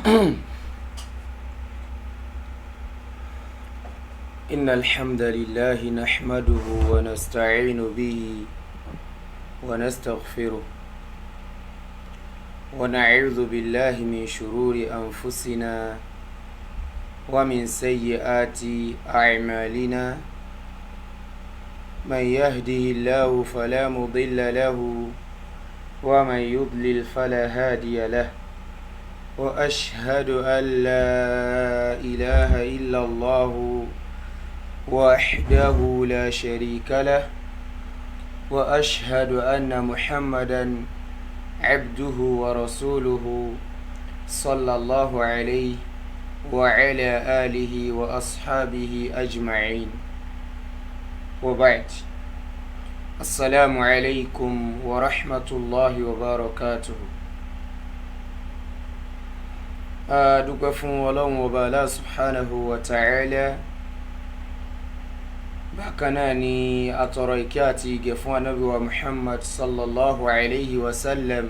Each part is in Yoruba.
إن الحمد لله نحمده ونستعين به ونستغفره ونعوذ بالله من شرور أنفسنا ومن سيئات أعمالنا من يهده الله فلا مضل له ومن يضلل فلا هادي له وأشهد أن لا إله إلا الله وحده لا شريك له وأشهد أن محمدا عبده ورسوله صلى الله عليه وعلى آله وأصحابه أجمعين وبعد السلام عليكم ورحمة الله وبركاته. A dúpẹ́ fún ọlọ́run ọba Allah subhanahu wa ta'ala. Bákan náà ni àtọ̀rọ̀ ìkẹ́ àti ìgẹ̀ fún anábì wa Muhammad sallallahu alayhi wa sallam,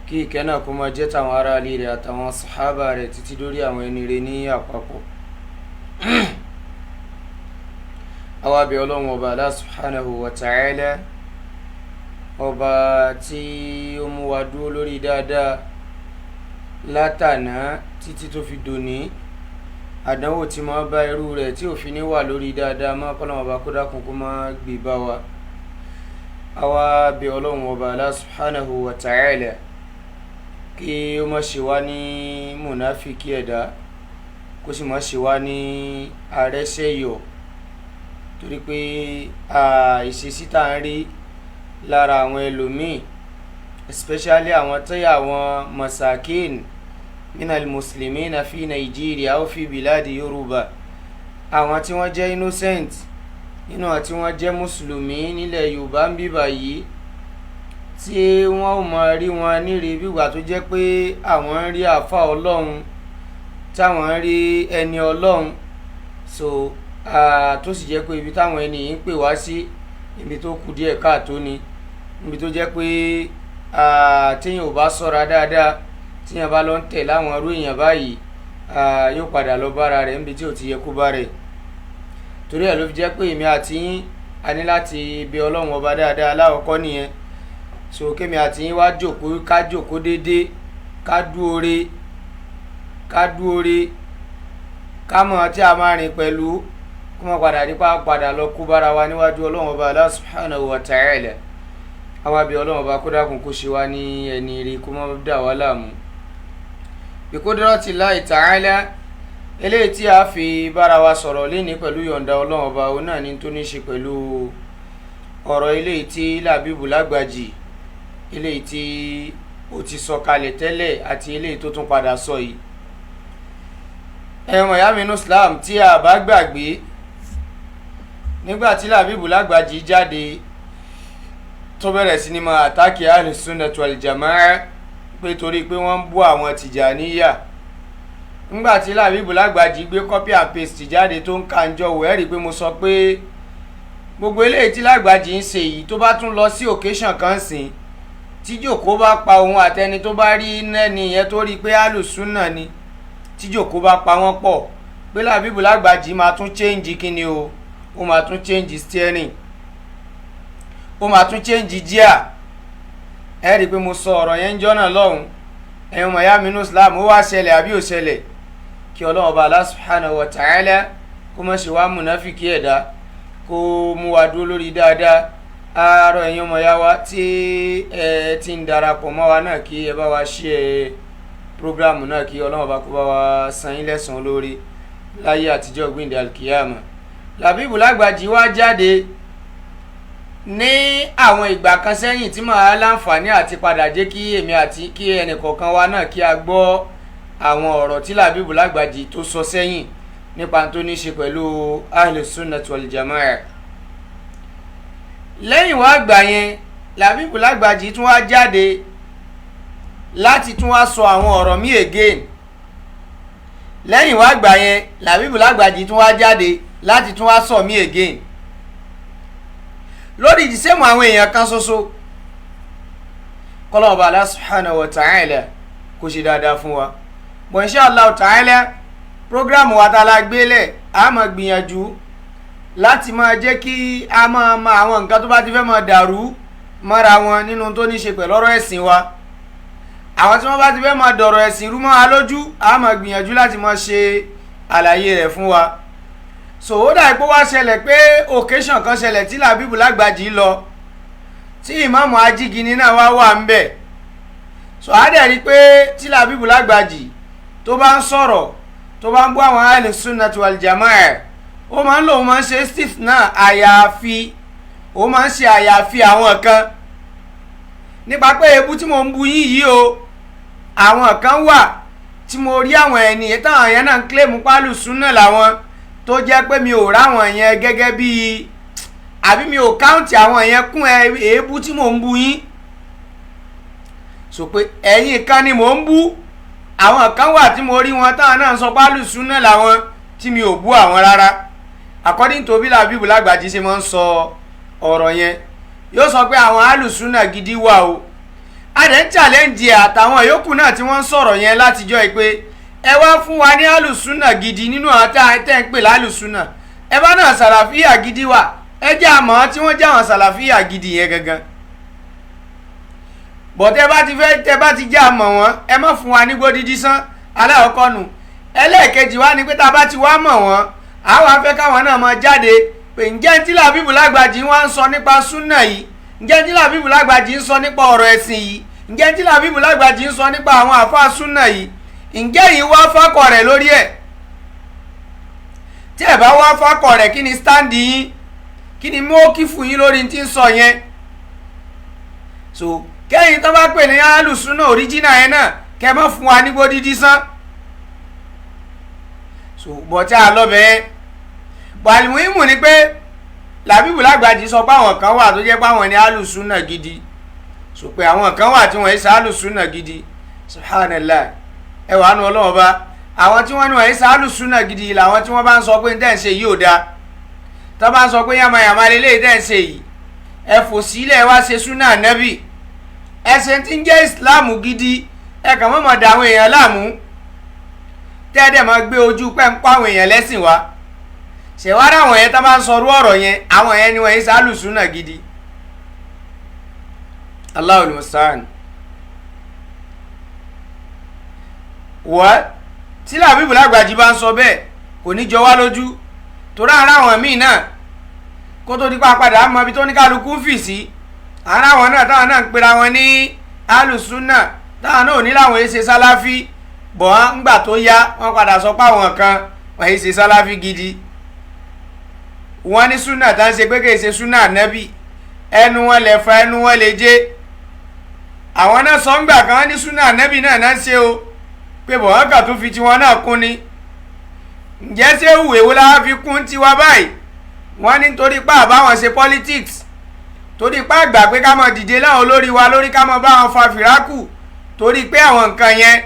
kí ìkẹ́ náà kó máa jẹ́ tàwọn ará ilé rẹ̀ àtàwọn sàhábà rẹ̀ títí dórí àwọn ẹni rẹ̀ ní àpapọ̀. Àwa bẹ̀ ọlọ́run ọba Allah subhanahu wa ta'ala, ọba tí ó mú wa dúró lórí dáadáa látàná títí tó fi dòní. Àdánwò tí máa bá irú rẹ̀ tí ò fi ní wà lórí dáadáa má kọ́lọ́run ọba kó dákun kó má gbé bá wa. Àwa bẹ̀ ọlọ́run ọba Allah subhanahu wa ta'ala kí ó má ṣe wá ní mùnáfíkí ẹ̀dá, kó sì má ṣe wá ní arẹ́sẹ̀yọ̀, torí pé ìṣesí tá à ń rí lára àwọn ẹlòmíì, especially àwọn tó yà àwọn masakin minal muslimina fi Nàìjíríà ó fi biladi Yorùbá, àwọn tí wọ́n jẹ́ innocent nínú àwọn tí wọ́n jẹ́ mùsùlùmí nílẹ̀ Yorùbá ń bíbà yìí, tí wọ́n ò mọ rí wọn níri bígbà tó jẹ́ pé àwọn ń rí àfa Ọlọ́run, táwọn ń rí ẹni Ọlọ́run. So tó sì jẹ́ pé ibi táwọn ẹni yìí ń pè wá sí, ibi tó kù díẹ̀ káàtó ni, ibi tó jẹ́ pé téèyàn ò bá ṣọ́ra dáadáa, téèyàn bá lọ ń tẹ̀ láwọn irú èèyàn báyìí, yóò padà lọ bára rẹ̀ níbi tí ò ti yẹ kó bá rẹ̀. Torí ẹ̀ ló fi jẹ́ pé èmi àti yín a ní láti bẹ Ọlọ́run ọba dáadáa láwọ̀kọ́ nìyẹn. So kémi àti yín wá jòkó, ká jòkó déédéé, ká dúore, ká dúore, ká mọ̀ tí a máa rìn pẹ̀lú, kó má padà dípá padà lọ kó bára wa níwájú Ọlọ́run ọba Allah subhanahu wa ta'ala. Àwa bí Ọlọ́run ọba kó dákun kó ṣe wá ní ẹni rí, kó má dà wá láàmú. Bi qudratillahi ta'ala, eléyìí tí a fi bára wa sọ̀rọ̀ lénìí pẹ̀lú yọ̀ǹda Ọlọ́run ọba, òun náà ní tó ní ṣe pẹ̀lú ọ̀rọ̀ eléyìí tí Làbíbù Lágbàjì, eléyìí tí ó ti sọ kalẹ̀ tẹ́lẹ̀ àti eléyìí tó tún padà sọ yìí. Ẹ̀wọ̀n ìyá mi nínú Islam, tí a bá gbàgbé, nígbà tí Làbíbù Lágbàjì jáde tó bẹ̀rẹ̀ sí ni máa àtàkì Ahlus-Sunnah wal Jama'ah pé torí pé wọ́n ń bú àwọn Tìjàníyà. Nígbà tí Làbíbù Lágbàjì gbé copy and paste jáde tó ń ka ń jọ wò, ẹ́ rí i pé mo sọ pé gbogbo eléyìí tí Lágbàjì ń ṣe yìí, tó bá tún lọ sí occasion kan sìn, tí jòkó bá pa òun àtẹni tó bá rí nẹ́ni yẹn tó rí i pé Ahlus-Sunnah ni, tí jòkó bá pa wọ́n pọ̀, pé Làbíbù Lágbàjì máa tún change kíni o, ó máa tún change steering, ó máa tún change gear. Ẹ rí i pé mo sọ ọ̀rọ̀ yẹn ń jọ́nà lọ́hùn. Ẹ̀yin ọmọ ìyá mi nínú Islam, ó wá ṣẹlẹ̀ àbí ò ṣẹlẹ̀? Kí Ọlọ́run ọba Allah subhanahu wa ta'ala kó má ṣe wá mùnáfíkí ẹ̀dá, kó mú wa dúró lórí dáadáa. Àárọ̀ ẹ̀yin ọmọ ìyá wa tí ẹ ti ń darapọ̀ mọ́ wa náà, kí ẹ bá wa ṣe prógráàmù náà, kí Ọlọ́run ọba kó bá wa san yín lẹ́san lórí láyé àtijọ́ gbìndé alkiyama. Làbíbù Lágbàjì wá jáde ní àwọn ìgbà kan sẹ́yìn tí màá láǹfààní àti padà jẹ́ kí èmi àti kí ẹnìkọ̀ọ̀kan wa náà kí a gbọ́ àwọn ọ̀rọ̀ tí Làbíbù Lágbàjì tó sọ sẹ́yìn nípa tó ní ṣe pẹ̀lú Ahlus-Sunnah wal Jama'ah. Lẹ́yìn wá gbà yẹn, Làbíbù Lágbàjì tún wá jáde láti tún wá sọ àwọn ọ̀rọ̀ míì again. Lẹ́yìn wá gbà yẹn, Làbíbù Lágbàjì tún wá jáde láti tún wá sọ míì again lórí ìdísẹ́mù àwọn èèyàn kan ṣoṣo. Kọ́lọ́wọ́n bá Allah subhanahu wa ta'ala kó ṣe dáadáa fún wa. Bọ̀ insha Allah ta'ala, prógráàmù wa tá a la gbélẹ̀, a máa gbìyànjú láti máa jẹ́ kí a máa mọ àwọn nǹkan tó bá ti fẹ́ máa dàrú mọ́ra wọn nínú tó ní ṣe pẹ̀lú ọ̀rọ̀ ẹ̀sìn wa. Àwọn tí wọ́n bá ti fẹ́ máa dọ̀rọ̀ ẹ̀sìn rú mọ́ wa lójú, a máa gbìyànjú láti máa ṣe àlàyé rẹ̀ fún wa. So ó dà pé wá ṣẹlẹ̀ pé occasion kan ṣẹlẹ̀ tí Làbíbù Lágbàjì lọ, tí ìmáàmù Ajígini náà wá wà ń bẹ̀. So á dẹ̀ rí pé tí Làbíbù Lágbàjì tó bá ń sọ̀rọ̀, tó bá ń bú àwọn Ahlus Sunnah wal Jama'ah, ó máa ń lòun máa ń ṣe steve náà, àyàfi ó máa ń ṣe àyàfi àwọn kan nípa pé ebú tí mo ń bu yín yìí o, àwọn kan wà tí mo rí àwọn ẹni táwọn yẹn náà ń kílèmù pálù súnà làwọn, tó jẹ́ pé mi ò ráwọn yẹn gẹ́gẹ́ bíi, àbí mi ò káùntì àwọn yẹn kún èébú tí mò ń bu yín. So pé ẹ̀yin kan ni mò ń bú, àwọn kan wà tí mo rí wọn táwọn náà ń sọ pálù súnà làwọn tí mi ò bú àwọn rárá. According to bí Làbíbù Lágbàjì ṣe máa ń sọ ọ̀rọ̀ yẹn, yóò sọ pé àwọn alùsúnà gidi wà o. A dẹ̀ ń challenge àtàwọn yòókù náà tí wọ́n ń sọ̀rọ̀ yẹn látijọ́ yìí pé ẹ wá fún wa ní alùsúnà gidi nínú àwọn tá tẹ́ ń pè lálùsúnà, ẹ bá náà sàlàfíà gidi wà, ẹ jẹ́ àmọ́ tí wọ́n jẹ́ àwọn sàlàfíà gidi yẹn gangan. Bọ̀tẹ́ bá ti fẹ́ tẹ́ bá ti jẹ́ àmọ́ wọn, ẹ má fún wa ní gbódídí sán aláwọ̀kọ́ nu. Ẹlẹ́ẹ̀kejì wá ni pé tá a bá ti wá mọ̀ wọ́n, àwọn afẹ́ káwọn náà máa jáde pé ǹjẹ́ tí Làbíbù Lágbàjì wá ń sọ nípa súnà yìí, ǹjẹ́ tí Làbíbù Lágbàjì ń sọ nípa ọ̀rọ̀ ẹ̀sìn yìí, ǹjẹ́ tí Làbíbù Lágbàjì ń sọ nípa àwọn àfáà súnà yìí, ǹjẹ́ yìí wá fákọ̀ rẹ̀ lórí ẹ̀? Tí ẹ̀ bá wá fákọ̀ rẹ̀, kí ni stáǹdì yín, kí ni mọ́ọ́kì fún yín lórí tí ń sọ yẹn? So kẹ́yìn tó bá pè ní alùsúnà òríjínà yẹn náà, kẹ́ mọ́ fún wa ní gbódídí sán. So bọ̀tí àlọ́ bẹ́ẹ̀ bàlùmíìmù ni pé Làbíbù Lágbàjì sọ pé àwọn kan wà tó jẹ́ pé àwọn ní alùsúnà gidi, so pé àwọn kan wà tí wọ́n ṣe alùsúnà gidi. Subhanallah, ẹ wàá nu Ọlọ́wọ́ bá àwọn tí wọ́n ní wọ́n ṣe alùsúnà gidi làwọn tí wọ́n bá ń sọ pé tẹ́ ń ṣe yìí ò dáa, tó bá ń sọ pé yàmàyàmà lélẹ́yìí tẹ́ ń ṣe yìí, ẹ fò sílẹ̀ wá ṣe súnà nẹ́bì, ẹ ṣe ti ń jẹ́ ìsìláàmù gidi, ẹ kàn mọ̀mọ́ da àwọn èèyàn láàmú, tẹ́ẹ̀dẹ̀ máa gbé ojú pẹ́ ń pa àwọn èèyàn lẹ́sìn wá. Ṣèwádìí àwọn yẹn tá máa ń sọrú ọ̀rọ̀ yẹn, àwọn yẹn ni wọ́n yẹn sálùsúnà gidi. Allahul musta'an. Wọ́n tí Làbíbù Lágbàjì bá ń sọ bẹ́ẹ̀ kò ní jọ wá lójú, torí ara àwọn míì náà kó tó dípa padà mọ ibi tó ní kálukú ń fì sí, ara àwọn náà táwọn náà ń pera wọn ní alùsúnà, táwọn náà ò ní láwọn èsè sáláfí, bọ̀ ńgbà tó yá wọ́n padà sọ pé àwọn kan wọ́n èsè sáláfí gidi, wọ́n ní súnà tá ń ṣe pé kì í ṣe súnà nẹ́bì, ẹnu wọn lè fa ẹnu wọn lè jẹ́. Àwọn náà sọ ńgbà kan ní súnà nẹ́bì náà náà ń ṣe o, pé bọ̀ wọ́n kà tó fi tiwọn náà kún ni. Ǹjẹ́ ṣé ìwé wo la fi kún tiwa báyìí? Wọ́n ní torí pa àbáwọn ṣe politics, torí pa àgbà pé ká máa dìde láwọn olórí wa lórí, ká máa bá wọn fa fìrákù, torí pé àwọn nǹkan yẹn,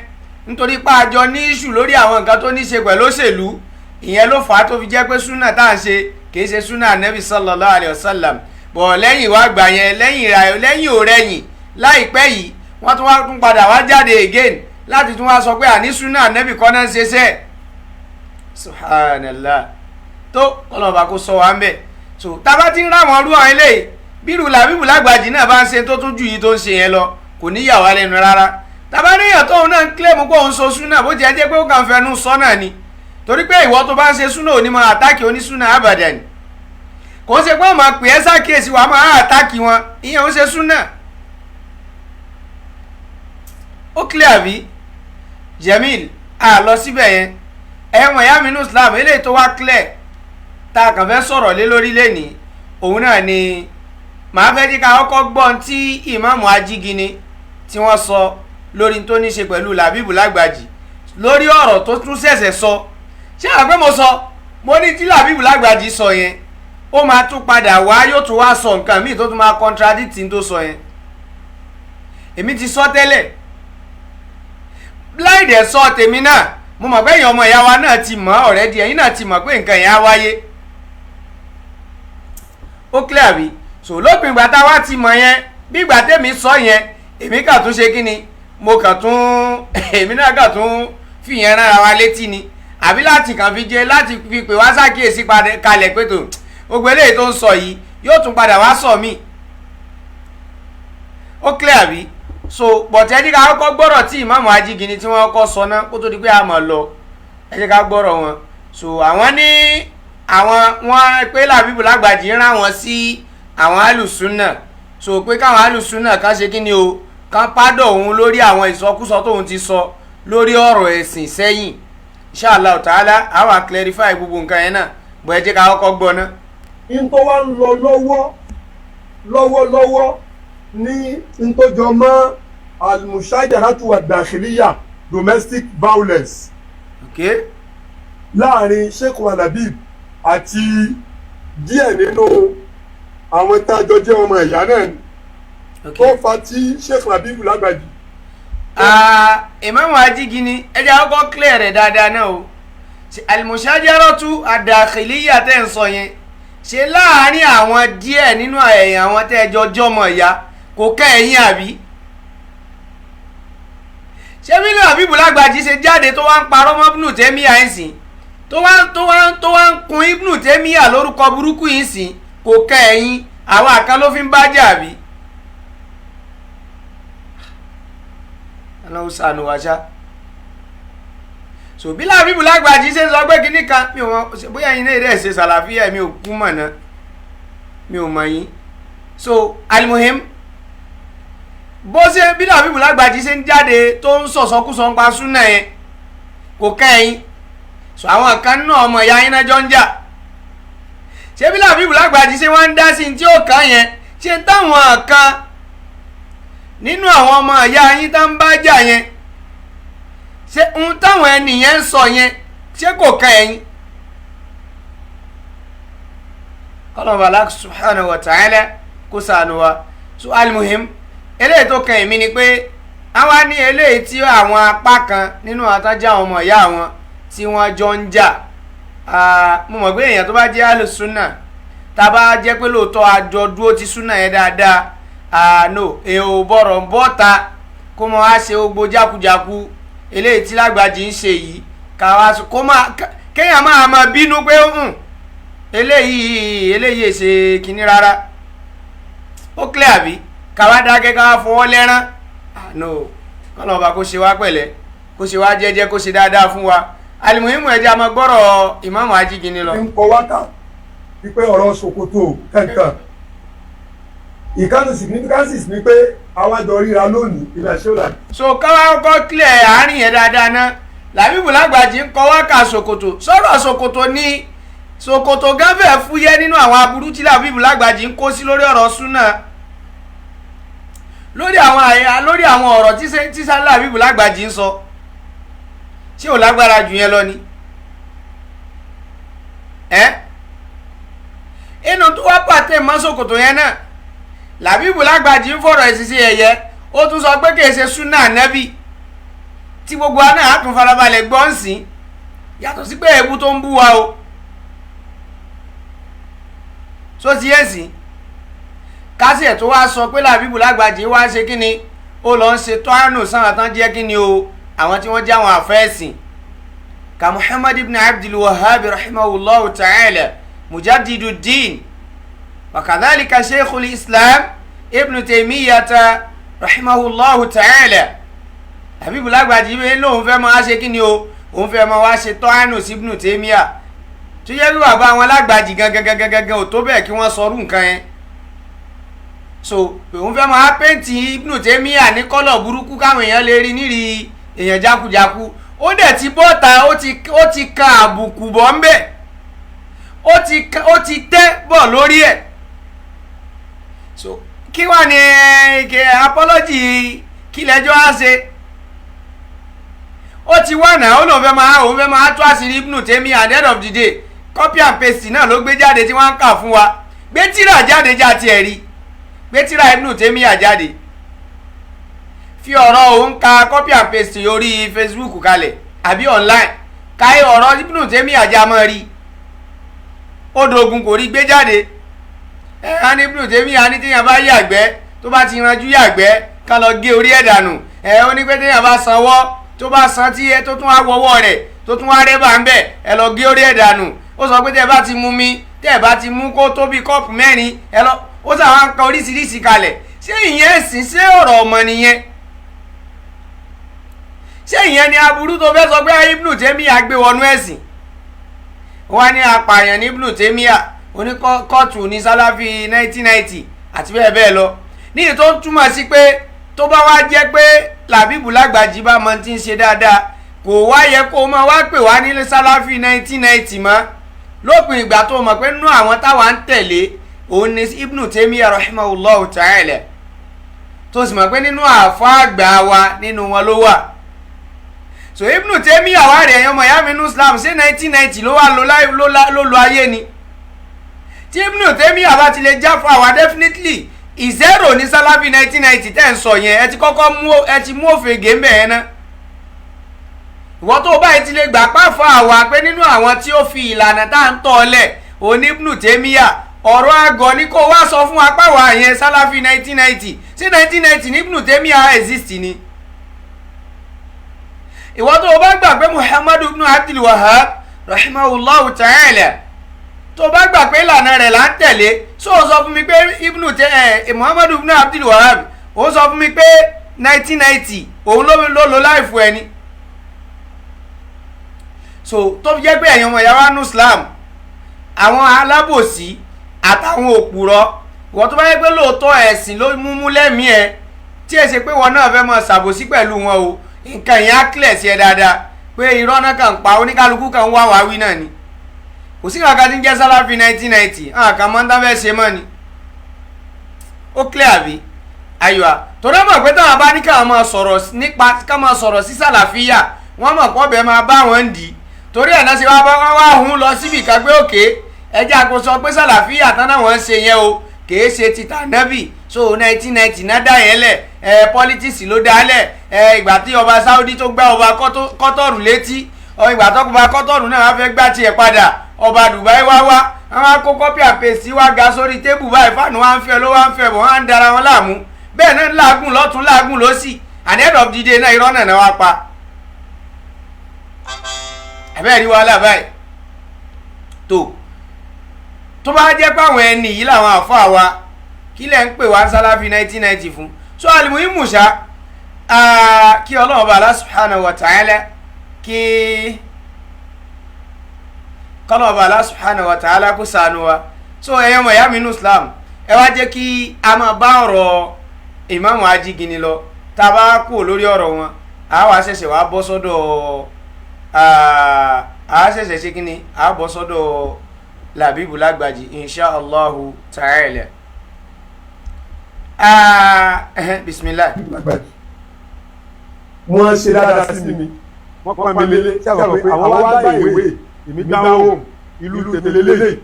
nítorí pa àjọ ní ìṣù lórí àwọn nǹkan tó ní ṣe pẹ̀lú òṣèlú, ìyẹn ló fà á tó fi jẹ́ pé súnà tá à ń ṣe kìí ṣe súnà nẹ́bí sallallahu alayhi wa sallam. Bọ̀ lẹ́yìn wá gbà yẹn, lẹ́yìn òrẹ́yìn láìpẹ́ yìí, wọ́n tún wá tún padà wá jáde again láti tún wá sọ pé àní súnà nẹ́bí kọ́ náà ń ṣe sẹ́ẹ̀. Subhanallah, tó ọlọ́ọ̀bá kó sọ wá ń bẹ̀. So tábà ti ń ráwọn ọdún àwọn eléyìí, bírù Làbíbù Lágbàjì náà bá ń ṣe tó tún ju yìí tó ń ṣe yẹn lọ, kò ní yà wá lẹ́nu rárá. Tábà níyàn tóun náà ń kílẹ̀mù pé òun so súnà, bó ti ẹ jẹ́ pé ó kàn fẹnu sọ náà ni, torí pé ìwọ tó bá ń ṣe súnà ò ní máa àtáàkì onísúnà abadan, kò ń ṣe pé wọ́n máa pè é sákìyèsí wàá máa àtáàkì wọn, ìyẹn ń ṣe súnà. Ó clear bí Jamil a lọ síbẹ̀ yẹn. Ẹ̀wọ̀n ìyá mi nù Islam eléyìí tó wá clear tá a kàn fẹ́ sọ̀rọ̀ lé lórí lẹ́nìí, òun náà ni màá fẹ́ kí ká kọ́kọ́ gbọ́n tí ìmáàmù Ajígini tí wọ́n sọ lórí tó ní ṣe pẹ̀lú Làbíbù Lágbàjì lórí ọ̀rọ̀ tó tún ṣẹ̀ṣẹ̀ sọ. Ṣé àwọn pé mo sọ mo ní tí Làbíbù Lágbàjì sọ yẹn, ó máa tún padà wá, yóò tún wá sọ nǹkan míì tó tún máa contradict tó sọ yẹn. Èmi ti sọ tẹ́lẹ̀, láì dẹ̀ sọ tèmi náà, mo mọ̀ pé èèyàn ọmọ ìyá wa náà ti mọ̀ already, ẹ̀yin náà ti mọ̀ pé nǹkan yẹn á wáyé. Ó clear bí? So lópin ìgbà tá a wá ti mọ̀ yẹn, bí ìgbà tèmi sọ yẹn, Èmi kà tún ṣe kí ni, mo kà tún, èmi náà kà tún fìyẹn rárá wa létí ni, àbí láti kàn fi jẹ, láti fi pè wá ṣàkíyèsí kalẹ̀ pé tó gbogbo eléyìí tó ń sọ yìí yóò tún padà wá sọ mí. Ó clear bí? So bọ̀tẹ́ ẹ jẹ́ ká kọ́kọ́ gbọ́rọ̀ tí ìmáàmù Ajígini tí wọ́n kọ́ sọ náà kó tó di pé a mọ̀ lọ. Ẹ jẹ́ ká gbọ́rọ̀ wọn. So àwọn ní àwọn wọn pé Làbíbù Lágbàjì ń rán wọn sí àwọn alùsùnà, so pé káwọn alùsùnà kan ṣe kí ni o, kan pádọ̀ òun lórí àwọn ìsọkúsọ tóun ti sọ lórí ọ̀rọ̀ ẹ̀sìn sẹ́yìn. Inshallah ta'ala a wá clarify gbogbo nǹkan yẹn náà, bọ̀ ẹ jẹ́ ká kọ́kọ́ gbọ́ ná. N tó wá ń lọ lọ́wọ́ lọ́wọ́lọ́wọ́ ní n tó jọ mọ́ al-mushajaratu wa-dakhiliya, domestic violence, láàrin Sheikh Labib àti díẹ̀ nínú àwọn tá a jọ jẹ́ ọmọ ìyá náà tó fa tí Sheikh Labib Lágbàjì. Ìmáàmù Ajígini, ẹ jẹ́ àkọ́kọ́ clear rẹ̀ dáadáa náà o. Al-mushajaratu ad-dakhiliya tẹ́ ń sọ yẹn, ṣe láàárín àwọn díẹ̀ nínú ẹ̀yìn àwọn tẹ́ ẹ jọ jọmọ ìyá kò kẹ́ ẹ̀yìn àbí? Ṣé bí Làbíbù Lágbàjì ṣe jáde tó wá ń parọ́ mọ́ Ibnu Taymiyyah ń sìn, tó wá ń kun Ibnu Taymiyyah lórúkọ burúkú yìí sìn, kò kẹ́ ẹ̀yìn àwọn àkàn ló fi ń bá jà àbí? Ọlọ́run ṣàánú wa ṣá. So bí Làbíbù Lágbàjì ṣe ń sọ pé kinní kan, mi ò mọ bóyá ẹ̀yin náà rẹ̀ ṣe sàlàfíà, mi ò kú mọ̀ náà, mi ò mọ̀ yín. So almuhim, bó ṣe bí Làbíbù Lágbàjì ṣe ń jáde tó ń sọ̀sọ́kúsọ ń pa súnà yẹn kò kẹ́yìn. So àwọn kan náà ọmọ ìyá yín náà jọ ń jà. Ṣé bí Làbíbù Lágbàjì ṣe wá ń dá sí tí ó kàn yẹn, ṣe táwọn kan nínú àwọn ọmọ ìyá yín tá ń bá jà yẹn, ṣé ohun táwọn ẹnìyẹn ń sọ yẹn ṣé kò kàn ẹ̀yin? Kọ́lọ́mù Allah subhanahu wa ta'ala kó ṣàánú wa. So almuhim, eléyìí tó kàn èmi ni pé àwa ní eléyìí tí àwọn apá kan nínú àtàjà àwọn ọmọ ìyá wọn tí wọ́n jọ ń jà. Mo mọ̀ pé èèyàn tó bá jẹ́ alùsùnà, tá a bá jẹ́ pé lóòótọ́ àjọ dúró ti súnà yẹn dáadáa, no, èèyàn ò bọ̀rọ̀ ń bọ́ta kó mọ wá ṣe gbogbo jákujáku eléyìí tí Lágbàjì ń ṣe yìí, káwá kó máa kéèyàn máa máa bínú pé eléyìí ṣe kinní rárá. Ó clear àbí? Káwá dákẹ́, káwá fọwọ́ lẹ́rán. No, kọ́nà ọba kó ṣe wá pẹ̀lẹ́, kó ṣe wá jẹ́jẹ́, kó ṣe dáadáa fún wa. Alimuhimu, ẹ jẹ́ a máa gbọ́rọ̀ Ìmáàmù Ajígini lọ. Ń kọ wákà wípé ọ̀rọ̀ ṣòkòtò kankan ìkànnì significances ni pé àwa jọ ríra lónìí ilẹ̀ ṣọ́la. So káwá kọ́ clear àárín yẹn dáadáa ná. Làbíbù Lágbàjì ń kọ wákà ṣòkòtò, sọ̀rọ̀ ṣòkòtò ní ṣòkòtò gánfẹ̀ fúyẹ́ nínú àwọn aburú tí Làbíbù Lágbàjì ń kó sí lórí ọ̀rọ̀ súnà, lórí àwọn àyà, lórí àwọn ọ̀rọ̀ tí Làbíbù Lágbàjì ń sọ. Ṣé ò lágbára jù yẹn lọ ni? Ẹ́ inú tó wá pàtẹ́ mọ́ ṣòkòtò yẹn náà, Làbíbù Lágbàjì ń fọ̀rọ̀ ẹ̀sìn sí ẹ̀yẹ, ó tún sọ pé kìí ṣe súnà nẹ́bì tí gbogbo wa náà á tún farabalẹ̀ gbọ́ ń sìn, yàtọ̀ sí pé èébú tó ń bú wa o. So ti yẹn sìn, kásìẹ̀ tó wá sọ pé Làbíbù Lágbàjì wá ṣe kí ni, ó lọ ń ṣe tọ́hánù sáwọn tán jẹ́ kí ni o, àwọn tí wọ́n jẹ́ àwọn àfẹ́ẹ̀sìn ka Muhammad ibn Abdul Wahhab rahimahullahu ta'ala mujaddidu din, wa kadhalika sheikhul Islam ibn Taymiyyata rahimahullahu ta'ala. Làbíbù Lágbàjì bẹ́ẹ̀ lóun fẹ́ máa ṣe kí ni o, òun fẹ́ máa wá ṣe tọ́hánù sí Ibn Taymiyyah, tó yẹ kí bàbá àwọn Lágbàjì gangan gangan gangan ò tó bẹ́ẹ̀ kí wọ́n sọrú nǹkan yẹn. So òun fẹ́ máa pẹ́ǹtì Ibn Taymiyyah ní kọ́lọ̀ burúkú káwọn èèyàn lè rí nírì èèyàn jákujáku. Ó dẹ̀ ti bọ́ta, ó ti ka àbùkù bọ̀ ń bẹ̀, ó ti tẹ́ bọ̀ lórí ẹ̀. So kí wà ní apology kí lẹ́jọ́ á ṣe? Ó ti wà náà, ó lóun fẹ́ máa, òun fẹ́ máa tó àṣírí Ibn Taymiyyah. At the end of the day, copy and paste náà ló gbé jáde tí wọ́n ń kà fún wa. Gbé tírà jáde já tiẹ̀ rí, gbé tírà Ibn Taymiyyah jáde, fi ọ̀rọ̀ òun ka copy and paste orí Facebook kalẹ̀ àbí online, káyé ọ̀rọ̀ Ibn Taymiyyah já mọ́ rí. Ó dogun kò rí gbé jáde. Ẹ̀ á ní Ibn Taymiyyah ní téèyàn bá yàgbẹ́, tó bá ti ranjú yàgbẹ́, ká lọ gé orí ẹ̀ dànù. Ẹ ó ní pé téèyàn bá sanwó tó bá san tí ẹ tó tún wá wọwọ́ rẹ̀ tó tún wá rẹ́bà ń bẹ̀, ẹ lọ gé orí ẹ̀ dànù. Ó sọ pé tẹ́ ẹ bá ti mú mi, tẹ́ ẹ bá ti mú kó tó bí kọ́ọ̀pù 4, ẹ lọ. Ó sọ àwọn nǹkan oríṣiríṣi kalẹ̀. Ṣé ìyẹn ẹ̀sìn? Ṣé ọ̀rọ̀ ọmọ nìyẹn? Ṣé ìyẹn ni aburú tó fẹ́ sọ pé Ibnu Taymiyyah gbé wọnú ẹ̀sìn? Wọ́n ní apààyàn ní Ibnu Taymiyyah, oníkóòtù ní Sálàfí 1990 àti bẹ́ẹ̀ bẹ́ẹ̀ lọ. Níyì tó ń túmọ̀ sí pé tó bá wá jẹ́ pé Làbíbù Lágbàjì bá mọ ti ń ṣe dáadáa, kò wá yẹ kó máa wá pè wá nílé Sálàfí 1990 mọ́, lópin ìgbà tó mọ̀ pé nínú àwọn táwa ń tẹ̀lé òun ni Ibnu Taymiyyah rahimahullahu ta'ala, tó sì mọ̀ pé nínú àfa àgbà wa nínú wọn ló wà. So Ibnu Taymiyyah wà rẹ̀, ẹ̀yàn ọmọ ìyá mi nínú Islam, ṣé 1990 ló wà ló lo ayé ni? Tí Ibnu Taymiyyah bá ti lè já fún àwa, definitely ìzẹ́rò ní Sálàfí 1990 tẹ́ ń sọ yẹn. Ẹ ti kọ́kọ́ mú, ẹ ti mú òfegè ń bẹ̀ yẹn ná. Ìwọ́n tó báyìí ti lè gbà pàfọ́ àwa pé nínú àwọn tí ó fi ìlànà tá à ń tọ́ ọ lẹ̀ òní Ibnu Taymiyyah, ọ̀rọ̀ àgọ́ ni kó wá sọ fún apá wa yẹn Sálàfí 1990. Sí 1990 ní Ibnu Taymiyyah exist ni? Ìwọ́n tó o bá gbà pé Muhammadu ibn Abdul Wahhab rahimahullahu ta'ala, tó o bá gbà pé ìlànà rẹ̀ là ń tẹ̀lé, so o sọ fún mi pé ibnu tẹ ẹ Muhammadu ibn Abdul Wahhab, ó sọ fún mi pé 1990 òun ló lo life ẹni. So tó fi jẹ́ pé ẹ̀yin ọmọ ìyá wa nù Islam, àwọn alábòsí àtàwọn òpùrọ́, ìwọ́n tó bá yẹ pé lóòótọ́ ẹ̀sìn ló múmú lẹ́mìí ẹ, tí ẹ ṣe pé wọn náà fẹ́ máa ṣàbòsí pẹ̀lú wọn o, nǹkan yẹn á clear sí ẹ dáadáa pé irọ́ náà kàn ń pa, oníkálukú kan ń wá wá wí náà ni. Kò sí kankan tí ń jẹ́ Sálàfí 1990, àwọn kan máa ń dáfẹ́ ṣe mọ́ ni. Ó clear àbí? Ayọ̀ torí mọ̀ pé táwọn bá ní ká máa sọ̀rọ̀ nípa ká máa sọ̀rọ̀ sí sàlàfíà, wọ́n mọ̀ pọ̀ bẹ́ẹ̀ máa bá wọn ń dì í. Torí ẹ̀ náà ṣe wá bá wá wá hun lọ síbi kan pé òkè ẹjẹ́ àkóso pé sàlàfíà tán náà wọ́n ń ṣe yẹn o, kìí ṣe ti tànàbì. So 1990 náà dá yẹn lẹ̀, ẹ politics ló dá lẹ̀. Ẹ ìgbà tí ọba Saudi tó gbá ọba Kọ́tọ́rù létí, ìgbà tó ọba Kọ́tọ́rù náà wá fẹ́ gbá tiẹ̀ padà, ọba Dubai wá wá, wọ́n á kó copy and paste wá ga sórí tébù báyìí, fáànù wá ń fẹ́ ló wá ń fẹ́ bọ̀, wọ́n á ń dara wọn láàmú bẹ́ẹ̀ náà, láàgùn lọ́tún láàgùn lọ́sì. At the end of the day náà, irọ́ náà wá pa. Àbẹ́ẹ̀ rí wàhálà báyìí. Tó bá jẹ́ pé àwọn ẹni yìí làwọn àfáà wa, kí lẹ̀ ń pè wá Sálàfí 1990 fún? So alimuhimu ṣá, kí Ọlọ́run bá Allah subhanahu wa ta'ala, kí kọ́lọ́run bá Allah subhanahu wa ta'ala kó ṣàánú wa. So ẹ̀yin ọmọ ìyá mi nínú Islam, ẹ wá jẹ́ kí a máa bá ọ̀rọ̀ ìmáàmù Ajígini lọ. Tá a bá kú lórí ọ̀rọ̀ wọn, a wá ṣẹ̀ṣẹ̀ wá bọ́ sọ́dọ̀, a ṣẹ̀ṣẹ̀ ṣe kí ni, a bọ́ sọ́dọ̀ Làbíbù Lágbàjì insha Allahu ta'ala. Bismillah. Lágbàjì wọ́n ṣe dáadáa sí mi, wọ́n pọ́n mi lélẹ̀ tí a sọ pé àwọn wá gbá ìwé èmi dáhùn ìlú tèmi lélẹ̀,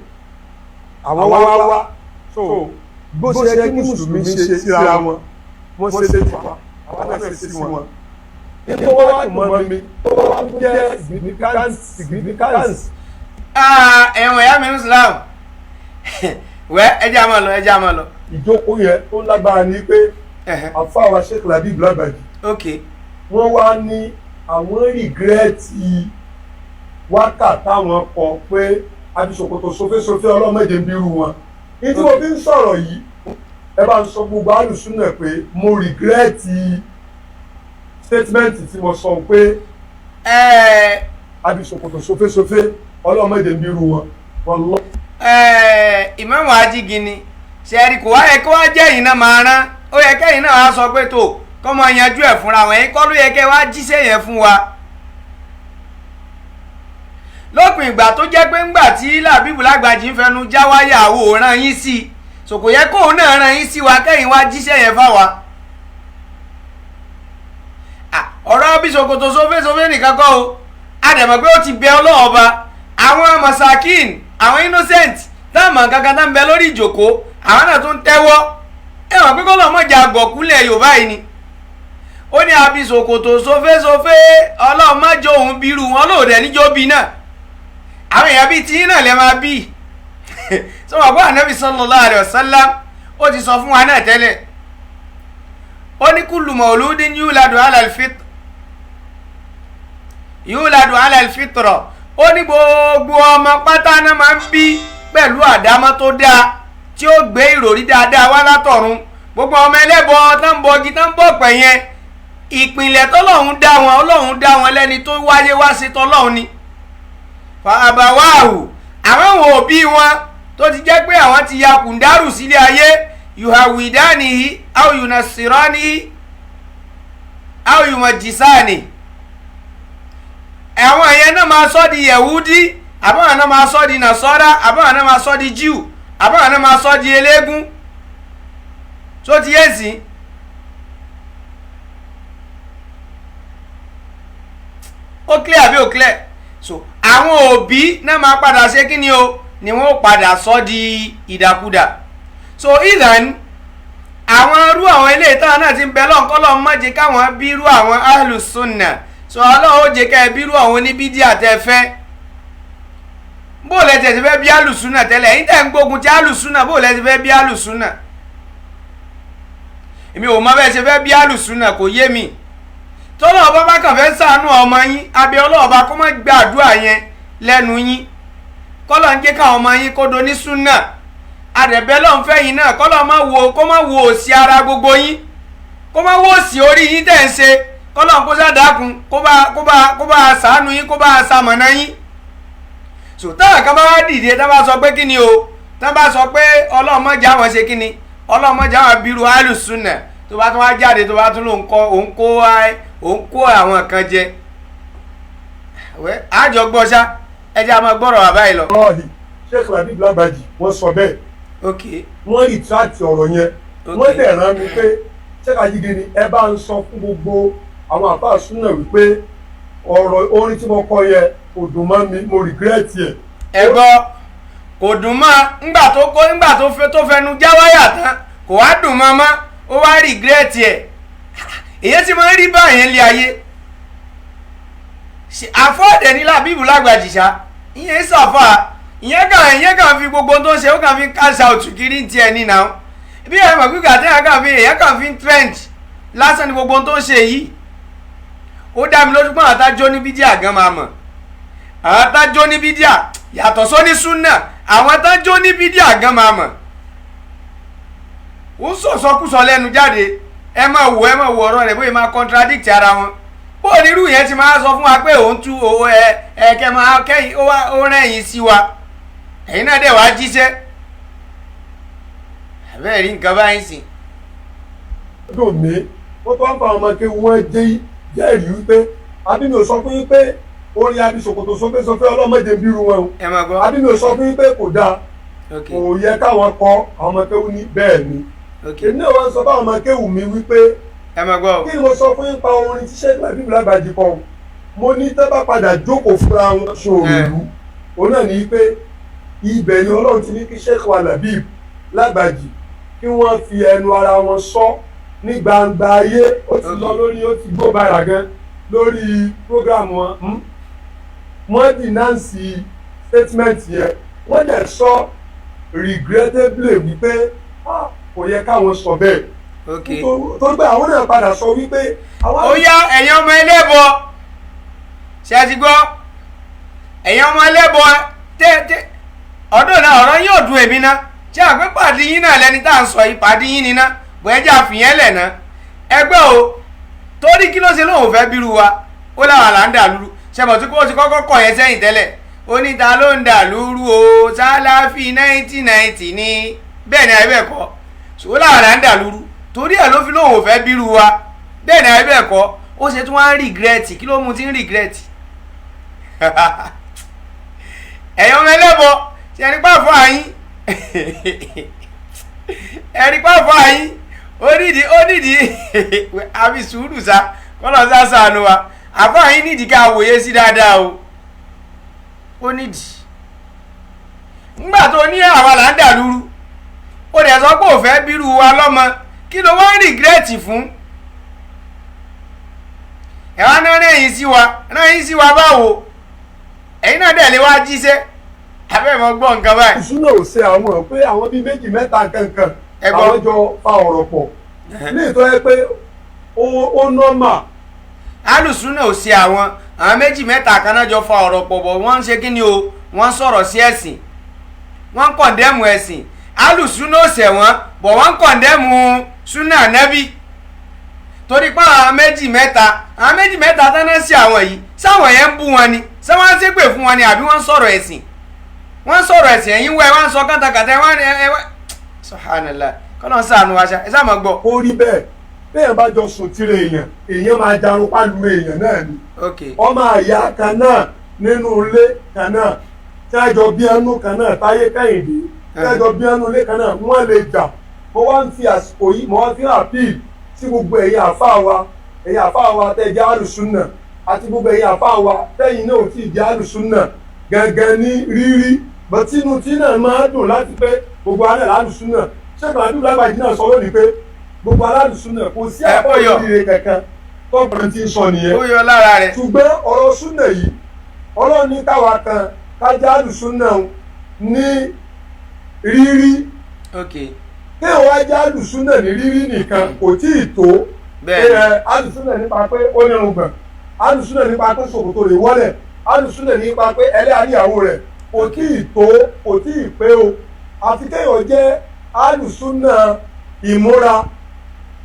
àwọn wá wá. So bó ṣe yẹ kí mùsùlùmí ṣe síra wọn, wọ́n ṣe sí wa, àwọn náà ṣe sí wọn. Nítorí wọ́n wá mọ́ mi tó wá jẹ́ significance. Ẹ̀wọ̀n ìyá mi ní Islam wẹ́, ẹ jẹ́ àmọ́ lọ, ẹ jẹ́ àmọ́ lọ. Ìjókòó yẹn tó lágbára ni pé àfáwà Sheikh Labib Lágbàjì, wọ́n wá ní àwọn regret wákà táwọn kọ pé abisokoto sofésofé ọlọ́mọdé ń bírú wọn. Ní tí mo fi ń sọ̀rọ̀ yìí, ẹ bá ń sọ gbogbo alùsùnà pé mo regret statement tí mo sọ pé abisokoto sofésofé ọlọ́mọdé ń bírú wọn. Wọ́n lọ. Ìmáàmù Ajígini ṣẹ́ẹ̀rì, kò wá yẹ kó wá jẹ́ yìí náà máa rán, ó yẹ kẹ́yìn náà wá sọ pé tó kọ́ mọ yanjú ẹ̀ fúnra wọn. Ẹ̀yin kọ́ ló yẹ kẹ́ wá jíṣẹ́ yẹn fún wa, lópin ìgbà tó jẹ́ pé ńgbà tí Làbíbù Lágbàjì ń fẹnu já wáyà àwòrán yín sí i, so kò yẹ kóun náà rán yín sí wa kẹ́yìn wá jíṣẹ́ yẹn fáwa. Ọ̀rọ̀ bí ṣòkòtò sófésófé nìkan kọ́ o, a dẹ̀ mọ̀ pé ó ti bẹ Ọlọ́run ọba àwọn masakin, àwọn innocent táwọn kankan tá ń bẹ lórí ìjòkó, àwọn náà tún tẹ́wọ́. Ẹ mọ̀ pé kọ́lọ́ mọ̀jà gọ̀kúlẹ̀ Yorùbá yìí ni ó ní àbí ṣòkòtò sófésófé Ọlọ́run má jọ òun bírú wọn lóòdẹ níjó bí náà, àwọn èèyàn bíi tiyín náà lè máa bí sọ wà bá Ànábì sallallahu alaihi wasallam. Ó ti sọ fún wa náà tẹ́lẹ̀. Ó ní kullu mauludin yuladu ala al-fitra, yuladu ala al-fitra. Ó ní gbogbo ọmọ pátá náà máa ń bí pẹ̀lú àdámọ́ tó dáa tí ó gbé ìròrí dáadáa wá látọ̀run. Gbogbo ọmọ ẹlẹ́bọ tó ń bọgi tó ń bọ̀ pẹ̀ yẹn, ìpìlẹ̀ tọ́lọ́hún dá wọn, Ọlọ́hun dá wọn lẹ́ni tó wáyé wá sí tọ́lọ́hún ni. Fa àbáwáhù, àwọn òun òbí wọn tó ti jẹ́ pé àwọn ti ya kùndárù sílé ayé, yuhawidanihi aw yunasiranihi aw yumajisani, àwọn yẹn náà máa sọ di yẹ̀wúdí, àbáwọn náà máa sọ di nàṣọ́rá, àbáwọn náà máa sọ di jíù, àbáwọn náà máa sọ di eléégún. Tó ti yé sí. Ó clear àbí ó clear? So àwọn òbí náà máa padà ṣe kí ni o, ni wọ́n padà sọ di ìdàkudà. So ìlànà àwọn irú àwọn ilé ìtàn náà ti ń bẹ lọ́nkọ́ lọ́n má jẹ́ káwọn bírú àwọn ahlùsùnà. So Ọlọ́run ó jẹ́ ká ẹ bírú àwọn oníbídíà tẹ́ fẹ́. Bó lẹ tẹ̀ ti fẹ́ bí alùsùnà tẹ́lẹ̀, ẹ̀yin tẹ̀ ń gbógun ti alùsùnà, bó lẹ ti fẹ́ bí alùsùnà? Èmi ò mọ bẹ́ẹ̀ ṣe fẹ́ bí alùsùnà, kò yé mi. Tọ́lọ́ ọba bá kàn fẹ́ ṣàánú ọmọ yín, abẹ́ ọlọ́ọ̀ba kó má gbàdúrà yẹn lẹ́nu yín, kọ́lọ̀ ń jẹ́ káwọn ọmọ yín kó do ní súnà. Àdẹ̀bẹ́ lọ́n fẹ́ yín náà, kọ́lọ̀ má wo, kó má wo òsì ara gbogbo yín, kó má wo òsì orí yín tẹ̀ ń ṣe, kọ́lọ̀ ń kó sádàkun, kó bá ṣàánú yín, kó bá ṣamọ̀nà yín. So táwọn kan bá wá dìde, tá bá sọ pé kí ni o, tá bá sọ pé Ọlọ́run má jẹ́ àwọn ṣe kí ni, Ọlọ́run má jẹ́ àwọn bírú alùsùnà, tó bá tún wá jáde, tó bá tún lòun kọ́ òun kó àwọn kan jẹ. Àjọ gbọ́ ṣá, ẹ jẹ́ a máa gbọ́rọ̀ bàbá yìí lọ. Ọ̀hìn Sheikh Labib Lagbaji wọ́n sọ bẹ́ẹ̀. Ok. Wọ́n retract ọ̀rọ̀ yẹn. Wọ́n dẹ̀ rán mi pé Sheikh Ajigini ẹ bá ń sọ fún gbogbo àwọn àfáà súnà wípé ọ̀rọ̀ orin tí mo kọ yẹn kò dùn mọ́ mi, mo regret ẹ̀. Ẹ gbọ́, kò dùn mọ́ ńgbà tó kó, ńgbà tó fẹnu já wáyà tán, kò wá dùn mọ́ mọ́, ó wá regret ẹ̀. Èyí tí mo ń rí báyẹn lé ayé àfọ́ọ̀dẹ̀ ní Labib Lagbaji ṣá, ìyẹn sàfà, ìyẹn kàn fi gbogbo tó ń ṣe, ó kàn fi cash out kiri ń tiẹ̀ ní náà. Bí ẹ mọ̀ gbígbà tí èèyàn kàn fi, èèyàn kàn fi ń trend lásán ni gbogbo tó ń ṣe yìí. Ó dá mi lójú pé àwọn atájọ́ ní bídíà gan máa mọ̀, àwọn atájọ́ ní bídíà yàtọ̀ sóní súnà, àwọn atájọ́ ní bídíà gan máa mọ̀. Ó sọ̀sọ́kùsọ lẹ́nu jáde, ẹ máa wò, ẹ máa wò ọ̀rọ̀ rẹ̀ bóyá máa contradict ara wọn. Bó onírú yẹn ti máa sọ fún wa pé òun tú owó ẹ ẹ kẹ máa kẹyìn, ó wá ó rẹ̀yìn sí wa, ẹ̀yin náà dẹ̀ wá jíṣẹ́. Àbẹ́ẹ̀ rí nǹkan báyìí sìn. Dùn mí, wọ́n tó ń fa ọmọ kí wọ́n jẹ́ jẹ́rìí wípé àbí mi ò sọ fún yín pé orin abisokoto sọfẹ́sọfẹ́ ọlọ́mọdé ń bírú wọn o. Ẹ máa gbọ́. Àbí mi ò sọ fún yín pé kò dáa, kò yẹ káwọn kọ àwọn ọmọ kéwú ní bẹ́ẹ̀ ni. Èmi náà wọ́n sọ fáwọn ọmọ kéwú mi wípé ẹ máa gbọ́. Kí ni mo sọ fún yín pa orin tí Sheikh Labib Lagbaji kọ? Mo ní tẹ́ bá padà jókòó fúnra wọn ṣòro ìlú, òun náà ní pé ibẹ̀ ni Ọlọ́run ti ní kí Sheikh Labib Lagbaji kí wọ́n fi ẹnu ara wọn sọ ní gbangba ayé. Ó ti lọ lórí, ó ti gbó bàrà gan lórí program wọn. Wọ́n denounce statement yẹn, wọ́n dẹ̀ sọ regrettably wípé kò yẹ káwọn sọ bẹ́ẹ̀. Tó gbé àwọn náà padà sọ wípé. Ó yá ẹ̀yin ọmọ ẹlẹ́bọ, ṣe ti gbọ́? Ẹ̀yin ọmọ ẹlẹ́bọ tẹ́ ọdún náà ọ̀rọ̀ yóò dùn èmi ná. Ṣé àpé pàdé yín náà lẹni tá à ń sọ yìí, pàdé yín ni ná, bóyá jẹ́ àfihàn lẹ̀ ná. Ẹgbẹ́ o, torí kí ló ṣe lóun fẹ́ bírú wa, ó láwọn là ń dà lúrú. Ṣe mọ̀ tí kò ti kọ́kọ́ kọ̀ yẹn sẹ́yìn tẹ́lẹ̀, ó ní ta ló ń dà lúrú o, Sálàfí 1990 ni bẹ́ẹ̀ ni àbẹ́ kọ́. Ó láwọn là ń dà lúrú, torí ẹ̀ ló fi lóun ò fẹ́ bírú wa, bẹ́ẹ̀ ni àbẹ́ kọ́. Ó ṣe tí wọ́n á rìgírẹ́tì, kí ló mú ti ń rìgírẹ́tì? Ẹ̀yin ọmọ ẹlẹ́bọ, ṣe ẹni pàfọ́ àyín, ẹni pàfọ́ àyín, ó nídìí, ó nídìí àfi sùúrù sá, kọ́lọ́ sá sànù wa. Àfọ́ àyín nídìí ká wòye sí dáadáa o, ó nídìí. Ńgbà tó ní àwa là ń dà lúrú, ó dẹ̀ sọ pé ò fẹ́ bírú wa lọ́mọ, kí ló wá ń rìgírẹ́tì fún? Ẹ wá náà rẹ̀yìn sí wa, rẹ̀yìn sí wa báwo? Ẹ̀yin náà dẹ̀ lè wá jíṣẹ́. Abẹ́ mọ gbọ́ nǹkan báyìí. Ìṣúná ò ṣe àwọn pé àwọn bíi méjì mẹ́ta kankan àwọn jọ fa ọ̀rọ̀ pọ̀ ní ìtọ́ ẹ pé Ó nọ́mà. Alùsùnà ò ṣe àwọn méjì mẹ́ta kan náà jọ fa ọ̀rọ̀ pọ̀ bọ̀, wọ́n ń ṣe kí ni o, wọ́n ń sọ̀rọ̀ sí ẹ̀sìn, wọ́n ń kọ̀ndẹ́mù ẹ̀sìn. Alùsùnà ò ṣẹ̀ wọ́n bọ̀, wọ́n ń kọ̀ndẹ́mù súnà nẹ́bí torí pé àwọn méjì mẹ́ta, àwọn méjì mẹ́ta tán náà sí àwọn yìí, sáwọn yẹn ń bú wọn ni, sáwọn ń ṣépè fún wọn ni, àbí wọ́n ń sọ̀rọ̀ ẹ̀sìn? Wọ́n ń sọ̀rọ̀ ẹ̀sìn. Ẹ̀yin wẹ́ wọ́n ń sọ kàtàkàtà wọ́n ẹ wẹ́. Subhanallah, kọ́nà sànù wa ṣá, ẹ sáà mọ̀ gbọ́. Ó rí bẹ́ẹ̀, béèyàn bá jọ sùn tìrẹ èèyàn, èèyàn máa jarun pálu èèyàn náà ni. Ọmọ àyà kan náà nínú ilé kan náà tí a jọ bí ẹnu kan náà, Táyé Kẹ́hìndé, tí a jọ bí ẹnu ilé kan náà, wọ́n lè jà. Mo wá ń fi àsìkò yìí, mo wá fi àpíl sí gbogbo ẹ̀yin àfáà wa, ẹ̀yin àfáà wa tẹ́ jẹ́ àlùsùnà, àti gbogbo ẹ̀yin àfáà wa tẹ́yin náà ò tí ì jẹ́ àlùsùnà gangan ní rírí bọ́tínú tí náà máa dùn láti pé gbogbo alẹ́ lálùsùnà. Ṣé kàdúrà lágbàjì náà sọ lónìí pé gbogbo alálùsùnà kò sí àpò ìrírí kankan tọ́gbọ̀n tí ń sọ nìyẹn. Ó yọ lára rẹ̀. Ṣùgbọ́n ọ̀rọ̀ súnà yìí, Ọlọ́run ní káwa kan kájá àlùsùnà ní rírí. Kéèyàn wá já àlùsùnà ní rírí nìkan kò tí ì tó. Àlùsùnà nípa pé ó ní irùngbọ̀n, àlùsùnà nípa pé ṣòkòtò rẹ̀ wọ́lẹ̀, àlùsùnà nípa pé ẹlẹ́yà níyàwó rẹ̀, kò tí ì tó, kò tí ì pé o. Àfi kéèyàn jẹ́ àlùsùnà ìmúra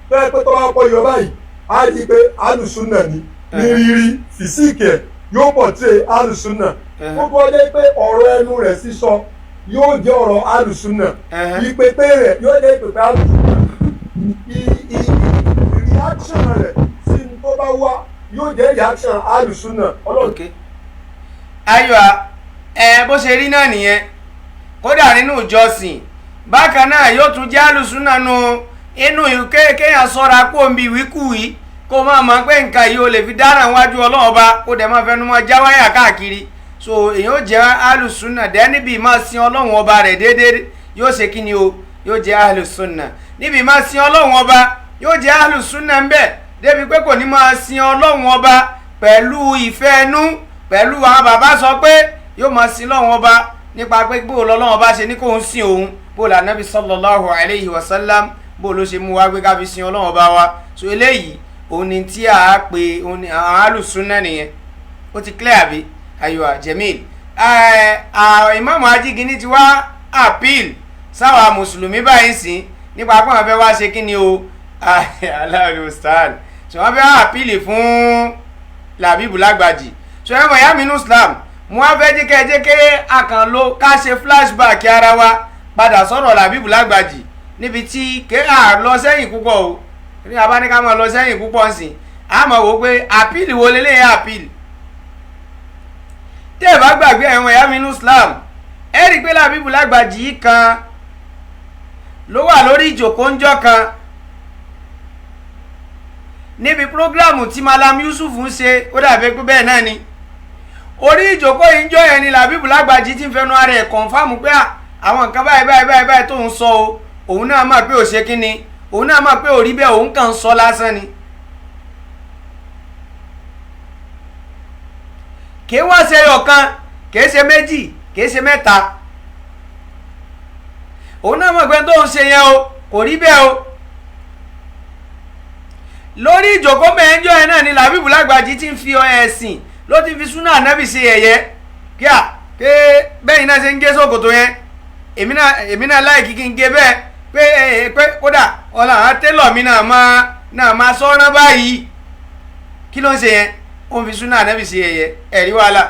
fẹ́ pé tó bá kọ́ yọ báyìí, á di pé alùsùnà ni ní rírí, fìsíìkì ẹ̀ yóò pọ̀ tí alùsùnà. Ó bọ́ jẹ́ pé ọ̀rọ̀ ẹnu rẹ̀ sísọ yóò jẹ́ ọ̀rọ̀ alùsùnà, ìpèpè rẹ̀ yóò jẹ́ ìpèpè alùsùnà, reaction rẹ̀ sí ní tó bá wá yóò jẹ́ reaction alùsùnà. Ayọ̀ ẹ, bó ṣe rí náà nìyẹn. Kódà nínú ìjọsìn bákan náà yóò tún jẹ́ alùsùnà nù inú kéèyàn sọ́ra kó ń bi ìwíkúwí, kó máa mọ̀ pé nǹkan yìí ó lè fi dáràn wájú Ọlọ́run Ọba, kó dẹ̀ máa fẹnu mọ́ jáwáyà káàkiri. So èyàn ó jẹ́ alùsùnà dẹ́ níbi máa sin Ọlọ́run Ọba rẹ̀ déédéé, yóò ṣe kí ni o, yóò jẹ́ alùsùnà níbi máa sin Ọlọ́run Ọba, yóò jẹ́ alùsùnà ń bẹ̀ débi pé kò ní máa sin Ọlọ́run Ọba pẹ̀lú ìfẹ́ ẹnu, pẹ̀lú àwọn bàbá sọ pé yóò máa sin Ọlọ́run Ọba nípa pé bó lọ́lọ́run Ọba ṣe ní kóun sin òun, bó lànàbí sallallahu alayhi wa sallam bó ló ṣe mú wa gbé ká fi sin Ọlọ́run Ọba wa. So eléyìí òun ni tí a pè òun ni àwọn alùsùnà nìyẹn. Ó ti clear àbí? Ayọ̀ Jamil. Ìmáàmù Ajígini ti wá appeal sáwà mùsùlùmí báyìí sìn nípa pé wọ́n fẹ́ wá ṣe kí ni o, aláàbí ustaz, so wọ́n fẹ́ wá appeal fún Làbíbù Lágbàjì. So ẹ mọ̀ ìyá mi nínú Islam, mo wá fẹ́ jẹ́ jẹ́ kéré àkànlò ká ṣe flashback ara wa padà sọ̀rọ̀ Làbíbù Lágbàjì níbi tí ké à lọ sẹ́yìn púpọ̀ o. Ní abáníká máa lọ sẹ́yìn púpọ̀ nsìn, a máa wò pé àpìlì wo leléyìn àpìlì. Tẹ́ ẹ bá gbàgbé ẹ̀wọ̀n ẹ̀yà mi nínú Islam, ẹ rí i pé Làbíbù Lágbàjì yìí kan ló wà lórí ìjòkó ńjọ́ kan níbi prógráàmù tí Malam Yusuf ń ṣe, ó dàbí pé bẹ́ẹ̀ náà ni orí ìjòkó yìí ńjọ́ yẹn ni Làbíbù Lágbàjì ti ń fẹnu ara ẹ̀ kọ̀ǹfàmù pé àwọn nǹkan báyìí báyìí báyìí báyìí tó ń sọ o, òun náà mọ̀ pé ò ṣe kí ni, òun náà mọ̀ pé ò rí bẹ́ẹ̀, òun kàn ń sọ lásán ni. Kì í wá ṣe ọ̀kan, kì í ṣe méjì, kì í ṣe mẹ́ta, òun náà mọ̀ pé tó ń ṣe yẹn o kò rí bẹ́ẹ̀ o. Lórí ìjókòó mẹ́ẹ̀ẹ́jọ́ yẹn náà ni Làbíbù Lágbàjì ti ń fi ẹ̀sìn, ló ti fi súnà ànábì ṣe yẹ̀yẹ́ kíá pé bẹ́ẹ̀ náà ṣe ń gé sókòtò yẹn, èmi náà láì kí n gé bẹ́ẹ̀ pé pé kódà ọ̀la àwọn télọ̀ mi náà máa sọ́rán báyìí. Kí ló ń ṣe yẹn? Ó ń fi súnà ànábì ṣe yẹ̀yẹ́. Ẹ̀rí wàhálà.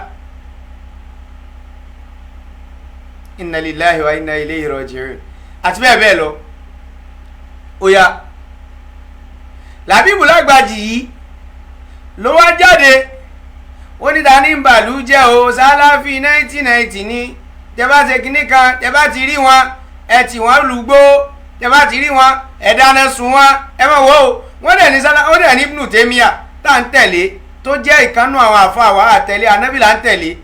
Inna lillahi wa inna ilayhi raji'un àti bẹ́ẹ̀ bẹ́ẹ̀ lọ. Ó yá, Làbíbù Lágbàjì yìí ló wá jáde, ó ní ta ní bàlú jẹ́ o, Sálàfí 1990 ní tẹ bá ṣe kinní kan, tẹ bá ti rí wọn ẹ tì wọ́n lùgbó, tẹ bá ti rí wọn ẹ dáná sun wọn, ẹ mọ̀ wò ó. Wọ́n dẹ̀ ní sálá, ó dẹ̀ ní Ibnu Taymiyyah tá à ń tẹ̀lé tó jẹ́ ìkànnù àwọn àfa wa àtẹ̀lé Ànábì là ń tẹ̀lé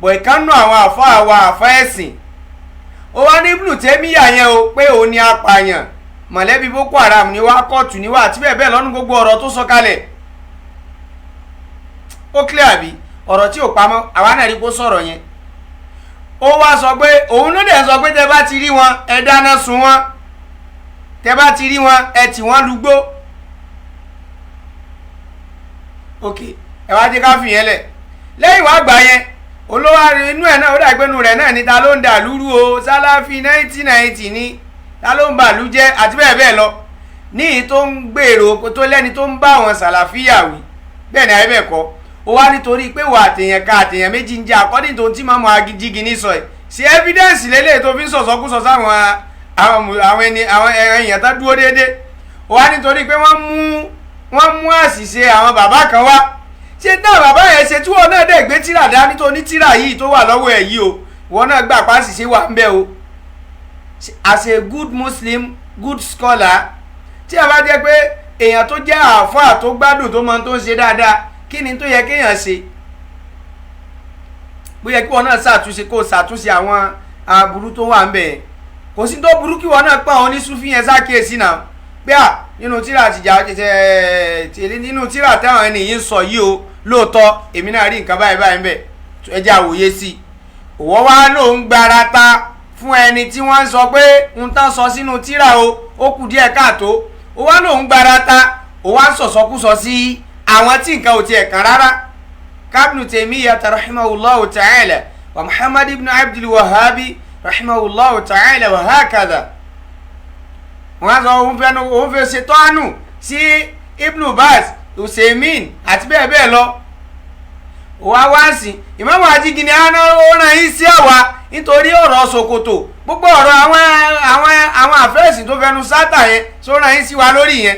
bọ̀, ìkànnù àwọn àfa wa àfa ẹ̀sìn. Ó wá ní Ibnu Taymiyyah yẹn o pé òun ni apààyàn, mọ̀lẹ́bí Boko Haram ni wá, kóòtù ni wá, àti bẹ́ẹ̀ bẹ́ẹ̀ lọ́nu gbogbo ọ̀rọ̀ tó sọ kalẹ̀. Ó clear àbí? Ọ̀rọ̀ tí ò pamọ́, àwa náà rí kó sọ̀rọ̀ yẹn. Ó wá sọ pé òun ló dẹ̀ sọ pé tẹ bá ti rí wọn ẹ dáná sun wọn, tẹ bá ti rí wọn ẹ tì wọ́n lùgbó. Ok, ẹ wá jẹ́ ká fi yẹn lẹ̀. Lẹ́yìn wá gbà yẹn, olówó inú ẹ̀ náà ó dàgbẹ́nu rẹ̀ náà ní ta ló ń dà lúrú o, Sálàfí 1990 ní ta ló ń bàlú jẹ́ àti bẹ́ẹ̀ bẹ́ẹ̀ lọ. Ní èyí tó ń gbèrò tó lẹ́ni tó ń bá àwọn sàlàfíà wí, bẹ́ẹ̀ ni àyè bẹ́ẹ̀ kọ́. Ó wá nítorí pé wà àtẹ̀yàn ká àtẹ̀yàn méjì ń jẹ́ according tó ń tí màmú Ajígini sọ ẹ̀ sí evidence lélẹ̀ tó fi ń sọ̀sọ́kúsọ sáwọn àwọn ẹni àwọn èèyàn tó dúró déédéé. Ó wá nítorí pé wọ́n mú àṣìṣe àwọn bàbá kan wá, ṣé náà bàbá yẹn ṣe tí wọn náà dẹ̀ gbé tíra dání tó ní tíra yìí tó wà lọ́wọ́ ẹ̀ yìí o, wọn náà gbà pa àṣìṣe wà ń bẹ o. As a good Muslim, good scholar, tí a bá jẹ́ pé èèyàn tó jẹ́ àáfàá tó gbádùn tó mọ tó ń ṣe dáadáa, kí ni tó yẹ kéèyàn ṣe? Bóyá kí wọn náà ṣàtúnṣe, kó ṣàtúnṣe àwọn aburú tó wà ń bẹ. Kò sí tó burú kí wọn náà pa àwọn oníṣúfì yẹn ṣàkíyèsí náà pé à nínú tíra àtìjà tẹ̀lé nínú tíra táwọn ẹni yìí ń sọ yìí o, lóòótọ́ èmi náà rí nǹkan báyìí báyìí ń bẹ, ẹ jẹ́ àwòye sí i. Òwò wa ló ń gbára ta fún ẹni tí wọ́n ń sọ pé ń tán sọ sínú tíra o, ó kù díẹ̀ káàtó. Ó wá ló ń gbára ta, ó wá ń sọ̀sọ́kúsọ sí àwọn tí nǹkan ò tiẹ̀ kàn rárá. Ibn Taymiyyah rahimahullahu ta'ala wa Muhammad ibn Abdul Wahhabi rahimahullahu ta'ala wa hakadha. Wọ́n sọ òun fẹ́ òun fẹ́ ṣe tọ́nù sí Ibn Baz, Usaimin àti bẹ́ẹ̀ bẹ́ẹ̀ lọ. Wá wá sí Ìmáàmù Ajígini àná ó ràn yín sí àwa nítorí ọ̀rọ̀ ṣòkòtò, gbogbo ọ̀rọ̀ àwọn àfẹ́sìn tó fẹnu sátà yẹn tó ràn yín sí wa lórí yẹn.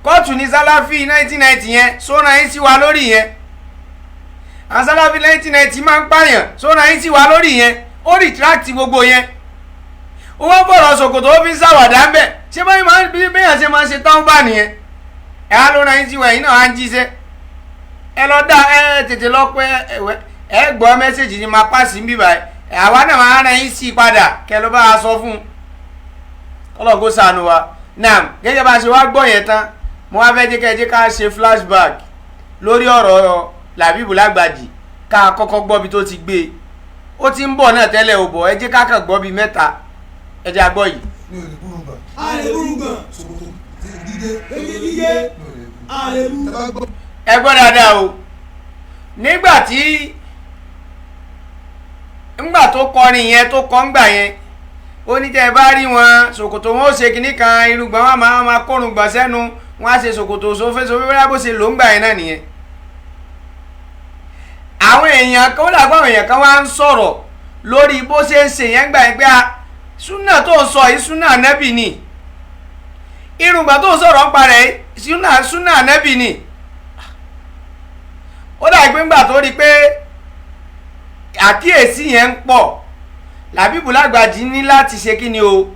Kóòtù ní Sálàfí 1990 yẹn tó ràn yín sí wa lórí yẹn. Àwọn Sálàfí 1990 máa ń pààyàn tó ràn yín sí wa lórí yẹn. Ó retract gbogbo yẹn. Owó bọ̀rọ̀ ṣòkòtò ó fi ń ṣàwàdà ń bẹ̀. Ṣé báyìí máa ń bí bẹ́yàn ṣe máa ń ṣe tán bá nìyẹn? Ẹ á ló ràn yín sí wa, ẹ̀yin náà á ń jíṣẹ́. Ẹ lọ dá ẹ tètè lọ pé ẹ gbọ́ mẹ́sẹ̀gì ni máa pàṣẹ ń bíbá ẹ, àwa náà máa ràn yín sí i padà kẹ ló bá a sọ fún un. Kọ́lọ̀ kó ṣàánú wa. Naam, gẹ́gẹ́ bá a ṣe wá gbọ́ yẹn tán, mo wá fẹ́ jẹ́ ká ṣe flashback lórí ọ̀rọ̀ Làbíbù Lágbàjì, ká kọ́kọ́ gbọ́ bí tó ti gbé e. Ó ti ń bọ̀ náà tẹ́lẹ̀ ò bọ̀, ẹ jẹ́ ká kàn gbọ́ bí mẹ́ta. Ẹ jẹ́ àgbọ̀ yìí. Mi ò lè búrú gbọ̀n. A lè búrú gbọ̀n. Ṣòkòtò gígé. Gígé. A lè bú. Ẹ gbọ́ dáadáa o. Nígbà tí ńgbà tó kọrin yẹn tó kọ́ ńgbà yẹn, ó ní tẹ́ ẹ bá rí wọn ṣòkòtò wọn ó ṣe kinní kan, irùngbọ̀n wọn máa kórùngbọ̀n sẹ́nu, wọn á ṣe ṣòkòtò sófésófé, bóyá bó ṣe lò ńgbà yẹn náà nìyẹn. Àwọn èèyàn kan ó dàgbà, àwọn èèyàn kan wá ń sọ̀rọ̀ lórí bó ṣe ń ṣe yẹn ńgbà yẹn pé a súnà tó ń sọ yìí súnà ànábì ni, irùngbọ̀n tó ń sọ̀rọ̀ ń parẹ́ súnà ànábì ni. Ó dàgbé ńgbà tó rí i pé àkíyèsí yẹn ń pọ̀, Làbíbù Lágbàjì ní láti ṣe kí ni o,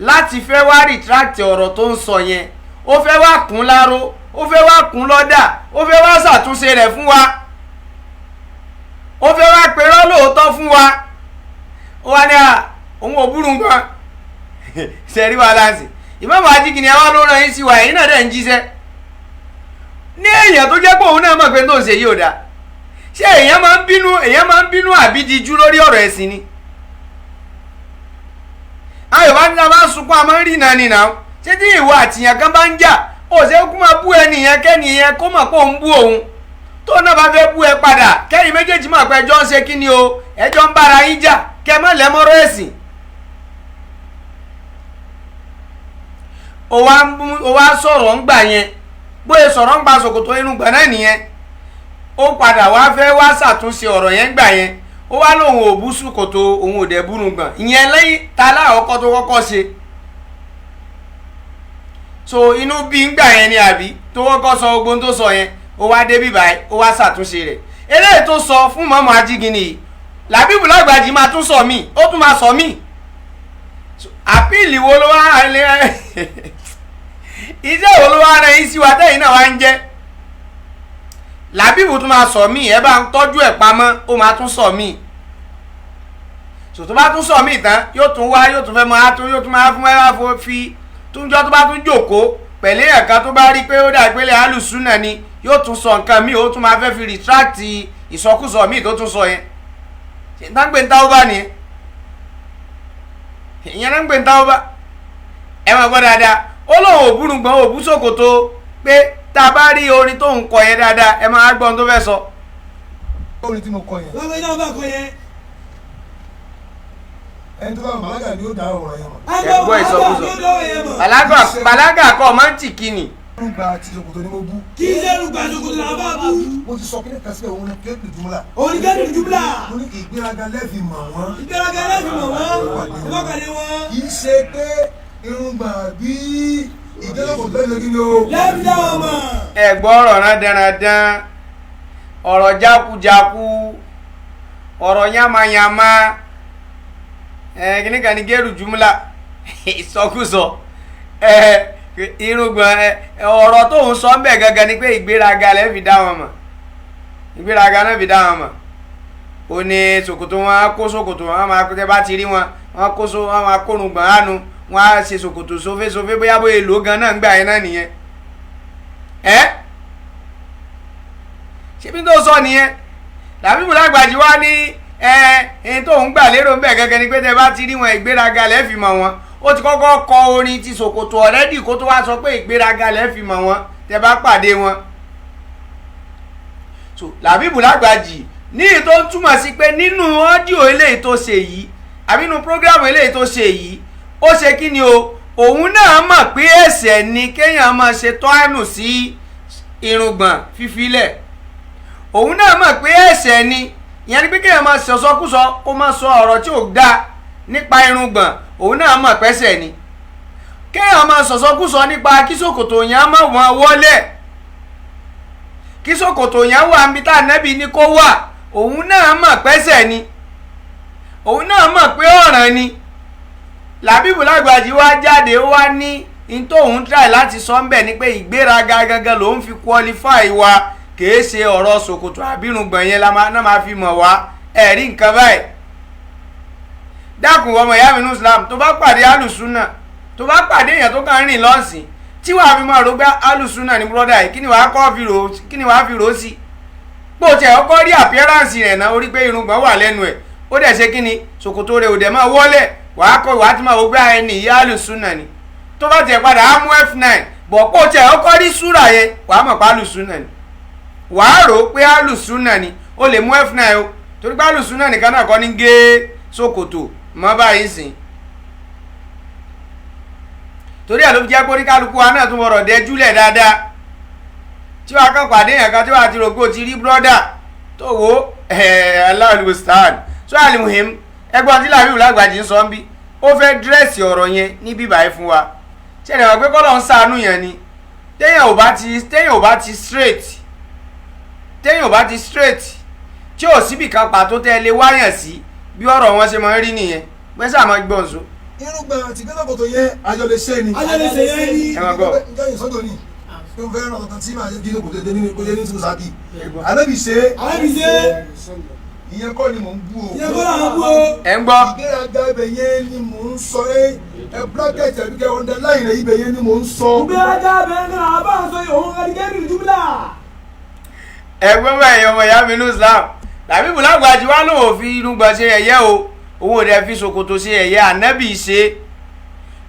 láti fẹ́ wá retract ọ̀rọ̀ tó ń sọ yẹn. Ó fẹ́ wá kún láró, ó fẹ́ wá kún lọ́dà, ó fẹ́ wá ṣàtúnṣe rẹ̀ fún wa, ó fẹ́ wá pèrọ́ lóòótọ́ fún wa. Ó wá ní à òun ò búrú nǹkan ṣe rí wa láǹsì. Ìmáàmù Ajígini àwa ló rán yín sí wa, ẹ̀yin náà dẹ̀ ń jíṣẹ́ ní èèyàn tó jẹ́ pé òun náà mọ̀ pé tó ń ṣe yìí ò dáa. Ṣé èèyàn máa ń bínú, èèyàn máa ń bínú àbí dijú lórí ọ̀rọ̀ ẹ̀sìn ni? Àwọn Yorùbá ní a máa ń sunkún, a máa ń rí iná ni nà. Ṣé tí ìwọ àtìyàn kan bá ń jà, ó ṣe kó máa bú ẹni yẹn, kẹ́ni yẹn kó mọ̀ pé òun bú òun, tó náà bá fẹ́ bú ẹ padà, kẹ́yìn méjèèjì mọ̀ pé ẹjọ́ ń ṣe kí ni o, ẹjọ́ ń bára yín jà, kẹ́ mọ̀ lẹ́mọ́rọ́ ẹ̀sìn. Ó wá sọ̀rọ̀ ń gbà yẹn, bóyá sọ̀rọ̀ ń gba ṣòkòtò irùngbọ̀n náà nìyẹn. Ó padà wá fẹ́ wá ṣàtúnṣe ọ̀rọ̀ yẹn gbà yẹn, ó wá lóun ò bú ṣòkòtò, òun ò dẹ̀ búrùngbọ̀n ìyẹn lẹ́yìn ta láàkọ́kọ́ tó kọ́kọ́ ṣe. So inú bí ń gbà yẹn ni àbí tó kọ́kọ́ sọ gbogbo tó sọ yẹn, ó wá dé bíbá yẹn, ó wá ṣàtúnṣe rẹ̀. Eléyìí tó sọ fún Mọ́mọ́ Ajígini yìí, Làbíbù Lágbàjì máa tún sọ míì, ó tún máa sọ míì. Àpíìlì wo ló wá lé iṣẹ́ wo ló wá rẹ̀ yín sí wa tẹ́yìn náà wá ń jẹ́? Làbíbù tún máa sọ míì, ẹ bá ń tọ́jú ẹ̀ pamọ́, ó máa tún sọ míì. Sòtò bá tún sọ míì tán, yóò tún wá, yóò tún fẹ́ máa tún, yóò tún máa fún ẹ fi túnjọ́ tó bá tún jòkó pẹ̀lú ẹ̀ka tó bá rí pé ó dà ìpele alùsùnà ni, yóò tún sọ nǹkan míì, ó tún máa fẹ́ fi retract ìsọkúsọ míì tó tún sọ yẹn. Ṣe ń gbé ń táwọ́ bá nìyẹn? Ìyẹn náà ń gbé ń táwọ́ bá. Ẹ máa gbọ́ dáadáa. Ó lóun ò búrú gbọ́n, ò bú ṣòkòtò pé tá a bá rí orin tó ń kọ yẹn dáadáa ẹ máa gbọ́ ohun tó fẹ́ sọ. Orin tí mo kọ yẹn. Lọ́wọ́ iná bá kọ yẹn. Ẹni tó bá bàlágà ni ó dá ọ̀rọ̀ yẹn mọ̀. Ẹ gbọ́ ìsọkúsọ. Bàlágà kọ́ máa ń tì kíni. Irúgba àti ṣòkòtò ni mo bú. Kí ṣe irúgba ṣòkòtò là bá bú. Mo ti sọ kíni kan síbẹ̀ òun ni kéèkì jùmọ̀lá. Òun ni kéèkì jùmọ̀lá. Mo ní ìgbéraga lẹ́ẹ̀fì mọ̀ wọ́n. Ìgbéraga lẹ́ẹ̀fì mọ̀ wọ́n. Ìfọkànlé wọn. Kì í ṣe pé irúgba bí ìjẹ́lọ́kọ̀ lẹ́nu kí ni o. Lẹ́ẹ̀fì dá wọn mọ̀. Ẹ gbọ́ ọ̀rọ̀ rán dandan, ọ̀rọ̀ jákujáku, ọ̀rọ̀ yánmayánmá, kíní kan ní gẹ́rù jùmọ̀lá, ìsọkúsọ, irùngbọ̀n, ọ̀rọ̀ tó ń sọ ń bẹ̀ gangan ni pé ìgbéraga lẹ́ fi dá wọn mọ̀, ìgbéraga náà fi dá wọn mọ̀. Ó ní ṣòkòtò wọn á kó ṣòkòtò wọn máa tẹ bá ti rí wọn, wọn kó so wọn máa kórùngbọ̀n ánu, wọn á ṣe ṣòkòtò sófésófé bóyá bóyá èlò gan náà ń gbà yẹn náà nìyẹn. Ẹ ṣé bí tó sọ nìyẹn? Làbíbù Lágbàjì wá ní ẹni tó ń gbà lérò ń bẹ̀ gẹ́gẹ́ ni pé tẹ bá ti rí wọn ìgbéraga lẹ́ fi mọ̀ wọn. Ó ti kọ́kọ́ kọ orin ti ṣòkòtò ọ̀rẹ́dì kó tó wá sọ pé ìgbéraga lẹ́ fi mọ̀ wọn tẹ bá pàdé wọn. So Làbíbù Lágbàjì ní èyí tó ń túmọ̀ sí pé nínú ọ́díò eléyìí tó ṣe yìí àbí nínú prógráàmù eléyìí tó ṣe yìí, ó ṣe kí ni o, òun náà mọ̀ pé ẹ̀ṣẹ̀ ni kéèyàn máa ṣe tọ́ánù sí irùngbọ̀n fífilẹ̀. Òun náà mọ̀ pé ẹ̀ṣẹ̀ ni, ìyẹn ni pé kéèyàn máa sọ̀sọ́kúsọ kó máa sọ ọ̀rọ̀ tí ò dáa nípa irùngbọ̀n, òun náà mọ̀ pẹ́ṣẹ̀ ni. Kéèyàn máa sọ̀sọ́kúsọ nípa kí ṣòkòtò yẹn má wọ́n wọlé, kí ṣòkòtò yẹn wà níbi tá ànábì ní kó wà, òun náà mọ̀ pẹ́ṣẹ̀ ni, òun náà mọ̀ pé ọ̀ràn ni. Làbíbù Lágbàjì wá jáde ó wá ní in tóun try láti sọ ń bẹ̀ ni pé ìgbéraga gangan lòun fi qualify wa, kìí ṣe ọ̀rọ̀ ṣòkòtò àbírùngbọ̀n yẹn la máa náà fi mọ̀ wá. Ẹ̀rí nǹkan báyìí. Dákun ọmọ ìyá mi ní Islam, tó bá pàdé alùsùnà, tó bá pàdé èèyàn tó kàn ń rìn lọ́sìn tí wàá fi máa rògbà alùsùnà ní búrọ́dà yìí, kí ni wàá kọ́ fi rò, kí ni wàá fi rò sí? Bó tiẹ̀ ọkọ rí appearance rẹ̀ náà, ó rí pé irùngbọ̀n wà lẹ́nu ẹ̀, ó dẹ̀ ṣe kí ni ṣòkòtò rẹ̀ ò dẹ̀ máa wọ́lẹ̀, wàá kọ́ wàá ti máa wò pé ẹni ìyá alùsùnà ni. Tó bá tiẹ̀ padà á mú F9 bọ̀ kó tiẹ̀ ọkọ rí súrà yẹn, wàá mọ̀ pé alùsùnà ni, wàá rò ó pé alùsùnà ni. Ó lè mú F9 o, torí pé alùsùnà nìkan náà kọ́ ní gé ṣòkòtò mọ́ báyìí sìn. Torí ẹ̀ ló fi jẹ́ pé oníkálukú wa náà tún wọ̀rọ̀ dẹ́júlẹ̀ dáadáa, tí wàá kàn pàdé yẹn kan tí wàá ti rò pé o ti rí brọ́dà tó wo Allahu musta'an. So alimuhim, ẹgbọ́n tí Làbíbù Lágbàjì ń sọ ń bí, ó fẹ́ dírẹ́sì ọ̀rọ̀ yẹn ní bíbá yìí fún wa. Ṣé ẹ̀rọ pé kọ́lọ̀ ń ṣàánú yẹn ni, téèyàn ò bá ti téèyàn ò bá ti straight, téèyàn ò bá ti straight tí ò síbì kan pàtó tẹ́ ẹ lè wáyàn sí, bí ọ̀rọ̀ wọn ṣe máa ń rí nìyẹn. Pẹ́sà máa gbọ́n so. Irúgbọ̀n àti ìgbéraga yẹn àjọ lè ṣe ni. Àjọ lè ṣe yẹn ni. Ẹ máa gbọ́. Ǹjẹ́ ìsọ́jọ́ ni pé mo fẹ́ ràn ọ̀tàn tí màá jẹ́ kí lóko dédé nínú kójé ní Sùsàkì. Ànábì ṣe Ànábì ṣe. Ìyẹn kọ́ ni mò ń bú o. Ìyẹn kọ́ là ń bú o. Ẹ ń gbọ́. Ìgbéraga ibẹ̀ yẹn ni mò ń sọ ẹ́ ẹ bracket ẹ̀bí kẹ́ underline rẹ̀ ibẹ̀ yẹn ni mò ń sọ. Ìgbéraga ibẹ̀ ni àbá ń sọ òun kàdígẹ́rì jùmùlà. Ẹgbẹ́ báyìí ọmọ ìyá mi ní Islam, Làbíbù Lágbàjì wá lóun ò fi irùngbọ̀n ṣe ẹ̀yẹ o, òun ò dẹ̀ fi ṣòkòtò ṣe ẹ̀yẹ, ànábì ṣe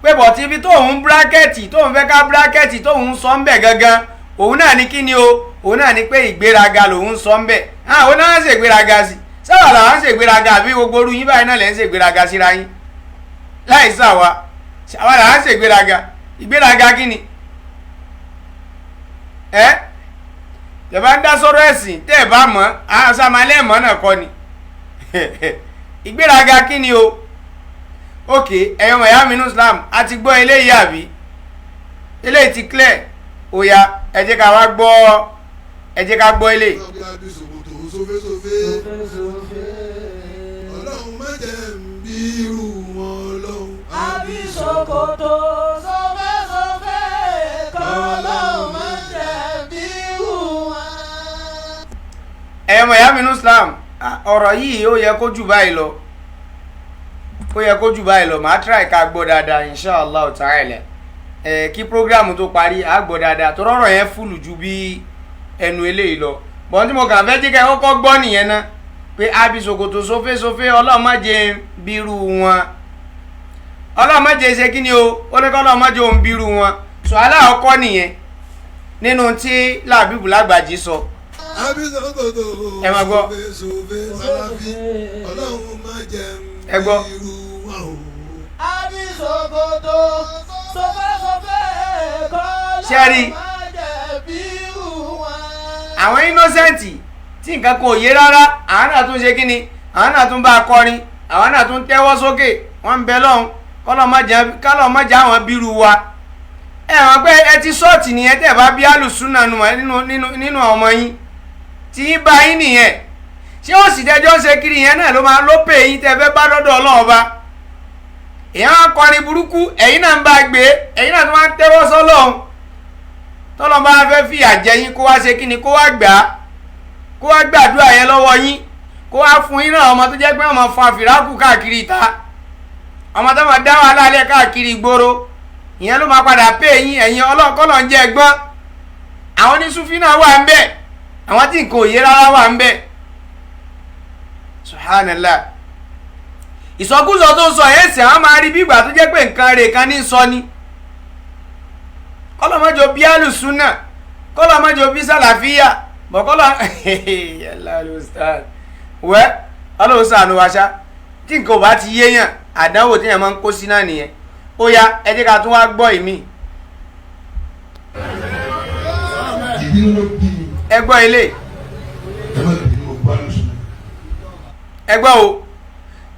pé bọ̀ tí ibi tóun bírákẹ́tì tóun fẹ́ ká bírákẹ́tì tóun sọ ń bẹ̀ gangan, òun náà ní kíni o, òun náà ní pé ìgbéraga lòun sọ ń bẹ̀. Àwọn náà ń ṣègbéraga sí sábà làwọn ń ṣègbéraga, àbí gbogbo orú yín báyìí náà lẹ́ ń ṣègbéraga síra yín láì sàwa àwọn làwọn ń ṣègbéraga. Ìgbéraga kíni ẹ tẹ̀bá ń dá sọ́rọ̀ ẹ̀sìn tẹ́ ẹ̀ bá mọ̀ àwọn sàmálẹ̀ mọ̀ náà kọ́ ni. Ìgbéraga kíni o? Ok, ẹ̀yọ́ mọ̀ ìyá mi ní Islam, a ti gbọ́ eléyìí àbí eléyìí ti clear. Ó yá, ẹ jẹ́ ká wá gbọ́, ẹ jẹ́ ká gbọ́ eléyìí. Ọlọ́run má jẹ́ n bí irú wọn Ọlọ́run. Àbí ṣòkòtò sófésófé kọ́lọ́run má jẹ́ bí irú wọn. Ẹ̀yọ́ mọ̀ ìyá mi ní Islam, ọ̀rọ̀ yìí ó yẹ kó jù báyìí lọ, ó yẹ kó jù báyìí lọ. Màá try ká gbọ́ dáadáa inshallah ta'ala, ẹ kí programu tó parí á gbọ́ dáadáa, tó rọrọ̀ yẹn fúlù ju bí ẹnu eléyìí lọ. Bọ́n tí mo kàn fẹ́ jẹ́ kẹ́ kọ́kọ́ gbọ́ nìyẹn ná, pé àbí ṣòkòtò sófésófé Ọlọ́run má jẹ́ bírú wọn, Ọlọ́run má jẹ́ ṣe kí ni o, ó ní kọ́ Ọlọ́run má jẹ́ òun bírú wọn. Sọ aláàkọ́ nìyẹn. Nínú tí Làbíbù Lágbàjì sọ. Ẹ máa gbọ́. Ẹ gbọ́. Ṣé rí àwọn innocent tí nǹkan kan ò yé rárá, àwọn náà tún ṣe kí ni, àwọn náà tún bá a kọrin, àwọn náà tún tẹ́wọ́ sókè, wọ́n ń bẹ lọ́hùn kọ́lọ́ má jẹ́ àwọn bírú wa. Ẹ hàn pé ẹ ti sọ́ọ̀tì nìyẹn tẹ́ ẹ bá bí alùsùnà nínú ọmọ yín tí yín bá yín nìyẹn. Ṣé ó sì dẹjọ́ ń ṣe kiri yẹn náà ló máa ló pè yín tẹ́ fẹ́ bá dọ́dọ̀ Ọlọ́run ọba? Èèyàn á kọrin burúkú, ẹ̀yin náà ń bá gbé, ẹ̀yin náà tó máa ń tẹ́wọ́ sọ́lọ́hún. Tọ́lọ́n bá fẹ́ fìyà jẹ yín, kó wá ṣe kí ni, kó wá gbà á, kó wá gbàdúrà yẹn lọ́wọ́ yín, kó wá fún yín náà ọmọ tó jẹ́ pé ọmọ fa fìrákù káàkiri ìta, ọmọ tó máa dá wàhálà lẹ̀ káàkiri ìgboro, ìyẹn ló máa padà pè yín. Ẹ̀yin ọlọ́kọ́lọ́ ń jẹ́ ẹgbọ́n. Àwọn onísúfí náà wà ń bẹ̀, àwọn tí nǹkan ò yé rárá wà ń bẹ̀. Subhanallah. Ìsọkúsọ tó ń sọ yẹn sì àwọn máa rí bí ìgbà tó jẹ́ pé nǹkan rẹ̀ kan ní sọ ni. Kọ́lọ́mọ́jọ bí alùsùnà, kọ́lọ́mọ́jọ bí sàlàfíà, bọ̀kọ́lọ́ wẹ́ ọlọ́run ṣàánú wa ṣá. Tí nǹkan ò bá ti yéèyàn, àdánwò tí èèyàn máa ń kó sí náà nìyẹn. Ó yá, ẹ jẹ́ ká tún wá gbọ́ ìmí. Ẹ gbọ́ ilé. Ẹ gbọ́ o,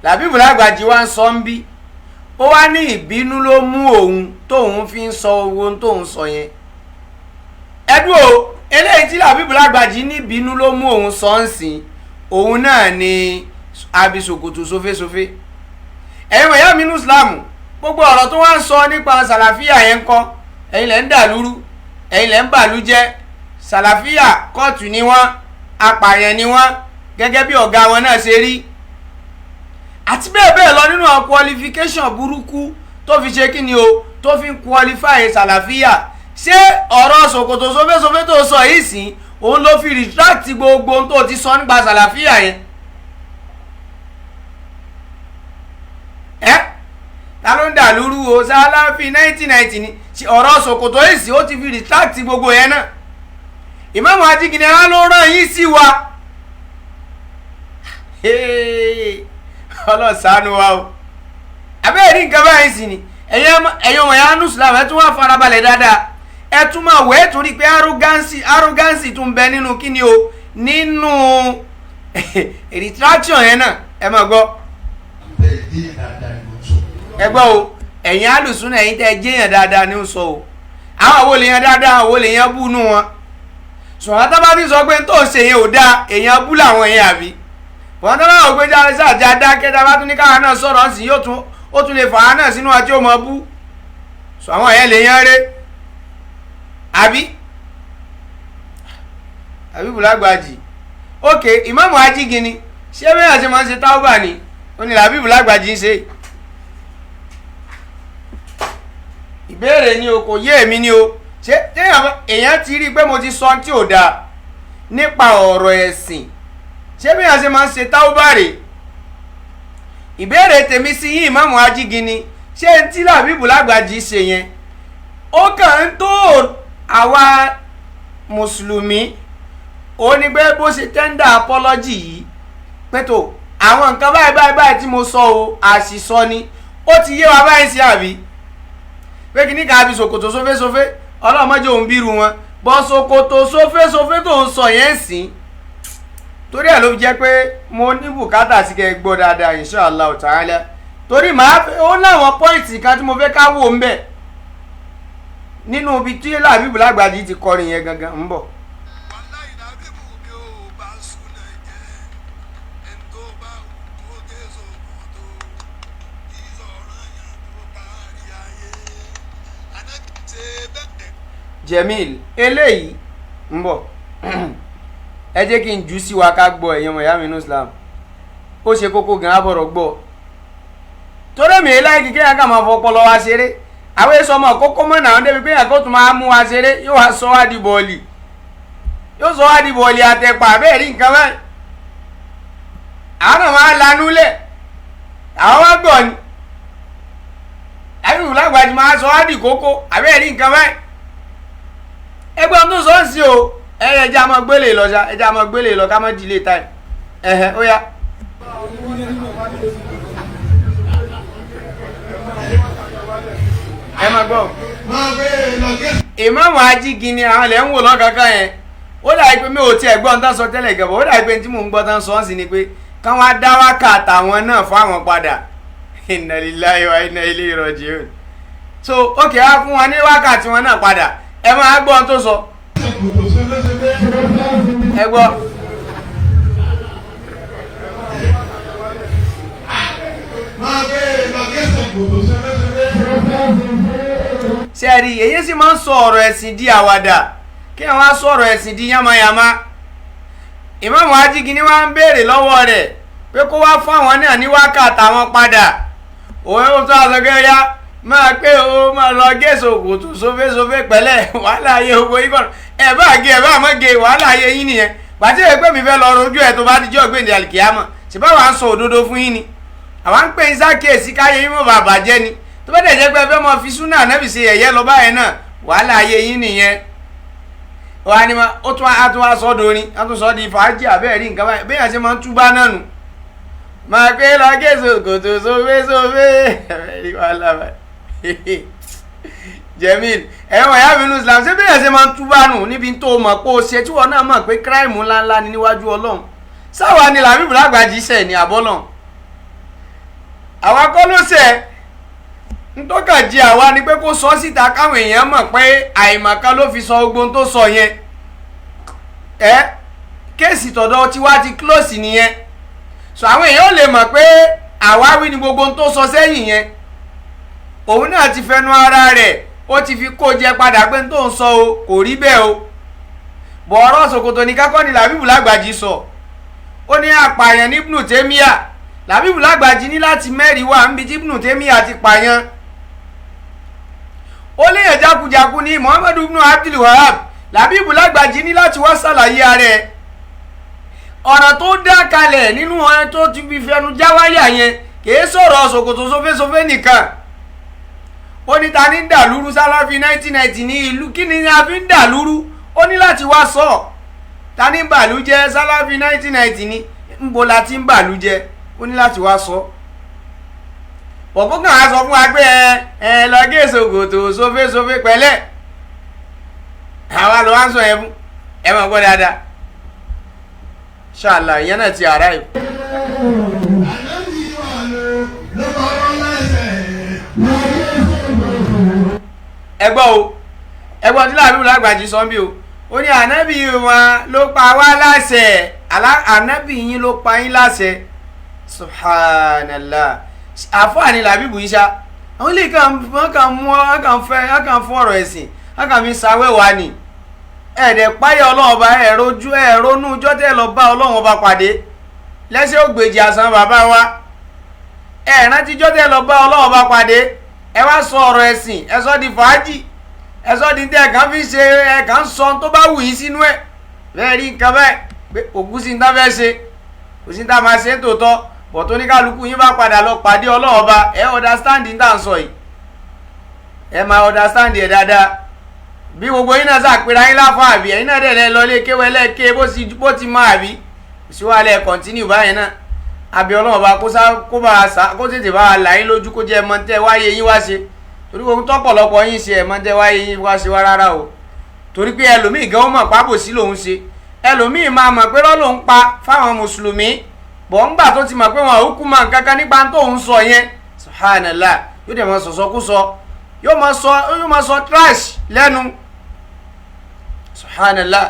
Làbíbù Lágbàjì wá ń sọ ń bí, ó wá ní ìbínú ló mú òun tóun fi ń sọ owó tóun sọ yẹn. Ẹdú o, eléyìí tí Làbíbù Lágbàjì ní ìbínú ló mú òun sọ ń sìn, òun náà ni abisokoto sófésófé. Ẹ̀yin wọ̀nyá mi nínú Ìsìlámù, gbogbo ọ̀rọ̀ tó wá ń sọ nípa sàlàfíà yẹn ń kọ́, ẹ̀yin lẹ́ ń dàlúrú, ẹ̀yin lẹ́ ń bàlú jẹ́. Sàlàfíà kóòtù ni wọ́n, apààyàn ni wọ́n, gẹ́gẹ́ bí ọ̀gá wọn náà ṣe rí, àti bẹ́ẹ̀ bẹ́ẹ̀ lọ nínú àwọn qualification burúkú tó fi ṣe kíni o, tó fi ń qualify sàlàfíà. Ṣé ọ̀rọ̀ ṣòkòtò sófésófé tó sọ yìí sìn, òun ló fi retract gbogbo ohun tó ti sọ nípa sàlàfíà yẹn? Ẹ́ ta ló ń dà lúrú o? Sàlàfí 1990 ni ọ̀rọ̀ ṣòkòtò yìí sìn, ó ti fi retract gbogbo yẹn náà. Ìmáàmù Ajígini á ló rán yín sí wa. Ọlọ́sàánú wa o. Abẹ́rẹ́ ní nǹkan báyìí sì ni ẹ̀yin ọmọ ya nù Islam, ẹ tún wá farabalẹ̀ dáadáa, ẹ tún máa wẹ̀ torí pé arrogance tún bẹ nínú kíni o, nínú retraction yẹn náà. Ẹ máa gbọ́, ẹ gbọ́ o, ẹ̀yin alùsùn ẹ̀yin tẹ́ jẹ́yàn dáadáa ní sọ o. Àwọn àwo lè yan dáadáa, àwọn lè yan bú nú wọn. Sọ̀rọ̀ tá bá ti sọ pé tó ń ṣe yẹn ò dáa, èèyàn bú làwọn yẹn àbí wọ́n tó náà gbé jáde sáàjà dákẹ́. Tá a bá tún ní káwa náà sọ̀rọ̀ sí, yóò tún ó tún lè fà á náà sínú àti ó mọ bú. Sọ àwọn yẹn lè yan ré àbí Àbíbù Lágbàjì. Ok, Ìmáàmù Ajígini ṣé bẹ́ẹ̀ àti máa ń ṣe táwọ́bà ni ó ní Làbíbù Lágbàjì ń ṣe. Ìbéèrè ni o, kò yé èmi ni o. Ṣé èèyàn ti rí i pé mo ti sọ tí ò dáa nípa ọ̀rọ̀ ẹ̀sìn, ṣé bí a ṣe máa ń ṣe táwọ́bà rè? Ìbéèrè tèmi sí yín Ìmáàmù Ajígini, ṣé tí Làbíbù Lágbàjì ṣe yẹn ó kàn ń tó àwa mùsùlùmí? Ó ní pé bó ṣe tẹ́ndà apology yìí pẹ̀tọ́ àwọn nǹkan báyìí báyìí báyìí tí mo sọ o, àṣìsọ ni, ó ti yé wa báyìí sí àbí? Pé kí ní ká fi ṣòkòtò sófésófé, ọlọ́mọdé òun bírú wọn bọ́ ṣòkòtò sófésófé tó ń sọ yẹn sìn. Torí ẹ̀ ló fi jẹ́ pé mo ní bùkátà sí kẹ́ gbọ́ dáadáa inshallah ta'ala, torí màá fẹ́ ó láwọn pọ́ìntì kan tí mo fẹ́ ká wò ń bẹ̀ nínú ibi tí Làbíbù Lágbàjì ti kọrin yẹn gangan ń bọ̀. Jemil eléyìí ń bọ̀, ẹ jẹ́ kí n jù sí wa ká gbọ́. Ẹ̀yin ọmọ ìyá mi nínú Islam, ó ṣe kókó gan abọ̀rọ̀ gbọ́. Torí mi láì kíkẹ́ yẹn ká máa fọpọlọ wa ṣeré. Àwọn èso ọmọ kókó mọ̀ náà débi pé yẹn kó tún máa mú wa ṣeré, yóò wá sọ wá di bọ̀ọ̀lì, yóò sọ wá di bọ̀ọ̀lì àtẹ̀pà bẹ́ẹ̀ rí nǹkan báyìí. Àwọn náà máa lanú lẹ̀, àwọn wá gbọ́ ni Àbíbù Lágbàjì máa sọ wá di kókó àbẹ́ẹ̀ rí nǹkan báyìí. Ẹgbẹ́ ohun tó sọ ń sí o, ẹja máa gbélé lọ ṣá, ẹja máa gbélé lọ ká má delay time. Ẹ̀hẹ̀, ó yá. Ẹ máa gbọ́. Ìmáàmù Ajígini àwọn ilẹ̀ ń wò lọ́kàkàn yẹn. Ó dàbí pé mi ò tiẹ̀ gbọ́ ohun tán sọ tẹ́lẹ̀ gẹ̀bọ̀, ó dàbí pé tí mò ń gbọ́ tán sọ ń sí ni pé káwọn á dá wákà tàwọn náà fáwọn padà. Inna lillahi wa inna ilayhi raji'un. So ókè á fún wọn ní wákàtí wọn náà padà. Ẹ máa gbọ́ ohun tó sọ. Ẹ gbọ́. Ṣé ẹ rí, èyí sì máa ń sọ ọ̀rọ̀ ẹ̀sìn di àwàdà, kí àwọn á sọ ọ̀rọ̀ ẹ̀sìn di yánmayànmá. Ìmáàmù Ajígini wá ń béèrè lọ́wọ́ rẹ̀ pé kó wá fún àwọn náà ní wákàtí àwọn padà. Òun ó tún aṣọ kẹ́ ya máa pé o máa lọ gé ṣòkòtò sófésófé pẹ̀lẹ́ wàhálà ayé gbogbo yín kọ̀ọ̀rọ̀ ẹ̀ bá gé ẹ̀ bá mọ́ gé wàhálà ayé yín nìyẹn. Pàtí ẹ̀ pé mi fẹ́ lọ rojú ẹ̀ tó bá dijọ́ gbèǹde àlìkìyámọ̀, ṣùgbọ́n àwa ń sọ òdodo fún yín ni, àwa ń pè ń sákèésí káyé yín mọ̀ bàbà jẹ́ ni. Tó bá dẹ̀ jẹ́ pé ẹ fẹ́ mọ fi súnà Ànábì ṣe yẹ̀yẹ́ lọ báyẹn náà, wàhálà ayé yín nìyẹn. Wà ní ma ó tún á tún wá sọ dorin, á tún sọ di fàájì àbẹ́ẹ̀ rí nǹkan báyìí, béèyàn ṣe máa ń túbá náà nù. Máa pé lọ gé ṣòkòtò sófésófé rí wàhálà báyìí. Jemil, ẹ̀wọ̀n ìyá mi nù Islam, ṣé béèyàn ṣe máa ń túbá nù níbi tó mọ̀ pé o ṣe tí wọn náà mọ̀ pé kíráìmù ńláńlá ni níwájú Ọlọ́run. Sáwa ni Làbíbù Lágbàjì ṣẹ̀ ní àbọ́lọ̀. Àwa kọ́ ló ṣẹ̀, ntọ́ka jí àwa ni pé kó sọ síta káwọn èèyàn mọ̀ pé àìmọ̀kan ló fi sọ ogun tó sọ yẹn. Ẹ kéèsì tọ̀dọ̀ tiwa ti close nìyẹn, so àwọn èèyàn ò lè mọ̀ pé àwáwí ni gbogbo tó sọ sẹ́yìn yẹn. Òun náà ti fẹnu ara rẹ̀ ó ti fi kó jẹ padà pé tó ń sọ o kò rí bẹ́ẹ̀ o. Bọ̀ọ̀rọ̀ ṣòkòtò ní kákọ́ ni Làbíbù Lágbàjì sọ. Ó ní apààyàn ní Ibnu Taymiyyah. Làbíbù Lágbàjì ní láti mẹ́rin wà níbi tí Ibnu Taymiyyah ti pààyàn. Ó léèyàn jákujàku ní Muhammadu ibn Abdul Wahab. Làbíbù Lágbàjì ní láti wá ṣàlàyé ara ẹ̀. Ọ̀rọ̀ tó dá kalẹ̀ nínú ọ̀rẹ́ tó ti fi fẹnu jáwáyà yẹn kìí sọ̀rọ̀ ṣòkòtò sófésófé nìkan. Ó ní ta ní ń dàlúrú Sálàfí 1990 ní ìlú, kí ni a fi ń dàlúrú? Ó ní láti wá sọ ta ní bàlú jẹ́ Sálàfí 1990 ní ńbo la ti ń bàlú jẹ́. Ó ní láti wá sọ. Bọ̀kú kàn á sọ fún wa pé ẹ lọ gé ṣòkòtò sófésófé pẹ̀lẹ́. Àwa ló wá ń sọ yẹn fún ẹ máa gbọ́ dáadáa. Ṣáàlà ìyẹn náà ti arrive. Ẹ gbọ́ o, ẹ gbọ́ tí Làbíbù Lágbàjì sọ bí o. Ó ní ànábì wọn ló pa wá láṣẹ, ànábì yín ló pa yín láṣẹ. Subhanallah, àfáàní Làbíbù yìí ṣá. Àwọn ilé kan wọn kàn mú wọn kàn fẹ́ wọn kàn fún ọ̀rọ̀ ẹ̀sìn, wọn kàn fi ṣàwẹ́wà ni. Ẹ̀ẹ́dẹ̀ páyà Ọlọ́run ọba, ẹ̀ẹ́rojú ẹ̀ẹ́ronú ọjọ́ tẹ́ lọ bá Ọlọ́run ọba pàdé lẹ́sẹ̀ ògbèjì àsán bàbá wa. Ẹ̀ẹ́rántí ọjọ́ tẹ́ lọ bá Ọlọ́run ọba pàdé. Ẹ wá sọ ọ̀rọ̀ ẹ̀sìn, ẹ sọ di fàájì, ẹ sọ di tẹ́ ẹ̀ kàn fi ṣe, ẹ̀ kàn sọ tó bá wù yín sínú ẹ̀. Bẹ́ẹ̀ rí nǹkan bẹ́ẹ̀ pé òkú sí ní tá fẹ́ ṣe, kò sí ní tá máa ṣe ń tòótọ́. Bọ̀ tó ní kálukú yín bá padà lọ pàdé Ọlọ́run ọba, ẹ understand ní tá à ń sọ yìí, ẹ máa understand ẹ̀ dáadáa. Bí gbogbo yín náà ṣàpèrè ayín láfọ àbí ẹ̀yin náà dẹ̀ lẹ lọ lé kéwẹ́ lẹ́ẹ̀ké bó ti mọ àbí síwálẹ̀ continue báyìí náà. Àbí Ọlọ́run ọba kó tètè bá wa là yín lójú, kó jẹ́ ẹmọ tẹ́ wáyé yín wá ṣe. Torí gbogbo tọ́pọ̀lọpọ̀ yín ṣe ẹmọ tẹ́ wáyé yín wá ṣe wá rárá o. Torí pé ẹlòmíì gan mọ̀ pábò sí lòun ṣe, ẹlòmíì máa mọ̀ pé rọ́ lòun pa fáwọn mùsùlùmí, bọ̀ ńgbà tó ti mọ̀ pé wọn ò kú mọ̀ nǹkan kan nípa tó ń sọ yẹn. Subhanallah, yóò dẹ̀ mọ sọ̀sọ́kúsọ, yóò máa sọ trash lẹ́nu. Subhanallah,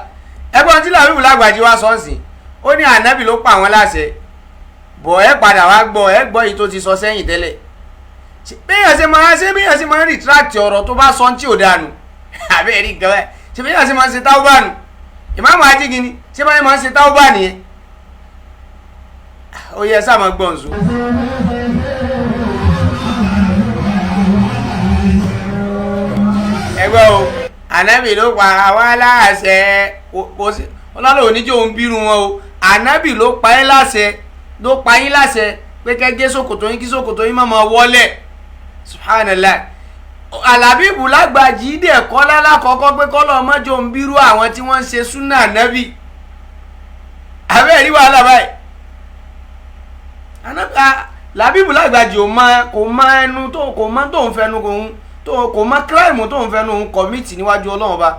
ẹgbọ́n tí Làbíbù Lágbàjì wá sọ ń sìn, ó ní ànábì ló pa àwọn láṣẹ. Bọ̀ ẹ padà wá gbọ́, ẹ gbọ́ yìí tó ti sọ sẹ́yìn tẹ́lẹ̀. Béèyàn ṣe máa ṣe béèyàn ṣe máa ń retract ọ̀rọ̀ tó bá sọ tí ò dànù àbẹ́ rí nǹkan báyìí, ṣe béèyàn ṣe máa ń ṣe táwọ́bà nù. Ìmáàmù Ajígini ṣé báyìí máa ń ṣe táwọ́bà nìyẹn. Ó yẹ sáà máa gbọ́ ǹzó. Ẹgbẹ́ o, ànábì ló pa àwa láṣẹ. Kò sí ọlọ́run oníjó ń bírun wọn o. Ànábì ló pa yín láṣẹ, ló pa yín láṣẹ pé kẹ́ gé ṣòkòtò yín, kí ṣòkòtò yín má máa wọlẹ̀. Subhanallah, Àlàbíbù Lágbàjì dẹ̀ kọ́lá lákọ̀ọ́kọ́ pé kọ́lọ́ ọmọjọ́ ń bírú àwọn tí wọ́n ń ṣe súnà nẹ́bì. Àbẹ́ rí wàhálà báyìí. Làbíbù Lágbàjì ò mọ kò mọ ẹnu tó kò mọ tó ń fẹnu òun tó kò mọ kíráìmù tó ń fẹnu òun kọ̀mìtì níwájú Ọlọ́run ba.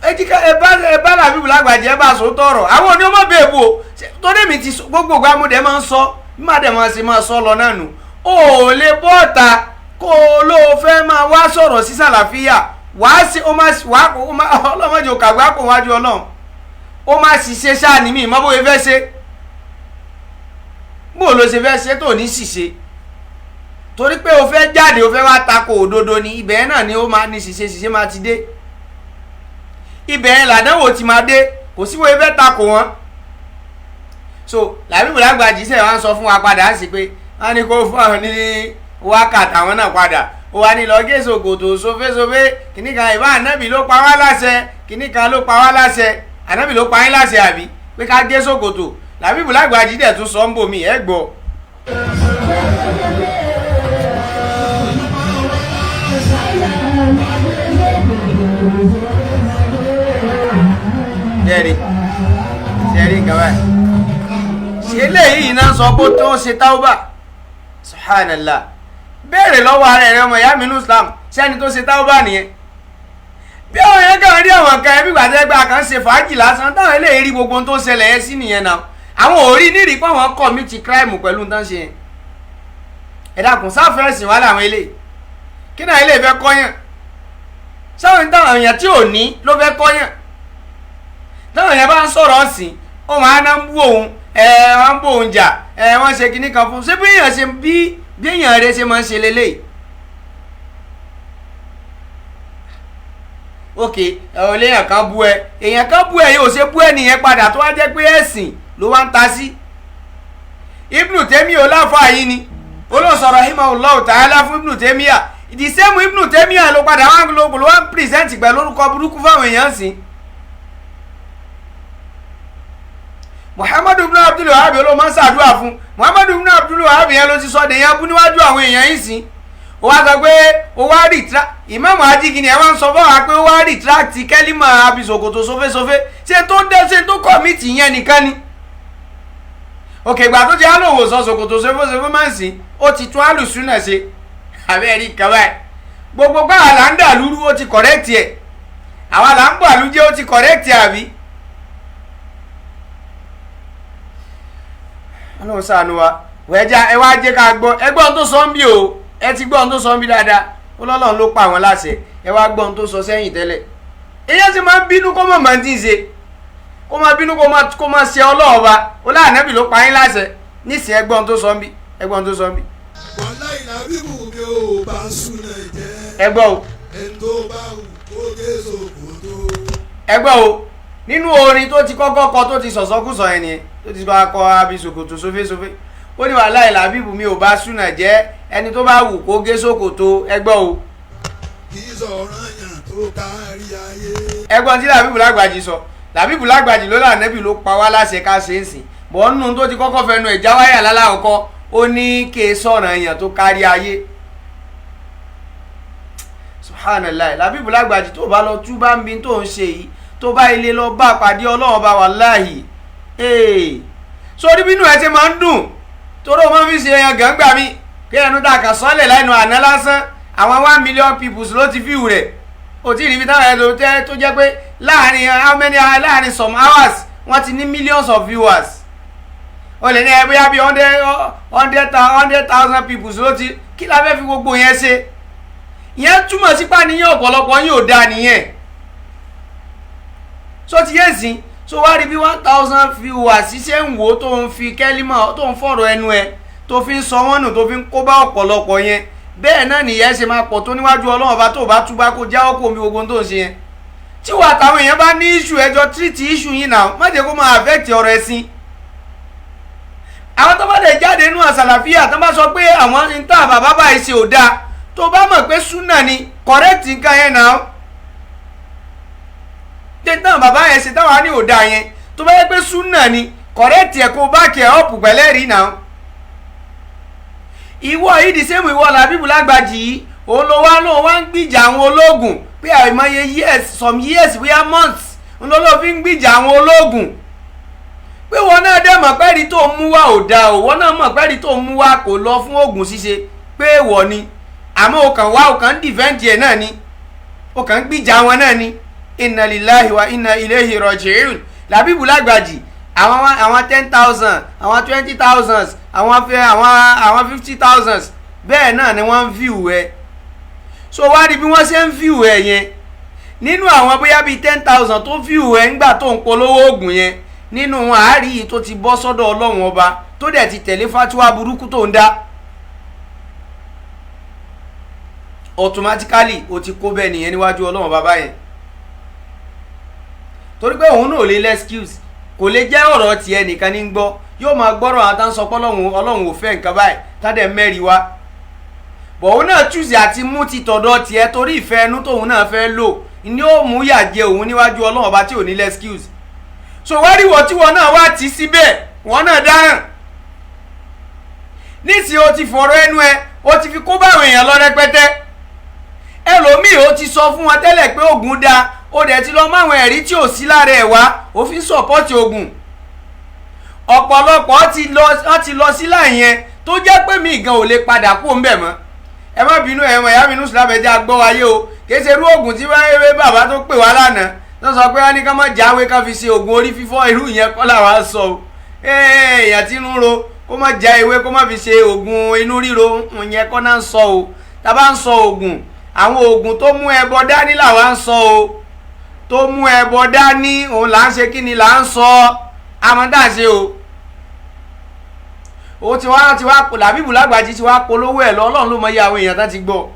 Ẹ bá Làbíbù Lágbàjì ẹ bá sọ tọrọ àwọn òní ọmọ bẹ́ẹ̀ bò torí mi ti gbogbo ìgbà mo dẹ̀ máa ń sọ má dẹ̀ máa ṣe máa sọ lọ náà nù. O ò lè bọ́ ọ̀tà kó o ló fẹ́ máa wá sọ̀rọ̀ sí sàlàfíà wàá sí ó máa wàá kó ọlọ́mọdé òkàgbá kò wájú Ọlọ́run ó máa sì ṣe sáà ní mi mọ́ bóyá fẹ́ ṣe bó ló ṣe fẹ́ ṣe tó ní ṣìṣe torí pé o fẹ́ jáde o fẹ́ wá tako òdodo ni ibẹ̀ náà ni ó máa ní ṣìṣe ṣìṣe máa ti dé ibẹ̀ làdánwò ti máa dé kò sí bóyá fẹ́ tako wọn. So Làbíbù Lágbàjì ṣe wá ń sọ fún wa padà sí pé wọ́n ní kó fún àwọn ní wákàtí àwọn náà padà ó wá ní lọ gé ṣòkòtò sofésofé kìnnì kan ìbá ànábì ló pa wá láṣẹ kìnnì kan ló pa wá láṣẹ ànábì ló pa yín láṣẹ àbí pé ká gé ṣòkòtò Làbíbù Lágbàjì dẹ̀ tún sọ ń bò mí ẹ gbọ́. Ṣẹ́ẹ̀rí ṣẹ́ẹ̀rí nǹkan báyìí ṣe eléyìí náà sọ pé tó ń ṣe táwọ́bà subhanallah béèrè lọ́wọ́ ara ẹ̀rẹ́ ọmọ ìyá mi ní Islam sẹ́ni tó ṣe táwọ́bà nìyẹn bí àwọn yẹn kàn rí àwọn kan ẹbí gbàdẹ́gbà kan ṣe fàájì lásán táwọn eléyìí rí gbogbo tó ń ṣẹlẹ̀ yẹn sí nìyẹn náà àwọn ò rí nírìí pé àwọn commit crime pẹ̀lú nǹkan ṣe yẹn ẹ dákun sáfẹ́ ẹ̀sìn wà láwọn eléyìí kí náà eléyìí fẹ́ kọ́yàn sáwọn táwọn èèyàn tí ò ní ló fẹ́ kọ́yàn táwọn èèyàn bá ń sọ̀rọ̀ ọ̀sìn ó máa ń bú òun ẹ wọ́n ń bó òun jà ẹ wọ́n ṣe kinní kan fún un ṣé bí èèyàn ṣe bí bí èèyàn rẹ ṣe máa ń ṣe leléyìí. Ok ọ̀lẹ́yàn kan bú ẹ èèyàn kan bú ẹ yóò ṣe bú ẹ nìyẹn padà tó wá jẹ́ pé ẹ̀sìn ló wá ń ta sí. Ibnu Taymiyyah ọláfà yìí ni olóòsàn rahimahullahu ta'ala fún Ibnu Taymiyyah the same Ibnu Taymiyyah ló padà wá ló wá ń pírẹsẹ̀ntì pẹ̀lú orúkọ burúkú fáwọn èèyàn sí. Muhammadu ibn Abdul Wahab ló máa ń ṣàdúrà fún Muhammadu ibn Abdul Wahab yẹn ló ti sọ dèyàn bú níwájú àwọn èèyàn yìí sí ó wá sọ pé ó wá retract ìmáàmù ajígini ẹ wá ń sọ fún wa pé ó wá retract kẹ́límà abisokoto sófésófé ṣé tó dé ṣé tó kọ̀mìtì yẹn nìkan ni. Òkè ìgbà tó ti alòwò sọ sokoto sófésófé máa ń sìn ó ti tún alùsùnà ṣe àbẹ́ rí kaba ẹ̀ gbogbo báwa là ń dà lúrú ó ti correct ẹ̀ àwa là ń bọ̀ àlújẹ́ ó ti correct ẹ̀ àbí. Ọlọ́run ṣàánú wa wẹ́jà ẹ wá jẹ́ ká gbọ́ ẹ gbọ́ ohun tó sọ ń bí o ẹ ti gbọ́ ohun tó sọ ń bí dáadáa ó lọ́lọ́run ló pa àwọn láṣẹ ẹ wá gbọ́ ohun tó sọ sẹ́yìn tẹ́lẹ̀ èyí sì máa ń bínú kó mọ̀ máa ń tí ń ṣe kó máa bínú kó máa ṣe ọlọ́ọ̀ba ó láàánábì ló pa yín láṣẹ nísìnyí ẹ gbọ́ ohun tó sọ ń bí ẹ gbọ́ ohun tó sọ ń bí. Wàláhì Làbíbù mi ò bá súnà jẹ́. Ẹ gbọ́ o. Ẹni tó bá wù kó gé ṣòkòtò. Ẹ gbọ́ o nínú orin tó ti kọ́kọ́ kọ tó ti sọ̀sọ́kùsọ yẹn ni tó ti kọ́ abi ṣòkòtò sófésófé ó ní wàláhì Làbíbù mi ò bá súnà jẹ́ ẹni tó bá wù kó gé ṣòkòtò ẹ gbọ́ o. Kì í sọ̀rọ̀ yàn tó kárí ayé. Ẹ gbọ́n tí Làbíbù Lágbàjì sọ Làbíbù Lágbàjì ló lànàbì ló pa wá láṣẹ ká ṣe é sìn bọ́ nínú tó ti kọ́kọ́ fẹnu ẹ̀ jáwáyà lálákọ̀ọ́kọ́ ó ní kí e sọ̀rọ̀ èèyàn tó kárí ayé. Subhanallah Làbíbù Lágbàjì tó bá lọ tú bá ń bi tó ń ṣe yìí tó bá ilé lọ bá pàdé Ọlọ́run bá wàláhì ee sórí bínú ẹ ti máa ń dùn torí o máa ń fi ṣe ẹyàn gàngbà mi kí ẹnu tá a kàn sọ́lẹ̀ lẹ́nu àná lásán àwọn 1 million people ló ti fíw rẹ̀ o tí ì rí ibi táwọn ẹ̀rọ tẹ́ tó jẹ́ pé láàrin how many láàrin some hours wọ́n ti ní millions of viewers o lè ní ẹ bóyá bí 100,000 people ló ti kí la fẹ́ fi gbogbo yẹn ṣe ìyẹn túmọ̀ sí pàníyàn ọ̀pọ̀lọpọ̀ yín ò dáa nìyẹn so ti yé sìn so wá rí bí 1,000 viewers ṣiṣẹ́ ń wò tó ń fi kẹ́límọ̀ tó ń fọ̀rọ̀ ẹnu ẹ tó fi ń sọ wọ́n nù tó fi ń kó bá ọ̀pọ̀lọpọ̀ yẹn bẹ́ẹ̀ náà nìyẹn ṣe máa pọ̀ tó níwájú Ọlọ́run bá tó bá túbá kó jáwọ́ kó omi gbogbo tó ń ṣe yẹn tí wàá táwọn èèyàn bá ní issue ẹjọ́ treat issue yín náà má jẹ́ kó máa affect ọ̀rọ̀ ẹ̀sìn àwọn tó bá dẹ̀ jáde nínú àsàlàfíà tó bá sọ pé àwọn ń tà bàbá báyìí ṣe ò dáa tó bá mọ̀ pé súnà ni correct nǹkan yẹn náà tẹ́tàn bàbá yẹn ṣe táwọn á ní òdà yẹn tó bá yẹ pé súnà ni correct ẹ̀ kó bá kẹ̀ ọ́pù pẹ̀lẹ́ rí náà. Ìwọ yìí the same ìwọ Làbíbù Lágbàjì yìí Òun ló wá lóun wá ń gbìjà àwọn ológun pé àìmọye years, some years, bóyá months, ń lọ ló fi ń gbìjà àwọn ológun, pé wọn náà dẹ̀ mọ̀ pẹ́ẹ́rì tó ń mú wá ò dáa o, wọn náà mọ̀ pẹ́ẹ́rì tó ń mú wá kò lọ fún oògùn ṣíṣe, pé èèwọ̀ ni, àmọ́ o kàn wá, o kàn ń defend ẹ̀ náà ni, o kàn ń gbìjà wọn náà ni. Inna lillahi wa inna ilayhi raji'un. Làbíbù Lágbàjì, àwọn 10,000, àwọn 20,000, àwọn fẹ́ àwọn 50,000, bẹ́ẹ̀ náà ni wọ́n ń view ẹ. So wá rí bí wọ́n ṣe ń view ẹ yẹn, nínú àwọn bóyá bíi 10,000 tó view ẹ ńgbà tó ń polówó oògùn yẹn, nínú wọn àárí yìí tó ti bọ́ sọ́dọ̀ Ọlọ́run Ọba, tó dẹ̀ ti tẹ̀lé fatuwa burúkú tó ń dá, automatically o ti kó bẹ́ẹ̀ nìyẹn níwájú Ọlọ́run Bàbá yẹn, torí pé òun náà ò lè lẹ́skíùs, kò lè jẹ́ ọ̀rọ̀ tiẹ̀ nìkan ní gbọ́, yóò máa gbọ́rọ̀ àwọn tá ń sọ pé Ọlọ́run ò fẹ́ nǹkan báyìí, tádẹ̀ mẹ́rin wá bọ̀, òun náà túùsì àti mú ti tọ̀dọ̀ tiẹ̀ torí ìfẹ́ ẹnu tóun náà fẹ́ lò ní ó mú yà jẹ òun níwájú Ọlọ́run Ọba tí ò ní lẹ́skíùs. So wá rí wọ́n tí wọ́n náà wá tì síbẹ̀, wọ́n náà dáràn nísìnyí, o ti fọ̀rọ̀ ẹnu ẹ, o ti fi kó báwọn èèyàn lọ rẹpẹtẹ. Ẹlòmíì o ti sọ fún wọn tẹ́lẹ̀ pé oògùn da, o dẹ̀ ti lọ máwọn ẹ̀rí tí ò sí lára ẹ̀ wá, o fi ń sọ̀pọ́tì oògùn. Ọ̀pọ̀lọpọ̀ ti lọ sí láì yẹn tó jẹ́ pé mi gan ò lè padà kú òun bẹ̀ mọ́. Ẹ má bínú, ẹ̀ mọ̀ ìyá mi nùsùlá bẹ̀ jẹ́ agbọ́ wáyé o, kìí ṣe irú oògùn tí wáyé bàbá tó pè wá lánàá tó sọ pé wọ́n ní ká má jáwé ká fi ṣe oògùn orí fífọ́, irú ìyẹn kọ́ làwa sọ o. Èèyàn tí ń ro kó má já ewé kó má fi ṣe oògùn inú ríro, ìyẹn kọ́ náà ń sọ o. Tá bá ń sọ oògùn, àwọn oògùn tó mú ẹbọ dání làwa ń sọ o, tó mú ẹbọ dání òun là ń ṣe, kí ni là ń sọ amọ̀dáṣe o. Ó ti wá Làbíbù Lágbàjì ti wá polówó ẹ̀ lọ, Ọlọ́run ló mọ iye àwọn èèyàn tán ti gbọ́.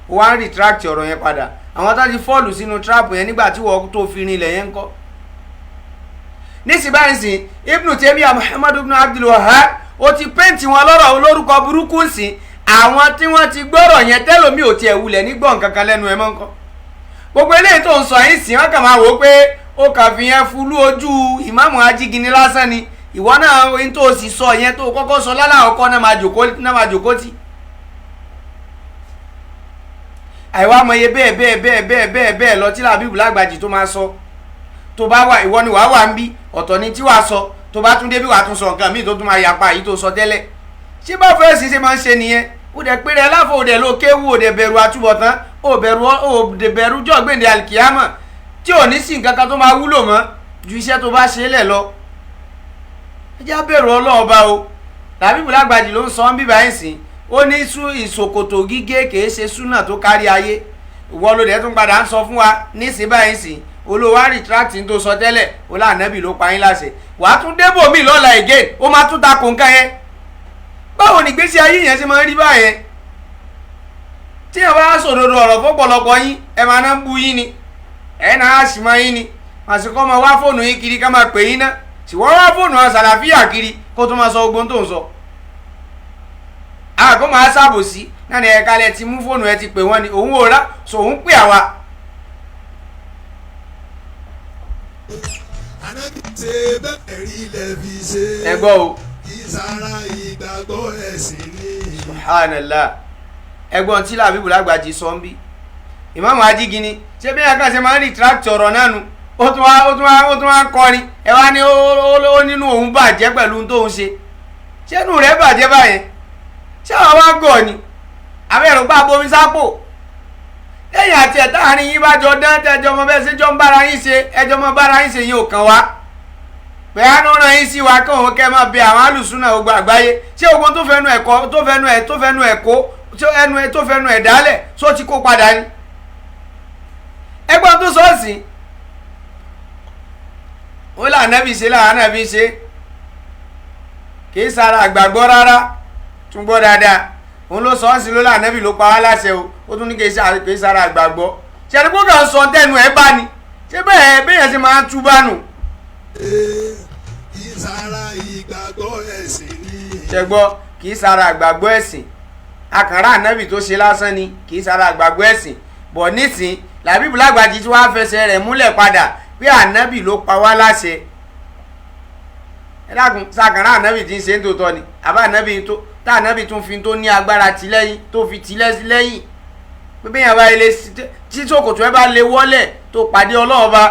Ó wá ń retract ọ̀rọ̀ yẹn padà, àwọn tán ti fọ́ọ̀lù sínú trap yẹn nígbà tí wọ́n tó fi rinlẹ̀ yẹn ń kọ́. Nísìnyí báyìí sìn, Ibn Taymiyyah Muhammad ibn Abdul Wahhab, ó ti pẹ́ǹtì wọn lọ́rọ̀ olórúkọ burúkú sìn, àwọn tí wọ́n ti gbọ́rọ̀ yẹn tẹ́lómi ò tiẹ̀ wulẹ̀ nígbọ̀n kankan lẹ́nu ẹ̀ mọ́ ń kọ́. Gbogbo eléyìí tó ń sọ yín sìn, wọ́n kàn máa wò ó pé ó kàn fi yẹn fulú ojú ìmáàmù ajígini lásán ni. Ìwọ náà ń tó sì sọ yẹn tó kọ́kọ́ sọ lálàkọ́kọ́ náà máa jòkó tì. Àìwá mọye bẹ́ẹ̀ bẹ́ẹ̀ bẹ́ẹ̀ bẹ́ẹ̀ bẹ́ẹ̀ bẹ́ẹ̀ lọ tí Làbíbù Lágbàjì tó máa sọ, tó bá wà ìwọ ni wàá wà ń bí, ọ̀tọ̀ ni tí wàá sọ, tó bá tún débí wàá tún sọ nǹkan míì tó tún máa yapa èyí tó sọ tẹ́lẹ̀. Ṣé bá fẹ́ẹ́ sì ṣe máa ń ṣe nìyẹn? Ó dẹ̀ pé rẹ láfo, ó dẹ̀ ló kéwu, ó dẹ̀ bẹ̀rù àtúbọ̀tán, ó dẹ̀ bẹ̀rù jọ̀gbìndé alikiyama tí ò ní sí nǹkan kan tó máa wúlò mọ́ ju iṣẹ́ tó bá ṣe lẹ̀ lọ. Ẹ jẹ́ á bẹ̀rù Ọlọ́run Ọba o. Làbíbù Lágbàjì ló ń sọ ń bíbá ẹ̀ sìn, ó ní ìṣòkòtò gígé kìí ṣe súnà tó kárí ayé. Ìwọ ló dẹ̀ tún padà ń sọ fún wa nísìnyí báyìí sìn, olówó retract tó sọ tẹ́lẹ̀, ó lànàbì ló pa yín láṣẹ, wàá tún débò mí lọ́la again, ó máa tún ta kòǹkà yẹn. Báwo ni ìgbésí ayé yẹn ṣe máa ń rí báyẹn? Tí ẹ bá sòdodo ọ̀rọ̀ fọ́pọ̀lọpọ̀ yín, ẹ máa ná ń bu yín ni, ẹ náà á sì máa yín ni, àsìkò máa wá fóònù yín kiri ká máa pè yín ná, sì wọ́n wá fóònù àsàlàfíà kiri kó tó máa sọ ogun tó ń sọ. Àgọ́ máa ṣàbòsí náà ni ẹ̀ka lẹ ti mú fóònù ẹ ti pè wọ́n ni, òun ò rá sọ òun pè àwa. Ànábì ṣe bẹ́ẹ̀ rí ilẹ̀ fi ṣe. Ẹ gbọ́ o. Ìsara ìgbàgbọ́ ẹ̀sìn ni. Subhanallah, ẹ̀gbọ́n tí Làbíbù Lágbàjì sọ ń bí ìmáàmù ajígini, ṣé bí ẹ̀ka ṣe máa ń retract ọ̀rọ̀ náà nu, ó tún wá kọrin, ẹ wá ní ó nínú òun bàjẹ́ pẹ̀lú tó ń ṣe, ṣé inú rẹ̀ bàjẹ́ báyẹn? Ṣé àwọn wá gọ̀ ni àbẹ̀rù pa bomi sápò lẹ́yìn àti ẹ̀ táàrin yín bá jọ dán, tẹ́jọ́ mọ bẹ́ẹ̀ ṣe jọ ń bára yín ṣe, ẹjọ́ mọ bára yín ṣe yín ò kàn wá pé á ń rán yín sí wa kí òun kẹ́ máa bẹ àwọn alùsùnà ogun àgbáyé. Ṣé ogun tó fẹnu ẹ̀kọ́ tó fẹnu ẹ̀ tó fẹnu ẹ̀ kó ẹnu ẹ̀ tó fẹnu ẹ̀ dálẹ̀ só ti kó padà ni? Ẹgbọ́n tó sọ sí ó lànàbí ṣe lànàbí ṣe kì í sara àgbàgbọ́ rárá, tún gbọ́ dáadáa, òun ló sọ ọ́ sí ló lànàbí ló pa wá láṣẹ o, ó tún ní kì í sara àgbàgbọ́. Ṣe kó kàn sọ tẹnu ẹ bá ni, ṣé bẹ́ẹ̀ bẹ́ẹ̀ ṣe máa ń tú bá nù. Kì í sara ìgbàgbọ́ ẹ̀sìn ni. Ṣe gbọ́, kì í sara àgbàgbọ́ ẹ̀sìn, akànrá ànábì tó ṣe lásán ni, kì í sara àgbàgbọ́ ẹ̀sìn. Bọ̀ nísìn Làbíbù Lágbàjì tí wàá fẹsẹ̀ rẹ̀ múlẹ̀ padà pé ànábì ló pa wá láṣẹ. Ẹ dákun, sàkànrá ànábì tí ń ṣe ń tòótọ́ ni àbá ànábì Tá ànábì tún fi tó ní agbára tì lẹ́yìn, tó fi tì lẹ́yìn pé bẹ́ẹ̀ bá ilé tí ṣòkòtò ẹ bá lè wọlẹ̀ tó pàdé Ọlọ́run bá,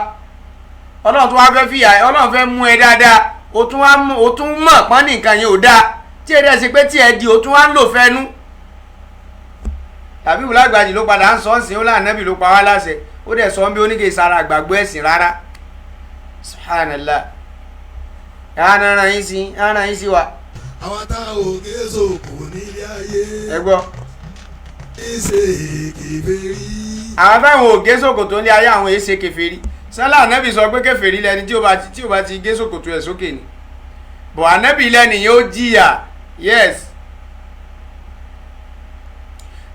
Ọlọ́run tó wá fẹ́ fìyà, Ọlọ́run fẹ́ mú ẹ dáadáa, o tún wá mú, o tún mọ̀ pọ́n ní nǹkan yẹn ò dáa, tí ẹ dẹ̀ ṣe pé tí ẹ di o tún wá ń lò fẹ́nu. Tàbí Lágbàjì ló padà ń sọ ọ́n sìn, ó lànàbì ló pa wá láṣẹ, ó dẹ̀ sọ ń bí oníkè sara àgbàgbọ́ ẹ̀sìn rárá. Subhanallah, ara yín sí, ara yín sí wa. Àwọn tá ò gé sòkò nílé ayé. Ẹ gbọ́. Ìṣe kèfèrí. Àwọn táwọn ò gé ṣòkòtò ní ayé, àwọn èsè kèfèrí. Sálà ànábì sọ pé kèfèrí lẹni tí ó bá ti gé ṣòkòtò ẹ̀ sókè ni, bọ̀ ànábì lẹ́ni yóò jìyà. Yes,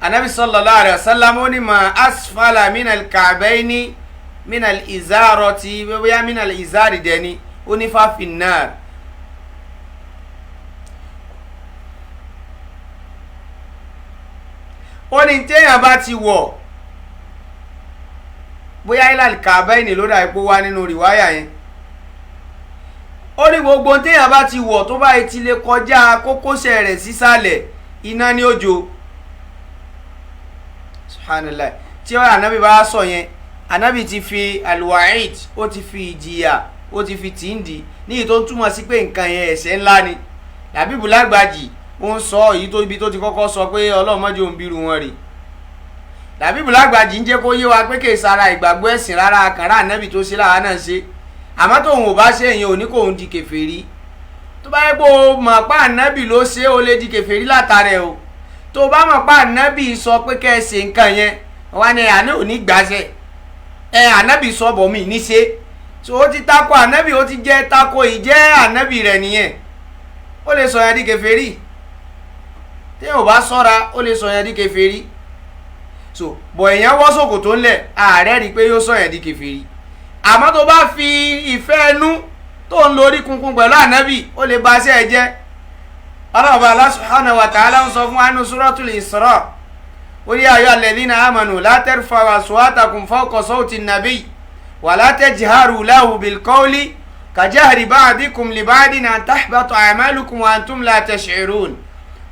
ànábì sallallahu alaihi wasallam ó ní ma asfala minal ka'bayni minal izarati, bóyá minal izari dẹni, ó ní fáfin náà. Ó ní téèyàn bá ti wọ̀ bóyá ilal ka'bayni ló dà ipò wá nínú rìwáyà yẹn, ó ní gbogbo téèyàn bá ti wọ̀ tó bá ti lè kọjá kókósẹ̀ rẹ̀ sísàlẹ̀, iná ní òjò. Subhanallah, tí ànábì bá sọ yẹn, ànábì ti fi alwaid, ó ti fi ìjìyà, ó ti fi tìǹdì níyì, tó ń túmọ̀ sí pé nǹkan yẹn ẹ̀ṣẹ̀ ńlá ni. Làbíbù Lágbàjì ó ń sọ èyí tó ibi tó ti kọ́kọ́ sọ pé Ọlọ́run má jẹ́ òun bírú wọn rè. Làbíbù Lágbàjì ń jẹ́ kó yé wa pé kì í sara ìgbàgbọ́ ẹ̀sìn rárá, àkàrà ànábì tó ṣe láwa náà ṣe, àmọ́ tóun ò bá ṣe èèyàn ò ní kóun di kèfèrí. Tó bá yẹ pé o mọ̀ pé ànábì ló ṣe, ó lè di kèfèrí látara ẹ̀ o. Tó bá mọ̀ pé ànábì sọ pé kẹ́ ẹ ṣe nǹkan yẹn, wá ní àná ò ní gbàṣẹ ẹ, ànábì sọ bọ̀ mí ní ṣe, so ó ti tako ànábì, ó ti jẹ́ tako ìjẹ́ ànábì rẹ̀ nìyẹn, ó lè sọ yẹn di kèfèrí. Téèyàn ò bá sọ́ra, ó lè sọ yẹn di kèfèrí. So bọ̀ èèyàn wọ́ ṣòkòtò ńlẹ̀, ààrẹ rí i pé yóò sọ yẹn di kèfèrí. Àmọ́ tó bá fi ìfẹ́ ẹnu tó ń lórí kunkun pẹ̀lú ànábì, ó lè ba iṣẹ́ ẹ jẹ́. Ọlọ́ọ̀bá Allah subhanahu wa ta'ala ń sọ fún wa nínú Suratul Isra, ó ní ayọ́ alladhina amanu la tarfa'u aswatakum fawqa sawti an-nabiy wa la tajharu lahu bil qawli kajahri ba'dikum li ba'din an tahbata a'malukum wa antum la tash'urun.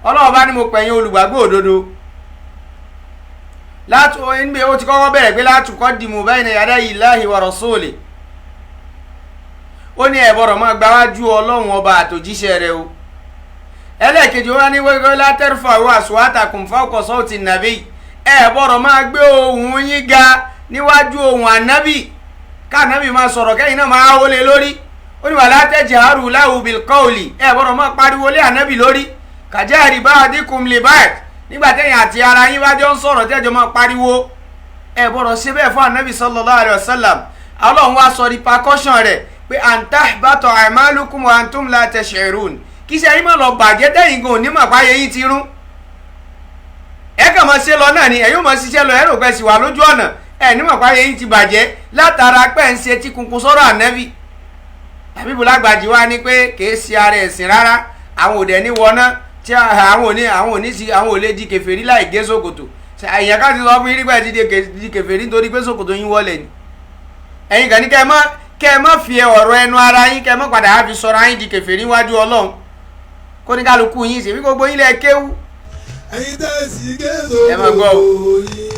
Ọlọ́ọ̀bá ni mo pẹ̀yìn olùgbàgbọ́ òdodo látò níbi ó ti kọ́kọ́ bẹ̀rẹ̀ pé la tuqaddimu bayna yaday Allahi wa rasuli, ó ní ẹ gbọ́dọ̀ máa gbáwájú Ọlọ́run ọba àtòjíṣẹ́ rẹ̀ o. Ẹlẹ́ẹ̀kejì wọn ní wẹ́gẹ́ la tarfa'u aswatakum fawqa sawti nàbí, ẹ gbọ́dọ̀ máa gbé ohùn yín ga níwájú ohùn ànábì, káànábì máa sọ̀rọ̀ kẹ́yìn náà máa wọlé lórí. Ó ní wala tajharu lahu bil qawli, ẹ gbọ́dọ̀ máa pariwo lé ànábì lórí, kajahri ba'dikum li ba'd, nígbà tẹ́yìn àti ara yín bá jọ ń sọ̀rọ̀ tẹ́jọ́ máa pariwo, ẹ gbọ́dọ̀ ṣe bẹ́ẹ̀ fún ànábì sallallahu alaihi wasallam. Ọlọ́run wá sọ repercussion rẹ̀ pé an tahbata a'malukum wa antum la tash'urun, kí ṣe yín má lọ bàjẹ́ tẹ́yìn gan òní mà páyé yín ti rún. Ẹ kàn máa ṣe lọ náà ni, ẹ yóò máa ṣiṣẹ́ lọ, ẹ rò pé sì wà lójú ọ̀nà, ẹ ní mà páyé yín ti bàjẹ́ látara pé ń ṣe tí kunkun sọ̀rọ̀ ànábì. Àbíbu Lágbàjì wá ní pé kì í ṣe ara ẹ̀sìn rárá, àwọn òdẹ ní wọná tí àwọn òní àwọn òní sí, àwọn ò lè di kèfèrí láì gé ṣòkòtò. Èèyàn ká ti sọ fún yín nígbà tí di kèfèrí nítorí pé ṣòkòtò yín wọlé ni. Ẹ̀yin kàn ní kẹ́ ẹ má fi ọ̀rọ̀ ẹnu ara yín, kẹ́ ẹ má padà á fi sọ̀rọ̀ ayín di kèfèrí níwájú Ọlọ́run. Kó ní kálukú yín ṣèbí gbogbo yín lẹ kéwú. Ẹ̀yin tẹ́ sí gé Ẹ máa gbọ́ o. ṣòkòtò yín,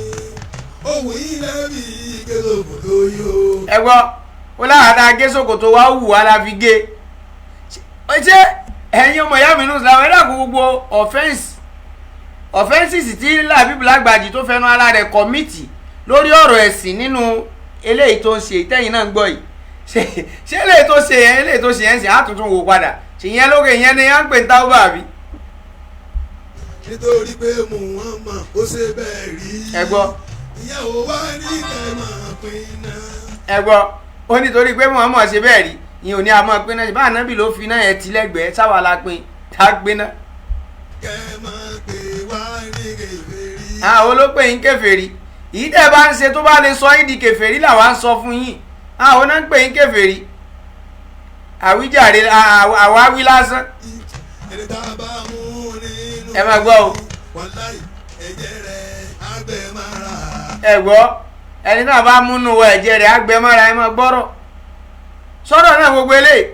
òwò yín lẹ́bi gé ṣòkòtò yín o. Ẹ gbọ́, ó láwọn tá a gé ṣòkòtò wa wù wá la fi gé. Ṣé ẹ̀yin ọmọ ìyá mi nù sílá, ẹ dàkú gbogbo offenses tí Làbíbù Lágbàjì tó fẹnu ara rẹ̀ kọ́mìtì lórí ọ̀rọ̀ ẹ̀sìn nínú eléyìí tó ń ṣe ìtẹ́yìn náà ń gbọ́ yìí. Ṣé eléyìí tó ṣe yẹn, eléyìí tó ṣe yẹn ń ṣe àtúntún wò padà, ṣe yẹn lóge yẹn ni à ń pè ní táwọn bàbí. Nítorí pé Muhammad ó ṣe bẹ́ẹ̀ rí. Ẹ gbọ́. Ìyàwó wa ní kẹ́ máa pín náà. Ẹ gbọ́, ó nítorí pé Muhammad ṣe bẹ́ẹ̀ rí, ìyẹn ò ní a máa pín náà, bá ànábì ló fi náà ẹ̀ ti lẹ́gbẹ̀ẹ́ sáwà la pín tá a gbé náà. Kẹ́ máa pè wá ní kèfèrí. Àwọn olópè yín kèfèrí, èyí tẹ́ bá ń ṣe tó bá lè sọ yín di kèfèrí làwa ń sọ fún yín. Àwọn náà ń pè yín kèfèrí, àwíjàre àwáwí lásán. Ẹni tá a bá mú nínú. Ẹ máa gbọ́ o. Wàláì ẹ̀jẹ̀ rẹ̀ àgbẹ̀ máa rà. Ẹ gbọ́, ẹni náà bá múnú wọ ẹ̀jẹ̀ rẹ̀ àgbẹ̀ mára. Ẹ máa gbọ́rọ̀ sọ́dọ̀ náà gbogbo eléyìí.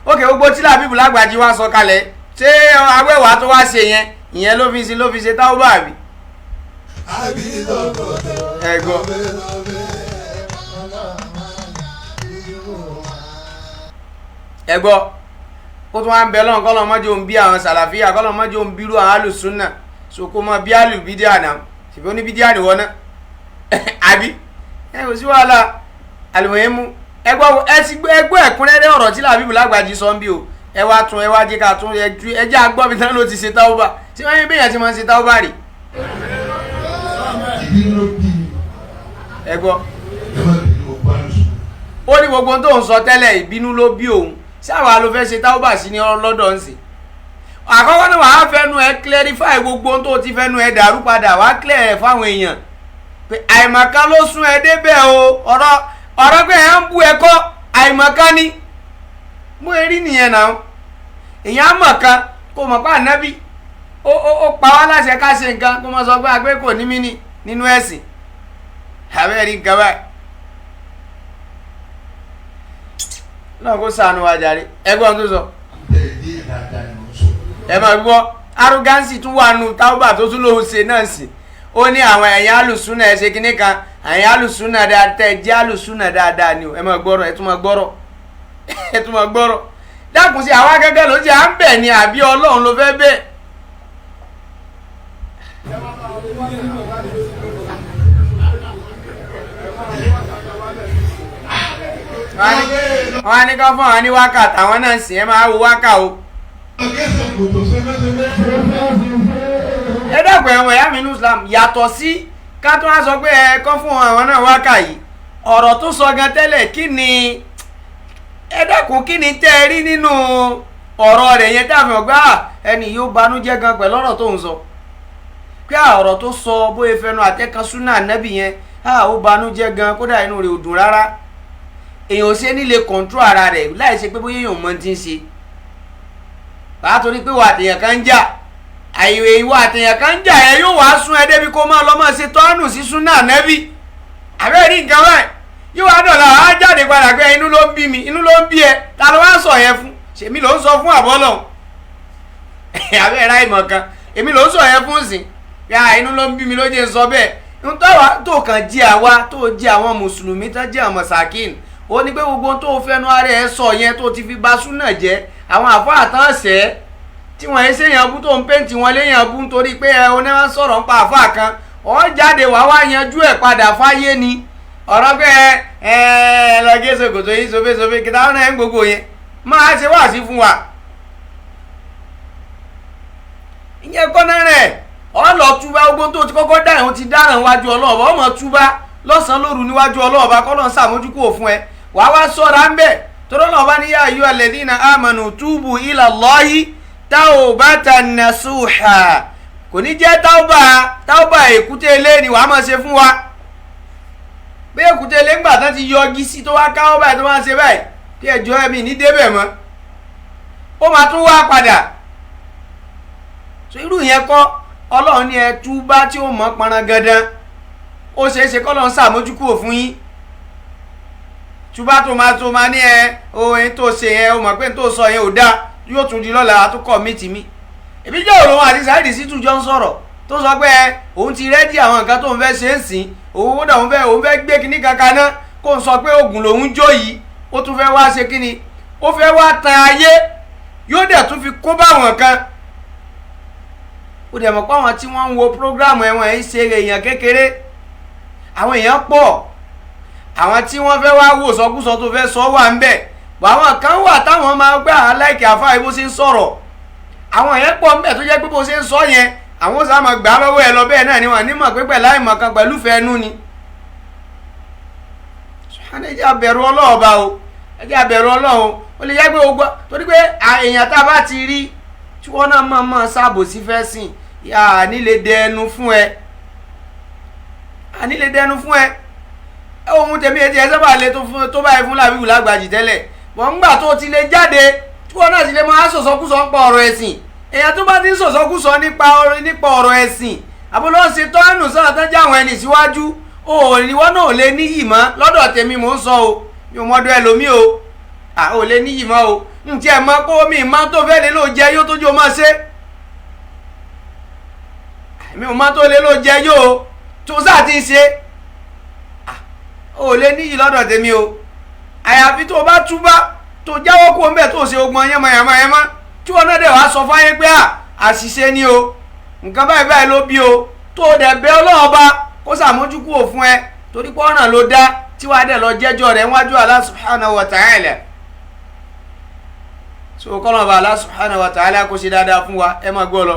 Ókè, gbogbo tí Làbíbù Lágbàjì wá sọ kalẹ̀ Ṣé awẹ́wàá tó wá ṣe yẹn ìyẹn ló fi ṣe ló fi ṣe táwọn bá rí. Ẹ gbọ́. Ẹ gbọ́, kó tó wá ń bẹ lọ́n kọ́lọ́ mọ́jọ́ ń bí àwọn sàlàfíà, kọ́lọ́ mọ́jọ́ ń bírú àwọn alùsùnà, so kó mọ bí alùbídíà náà, ṣèbí oníbídíà nìwọ náà àbí ẹ kò sí wàhálà àlùmọ̀yẹ́mú. Ẹ gbọ́, ẹ ti gbọ́ ẹ̀kúnrẹ́rẹ́ ọ̀rọ̀ tí Làbíbù Lágbàjì sọ ń bí o. Ẹ wá tún, ẹ wá jẹ́ ká tún, ẹ jẹ́ àgbọ̀ bí tán ló ti ṣe táwọ́bà. Tí wọ́n yín bí èèyàn ti máa ń ṣe táwọ́bà rè. Ẹ gbọ́, ó ní gbogbo tó ń sọ tẹ́lẹ̀ ìbínú ló bí òun. Sáwà ló fẹ́ ṣe táwọ́bà sí ní lọ́dọ̀ ń sìn. Àkọ́kọ́ náà wàá fẹ́nu ẹ clarify gbogbo tó ti fẹ́nu ẹ dàrú padà, wàá clear ẹ fáwọn èèyàn pé àìmọ̀kan ló sún ẹ débẹ̀ o. Ọ̀rọ̀ ọ̀rọ̀ pé ẹ ń bú ẹ kọ́, àìmọ̀kan ni mú erí nìyẹn náà. Èèyàn á mọ̀ kan kó mọ̀ pé ànábì ó pa wá láṣẹ ká ṣe nǹkan, kó mọ̀ sọ pé àgbẹ̀ kò ní mí ní nínú ẹ̀sìn àbẹ́rẹ́ nǹkan báyìí náà. Kó sànù wa jàre. Ẹgbọ́n tó sọ, ẹ máa gbọ́, arrogance tún wà nù táwùbà tó tún lóun ṣe náà sí. Ó ní àwọn ẹ̀yìn alùsùnà ẹ̀ ṣe kinní kan, ẹ̀yìn alùsùnà dáadáa, ẹ jẹ́ alùsùnà dáadáa ni o. Ẹ máa gbọ́rọ̀, ẹ tún máa gbọ́rọ̀, ẹ tún máa gbọ́rọ̀. Dákun, sí àwa gẹ́gẹ́ ló ti à ń bẹ̀ ni àbí Ọlọ́run ló fẹ́ bẹ̀? Wọ́n á ní ká fún àwọn ní wákàtí àwọn náà sì ẹ máa wo wákà o. Ẹ dàgbọ́, ẹ̀wọ̀n ẹ̀yà mi ní Islam yàtọ̀ sí ká tó wá sọ pé ẹ kọ́ fún àwọn náà wákà yìí. Ọ̀rọ̀ tó sọ gan tẹ́lẹ̀, kí ni ẹ dákun, kí ni tẹ́ ẹ rí nínú ọ̀rọ̀ rẹ̀ yẹn tá a fi hàn pé ẹni yóò banújẹ́ gan pẹ̀lú ọ̀rọ̀ tó ń sọ, pé ọ̀rọ̀ tó sọ bóyá fẹnu àtẹ́kan súnà nẹ́bì yẹn, ó banújẹ́ gan, kódà inú rẹ̀ ò dùn rárá. Èèyàn ò ṣe ní lè kọ̀ǹtró ara rẹ̀ láì ṣe pé bóyá èèyàn mọ ti ń ṣe. Bàá torí pé wà àtẹ̀yàn kan ń jà, àìwé ìwà àtẹ̀yàn kan ń jà ẹ yóò wá sún ẹ débi kó máa lọ máa ṣe tọ́nù sí súnà nẹ́bì àbẹ́rẹ́ ní nǹkan báyìí. Yóò wá dọ̀là, á jáde padà pé inú ló ń bí mi, inú ló ń bí ẹ. Ta ló wá sọ yẹn fún? Ṣèmi ló ń sọ fún àbọ́lọ̀ àbẹ́rẹ́ ráìmọ̀ kan, èmi ló ń sọ yẹn fún sìn yá, inú ló ń bí mi ló jẹ́ ń sọ bẹ́ẹ̀. Ń tó kàn jí àwa tó jí àwọn mùsùlùmí tó jẹ́ àwọn mọ̀sákìn, ó ní pé gbogbo tó fẹnu ara ẹ sọ yẹn tó ti fi ba súnà jẹ́, àwọn àfáà tán ṣẹ́ tí wọ́n ẹ ṣèyàn bú tó ń pèntì wọn léyàn bú nítorí pé ẹ oníwọ̀n sọ̀rọ̀ ń pa àfáà kan, ọ̀ jáde wá wá yanjú ẹ̀ padà fáyé ni. Ọ̀rọ̀ pé ẹ ẹ lọ gé ṣòkòtò yín sofesofe kìtà ọ̀nà ẹ̀ ń gbogbo yẹn máa ṣe wáàsí fún wa. Ìyẹn kọ́nà rẹ̀ ọ lọ túbá. Gbogbo tó ti kọ́kọ́ dá ìhun ti dáràn wájú ọlọ́ọ̀bá, ọmọ túbá lọ́sàn-án lóru níwájú ọlọ́ọ̀bá, kọ́lọ́ ń sàmójúkúrò fún ẹ, wàá wá sọ́ra ń bẹ̀. Tọ́lọ́ náà bá ní yá ayú alladhina amanu túbù ila Allahi tawbatan nasuha. Kò ní jẹ́ táwbà táwbà èkúté ilé ni wàá máa ṣe fún wa. Bí èkúté ilé ńgbà tán ti yọ igi sí tó wá káwọ́ báyìí tó máa ṣe báyìí kí ẹjọ́ ẹ̀mí ní débẹ̀ mọ́, ó máa tún wá padà. So irú yẹn kọ́ Ọlọ́run ní ẹ túbá tí ó mọ́ pọnran gandan, ó ṣeé ṣe kọ́ lọ́n ṣàmójúkúrò fún yín. Túbá tó máa ní ẹ o ẹni tó ṣe yẹn, o mọ̀ pé ní tó sọ yẹn ò dáa, yóò tún di lọ́la àtúkọ̀ mí tì mí. Èmi jẹ́ òun àti Saheed Shittu jọ ń sọ̀rọ̀ tó sọ pé ẹ òun ti rẹ́dí àwọn nǹkan tó ń fẹ́ ṣe é sìn, òun kódà òun fẹ́ gbé kinní kankan náà kó ń sọ pé oògùn lòun jó yìí, ó tún fẹ́ wá ṣe kinní, ó fẹ́ wá tan ayé, yóò dẹ̀ tún fi kó báwọn kan. Ó dẹ̀ mọ̀ pé àwọn tí wọ́n ń wo prógráàmù ẹ̀wọ̀n ẹ̀ ń ṣe èèyàn kékeré, àwọn èèyàn pọ̀, àwọn tí wọ́n fẹ́ wá wò sọkúsọ tó fẹ́ sọ wà ń bẹ̀. Àwọn kan wà táwọn máa gbà aláìkè àfáà bó ṣe ń sọ̀rọ̀, àwọn èèyàn pọ̀ ń bẹ̀ tó jẹ́ pé bó ṣe ń sọ yẹn àwọn sáà máa gbà lọ́wọ́ ẹ lọ bẹ́ẹ̀ náà ni wọ́n ní mọ̀ pé pẹ̀lú àìmọ̀ kan pẹ̀lú fẹ́ẹ́nú ni. Ẹ jẹ́ abẹ̀rù Ọlọ́run o, ẹ jẹ́ abẹ̀rù Ọlọ́run. Ó lè jẹ́ pé ogbó torí pé èèyàn tá a bá ti rí tí wọ́n náà máa máa ṣàbòsí fẹ́ sìn, àní lè dẹnu fún ẹ, àní lè dẹnu fún ẹ. Ohun tèmi etí ẹ sábà lè tó báyìí fún Làbíbù Lágbàjì tẹ́lẹ̀, wọ́n ń gbà tó ti lè jáde tí wọ́n náà ti lè máa sọ̀sọ́kúsọ ń pa ọ̀rọ̀ ẹ̀sìn. Èèyàn tó bá ti ń sọ̀sọ́kúsọ nípa ọ̀rọ̀ ẹ̀sìn àbúrò ṣe tọ́nù sọ́nà tó jẹ́ àwọn ẹni síwájú, òòrìwọ́ náà ò lè níyì mọ́ lọ́dọ̀ tèmi mò ń sọ o, mi ò mọ́dọ̀ ẹlòmíì o, ò lè níyì mọ́ o. Ntí ẹ̀ mọ kó mi máa tó fẹ́ lé ló jẹ yóò tójú o máa ṣe. Mi ò máa tó lé ló jẹ yóò tó sáà ti ń ṣe. O lè níyì lọ́dọ̀ tèmi o. Àyàfi tó o bá túbá tó jáwọ́ kó o ń bẹ̀ tó o ṣe ogun yánmayànmáyánmá tí wọn náà dẹ̀ wá sọ fáyé pé àṣìṣe ni o, nǹkan báyìí báyìí ló bí o, tó o dẹ̀ bẹ̀ Ọlọ́run Ọba kó ṣàmójúkú òfun ẹ torí pé ọ̀ràn ló dá tí wàá dẹ̀ lọ jẹ́jọ́ rẹ̀ níwájú Allah subhanahu wa ta'ala. So kọ́nà ọba Allah subhanahu wa ta'ala kó ṣe dáadáa fún wa. Ẹ máa gbọ́ lọ.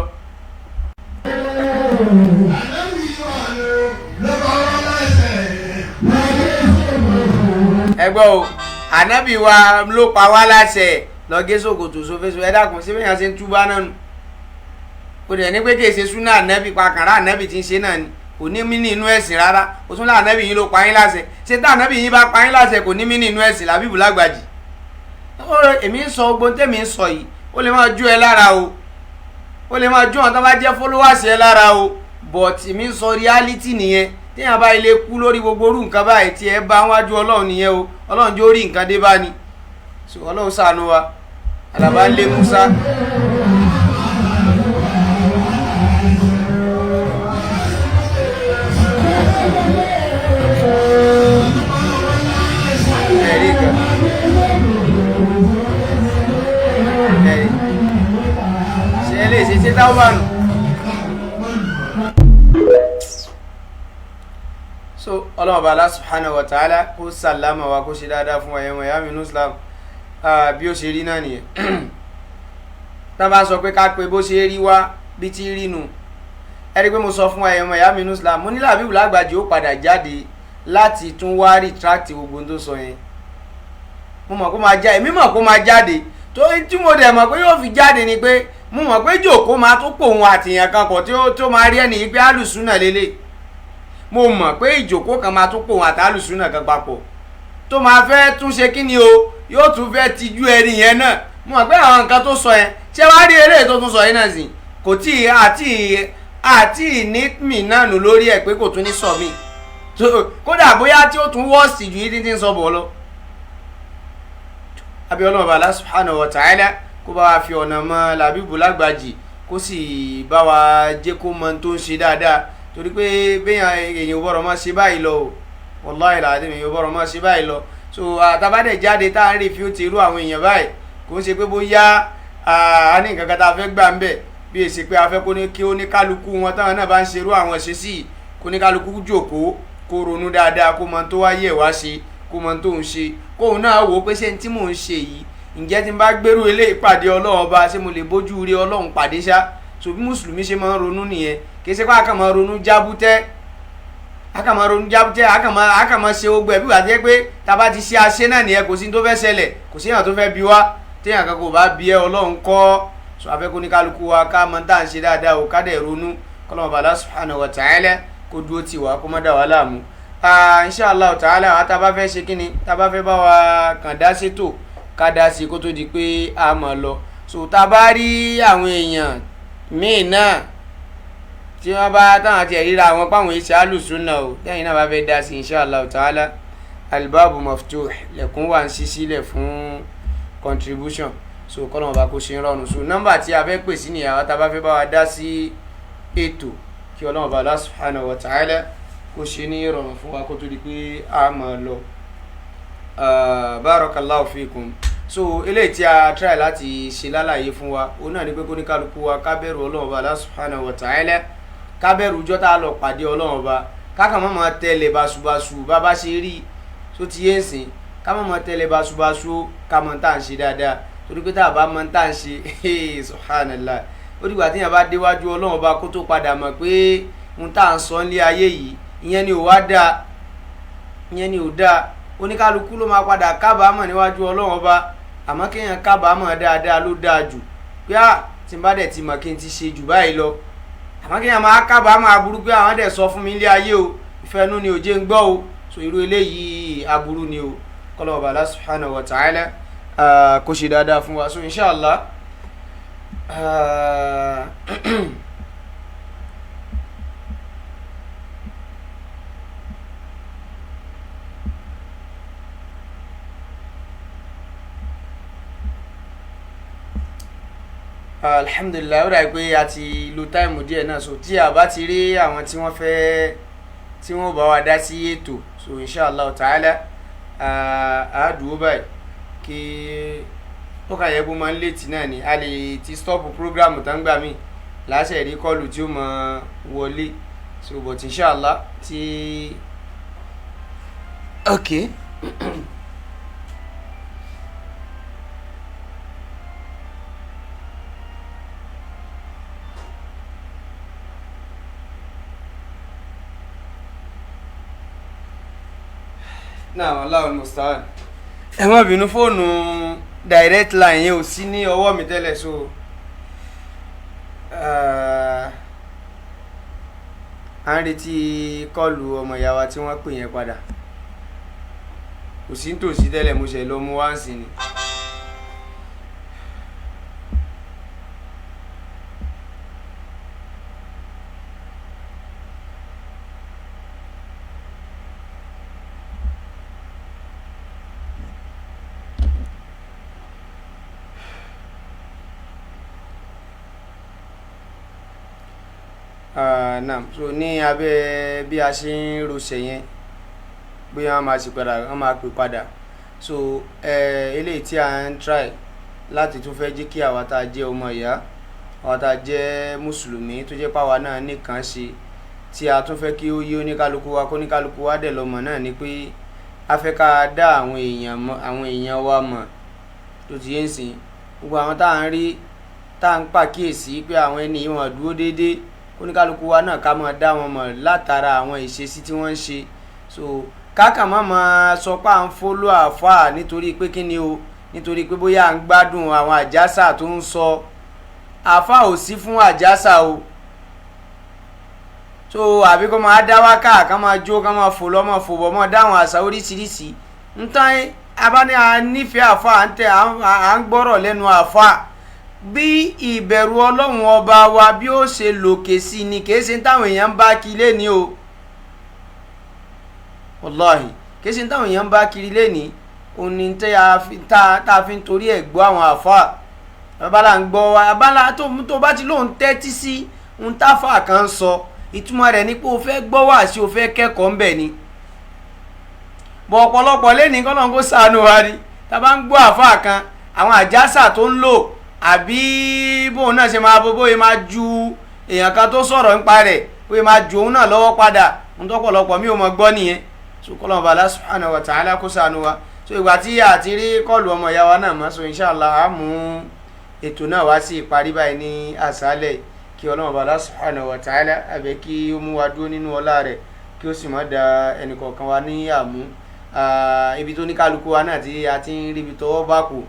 Ẹ gbọ́ o, ànábì wa ló pa wá láṣẹ lọ gé ṣòkòtò sófésó. Ẹ dákun, síbẹ̀ yẹn ṣe ń túbá náà nù? Kò dẹ̀ ní pé kì í ṣe súnà ànábì pa kàrá ànábì tí ń ṣe náà ni kò ní mí ní inú ẹ̀sìn rárá. O tún lá ànábì yín ló pa yín láṣẹ. Ṣé tá ànábì yín bá pa yín láṣẹ kò ní mí ní inú ẹ̀sìn? Làbíbù Lágbàjì, èmi ń sọ ogbon tèmi ń sọ yìí, ó lè máa jó ẹ lára o, ó lè máa jó àwọn tó bá jẹ́ followers ẹ lára o, but èmi ń sọ reality nìyẹn. Téèyàn bá ilé kú lórí gbogbo orú nǹkan báyìí tí ẹ bá wájú Ọlọ́run nìyẹn o. Ọlọ́run jó rí nǹkan dé bá ni. So Ọlọ́run ṣàánú wa. Àlàbá lé Musa. Ẹ̀rí gan. Ẹ̀rí. Ṣé ẹ lè ṣe ṣé táwọn bá nù? So Ọlọ́run Ọba Allah subhanahu wa ta'ala kó sàlámà wa, kó ṣe dáadáa fún ẹ̀yẹ́mọ̀ ìyá mi ní Islam. Bí ó ṣe rí náà nìyẹn. Tá bá sọ pé ká pé bó ṣe rí wá bí ti rí nu, ẹ rí i pé mo sọ fún ẹ̀yẹ́mọ̀ ìyá mi ní Islam, mo ní Làbíbù Lágbàjì ó padà jáde láti tún wá retract gbogbo ohun tó sọ yẹn. Mo mọ̀ kó máa jáde, èmi mọ̀ kó máa jáde, tó tí mo dẹ̀ mọ̀ pé yóò fi jáde ni pé mo mọ̀ pé jòkó máa tó pò òun àtìyàn kan pọ̀ tí ó máa rí ẹni yìí pé alùsùnà lélẹ̀. Mo mọ̀ pé ìjòkó kan máa tún pò òun àti alùsùnà kan papọ̀ tó máa fẹ́ tún ṣe kí ni o, yóò tún fẹ́ tijú ẹni yẹn náà. Mo mọ̀ pé àwọn nǹkan tó sọ yẹn, ṣé wàá rí eré tó tún sọ yẹn náà sì kò tí àti ní mì náà nù lórí ẹ̀ pé kò tún ní sọ mí, kódà bóyá tí ó tún wọ́ọ̀sì ju yìí tí ń sọ bọ̀ lọ. Abẹ́ Ọlọ́run Ọba Allah subhanahu wa ta'ala kó bá wa fi ọ̀nà mọ Làbíbù Lágbàjì, kó sì bá wa jẹ́ kó mọ tó ń ṣe dáadáa, torí pé béèyàn èèyàn ò bọ̀rọ̀ máa ṣe báyìí lọ o, wallahi alazim, èèyàn ò bọ̀rọ̀ máa ṣe báyìí lọ. So àtàbádẹ̀ jáde tá à ń refute irú àwọn èèyàn báyìí, kò ń ṣe pé bóyá a ní nǹkan kan tá a fẹ́ gbà ń bẹ̀, bí èsì pé a fẹ́ kó ní kí ó ní kálukú wọn táwọn náà bá ń ṣerú àwọn ṣe sí, kó ní kálukú jókòó, kó ronú dáadáa, kó mọ tó wáyé ẹ̀ wá ṣe, kó mọ tó ń ṣe, kóun náà wò ó pé ṣé n tí mò ń ṣe yìí, ǹjẹ́ tí n bá gbérú ilé ìpàdé Ọlọ́run Ọba, ṣé mo lè bójú rí Ọlọ́run pàdé ṣá? So bí mùsùlùmí ṣe máa ń ronú nìyẹn. Kì í ṣe pé a kàn máa ronú jábútẹ́, a kàn máa ronú jábútẹ́, a kàn máa ṣe ogbó ẹ̀ bí wàá jẹ́ pé tá a bá ti ṣe aṣẹ́ náà nìyẹn, kò sí tó fẹ́ ṣẹlẹ̀, kò sí èèyàn tó fẹ́ bi wá, téèyàn kan kò bá bi ẹ́ Ọlọ́run kọ́. So afẹ́ kó ní kálukú wa ká mọ tá à ń ṣe dáadáa o, ká dẹ̀ ronú, kọ́lọ́mọ bàlá subhanahu wa ta'ala kó dúró tì wá, kó má dà wá láàmú. Inshallah ta'ala, àwa tá a bá fẹ́ ṣe kíni, tá a bá fẹ́ bá wa kàn dá sétò, ká dá sí kó tó di pé a mọ̀ lọ. So tá a bá rí àwọn èèyàn míì náà tí wọ́n bá táwọn àti ẹ̀ríra àwọn páwọn iṣẹ́ alùsùnà o, lẹ́yìn náà bá fẹ́ dá sí inshallah ta'ala, albabu maftuh, lẹ̀kùn wà ń ṣí sílẹ̀ fún contribution. So kọ́lọ́mù bá kó ṣe ń rọrùn. So nọ́mbà tí a fẹ́ pè sí nìyàwó tá a bá fẹ́ bá wa dá sí ètò, kí Ọlọ́run bá Allah subhanahu wa ta'ala kó ṣe ní ìrọ̀rùn fún wa kó tó di pé a máa lọ. Barakallahu fikum. So eléyìí tí a try láti ṣe lálàyé fún wa, òun náà ni pé kó ní kálukú wa ká bẹ̀rù Ọlọ́run bá Allah subhanahu wa ta'ala, ká bẹ̀rù ọjọ́ tá a lọ pàdé Ọlọ́run ọba, ká kàn má máa tẹ̀lé basubasu bá bá ṣe rí tó ti yé nsìn, ká má máa tẹ̀lé basubasu, ká mọ̀ tá à ń ṣe dáadáa, torí pé tá a bá mọ̀ tá à ń ṣe, subhanallah, ó dìgbà téèyàn bá déwájú Ọlọ́run ọba kó tó padà mọ̀ pé ohun tá à ń sọ nílé ayé yìí, ìyẹn ni ò wá dáa, ìyẹn ni ò dáa. Oníkálukú ló máa padà kábàámọ̀ níwájú Ọlọ́run ọba, àmọ́ kéèyàn kábàámọ̀ dáadáa ló dáa jù, pé à tí n bá dẹ̀ ti mọ̀ kí n ti ṣe jù báyìí lọ. Àmọ́ kéèyàn máa kábàámọ̀ aburú pé àwọn dẹ̀ sọ fún mi nílé ayé o, ìfẹ́ inú ni ò jẹ́ ń gbọ́ o. So irú eléyìí aburú ni o. Kọ́lọ́run ọba Allah subhanahu wa ta'ala kó ṣe dáadáa fún wa. So inshallah Alhamdulilayi, ó dà pé a ti lo táìmù díẹ̀ náà, so tí a bá ti rí àwọn tí wọ́n fẹ́ tí wọ́n bá wa dá sí ètò, so inshallah ta'ala a dúró báyìí kí ó kà yẹ kó máa ń létí náà ni a lè ti stop program tán gbà mí láṣẹ rí kọlù tí ó máa wọlé, so but inshallah tí ok. Náà Allahu musta'an. Ẹ má bínú, fóònù direct line yẹn ò sí ní ọwọ́ mi tẹ́lẹ̀, so à ń retí kọ́ọ̀lù ọmọ ìyá wa tí wọ́n pè yẹn padà. Kò sí nítòsí tẹ́lẹ̀, mo ṣe lọ mú wá ń sìn ni. Naam, so ní abẹ́ bí a ṣe ń rọṣẹ̀ yẹn, bóyá wọ́n máa ṣe padà, wọ́n máa pè padà. So eléyìí tí a ń try láti tún fẹ́ jẹ́ kí àwa tá a jẹ́ ọmọ ìyá, àwa tá a jẹ́ mùsùlùmí tó jẹ́ páwa náà nìkan ṣe, tí a tún fẹ́ kí ó yé oníkálukú wa, kó oníkálukú wa dẹ̀ lọ́mọ náà ni pé a fẹ́ ká dá àwọn èèyàn mọ̀, àwọn èèyàn wa mọ̀ tó ti yé ń sìn. Gbogbo àwọn tá à ń rí, tá à ń pàkíyèsí pé àwọn ẹni yìí wọn dúró déédéé, oníkálukú wa náà ká máa dá wọn mọ̀ látara àwọn ìṣesí tí wọ́n ń ṣe. So káàkà má máa sọ pé à ń fólú àáfàá nítorí pé kí ni o, nítorí pé bóyá à ń gbádùn àwọn àjàsà tó ń sọ. Àáfàá ò sí fún àjàsà o. So àbí kó máa dá wákà, ká máa jó, ká máa fò lọ́mọ fò bọ̀, máa dá àwọn àṣà oríṣiríṣi ntàn. Abáni a nífẹ̀ẹ́ àáfàá, à ń tẹ à ń gbọ́rọ̀ lẹ́nu àáfàá, bí ìbẹ̀rù ọlọ́run ọba wa bí ó ṣe lòkè sí ni, kìí ṣe táwọn èèyàn ń bá kiri léni o, wàláhì kìí ṣe táwọn èèyàn ń bá kiri léni. Òní tá a fi ń torí ẹ̀ gbọ́ àwọn àfáà abala ń gbọ́ wa abala tó bá ti lóun tẹ́tí sí ń táfà kan sọ, ìtumọ̀ rẹ̀ ni pé o fẹ́ gbọ́ wá sí o fẹ́ kẹ́kọ̀ọ́ ń bẹ̀ ni. Bọ̀ ọ̀pọ̀lọpọ̀ léni kọ́nà kó ṣàánú wa ni, tá a bá ń gbọ́ àfáà kan, àwọn àjàsà tó ń lò àbí bóun náà ṣe máa bóyá máa ju èèyàn kan tó sọ̀rọ̀ nípa rẹ̀, bóyá máa ju òun náà lọ́wọ́ padà, ń tọ́pọ̀lọpọ̀ mi ò mọ̀ gbọ́ nìyẹn. So kọ́lọ́mù bàlá subhanahu wa ta'ala kó ṣàánú wa. So ìgbà tí a ti rí kọ́ọ̀lù ọmọ ìyá wa náà mọ́, so inshallah a mú ètò náà wá sí ìparí báyìí ní àṣálẹ̀, kí ọlọ́mù bàlá subhanahu wa ta'ala àbẹ̀ kí ó mú wa dúró nínú ọlá rẹ̀, kí ó sì má da ẹnìkọ̀ọ̀kan wa ní àmú. Ibi tó ní kálukú wa náà tí a ti ń ríbi tọwọ́ bá kù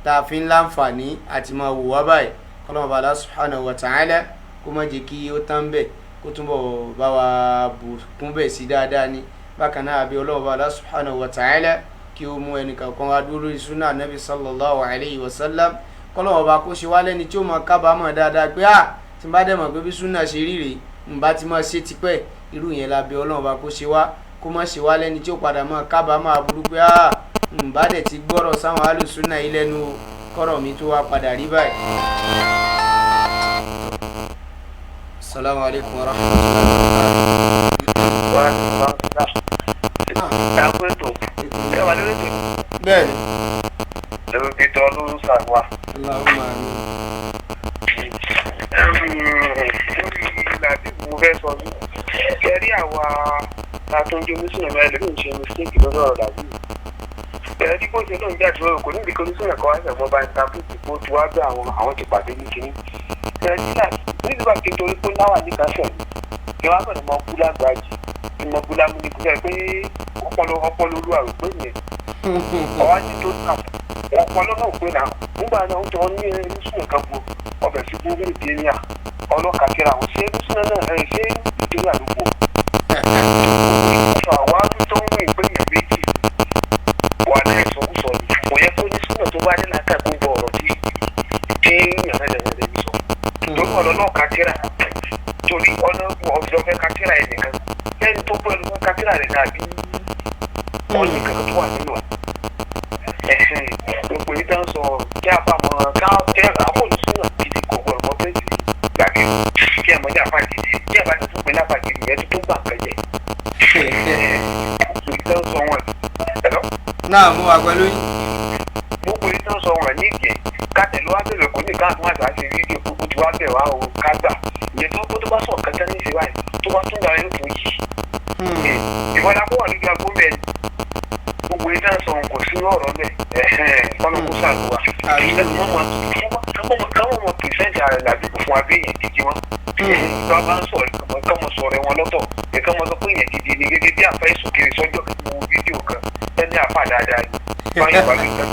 tá a fi ń láǹfààní àti máa wò wá báyìí, kọ́lọ́mù bàlá subhanahu wa ta'ala kó má jẹ́ kí ó tán bẹ́ẹ̀, kó túnbọ̀ bá wa bùkún bẹ̀ sí dáadáa ni. Bákan náà àbí ọlọ́run bàlá subhanahu wa ta'ala kí ó mú ẹnìkankan wá dúró lórí súnà nabi sallallahu alayhi wa sallam, kọ́lọ́run bá kó ṣe wá lẹ́ni tí ó máa kábàámọ̀ dáadáa pé à tí n bá dẹ̀ mọ̀ pé bí súnà ṣe rí rèé, n bá ti máa ṣe tipẹ́. Irú yẹn la bí ọlọ́run bá kó ṣe wá, kó má ṣe wá lẹ́ni tí ó padà máa kábàámọ̀ aburú pé à n bá dẹ̀ ti gbọ́rọ̀ sáwọn alùsúnà yìí lẹ́nu kọ́rọ̀ mi tó wá padà rí báyìí. Assalamu alaikum wa rahmatullahi wa barakatuh. Bẹ́ẹ̀ni. Lórí tó ló ń ṣàwà. Allahumma amin. Lórí làbíbu mo fẹ́ sọ ní. Ṣé rí àwa ta tó ń jẹ́ oníṣòwò ẹlòmíì ń ṣe mistake lórí ọ̀rọ̀ làbíbu? Ẹ̀rọ tí kò ṣe lóun jáde lórí kò ní ìdíkọ́ oníṣòwò kan wá ṣẹ̀gbọ́n bá interpret kó tí wàá gbé àwọn ti pàdé ní kinní. Ṣé rí nígbà tí torí pé láwà ní kásẹ̀ ni wọ́n á bẹ̀rẹ̀ mọ kú lágbàájì ìmọ̀ kú lámúnigun ṣe pé ọpọlọ ọpọlọ olúwa rò pé yẹn ọwá nítorí ọpọlọ náà pé náà nígbà náà ń tọ́ ní ẹnìsùn kan bu ọbẹ̀ sí gbogbo ìdíyà ọlọ́kàtìrà àwọn ṣé ẹnìsùn náà ẹ̀ ṣé ìdíyà àdúgbò àwa tó ń rìn pé èèyàn méjì wà ní ìsọkúsọ ni kò yẹ kó ní súnà tó bá ní làákà gbogbo ọ̀rọ̀ tí tí èèyàn rẹ̀ rẹ̀ sọ torí ọ̀nà náà kàtìrà torí ọ̀nà ọ̀dọ́ fẹ́ kàtìrà ẹ̀ nìkan lẹ́ni tó pẹ̀lú fẹ́ kàtìrà rẹ̀ dàbí ọ̀nì kankan tó wà nínú ẹ̀ ẹ̀sìn gbogbo yìí tó ń sọ kí a bá mọ ká kẹ́ àbọ̀lù súnà gidi kò Kí ẹ mọ̀ ní àfa gidi, tí ẹ bá ti tún pé láfa gidi yẹn tó gbà nǹkan jẹ. Gbogbo ìtàn sọ wọn ẹ̀rọ. Náà mo wà pẹ̀lú yín. Gbogbo ìtàn sọ wọn ní ìjẹ kátẹ ló wá bẹ̀rẹ̀ kò ní káàtó àti àti fídíò gbogbo tí wàá bẹ̀ wá o ká gbà ìyẹn tó tó bá sọ̀ kẹta ní ìṣe báyìí tó bá tún dára yóò tún yí. Ìwọ́n akó wà lójú agbó bẹ́ẹ̀ gbogbo ìtàn sọ wọn kò sí ọ̀rọ̀ bẹ́ẹ̀ kọ́nà kó sàlùwà. Káwọn mọ pìrìsẹ́ǹtì ààrẹ làbíkù fún abẹ́ yẹn gidi wọn. Tó a bá ń sọ̀rọ̀ kọ́mọ sọ̀rọ̀ wọn lọ́tọ̀ ẹ̀ka mọ sọ pé yẹn gidi ni gẹ́gẹ́ bí àfa ìsòkèrè sọ́jọ́ wo fídíò kan ẹni àfa dáadáa ni báyìí wà lójú kan.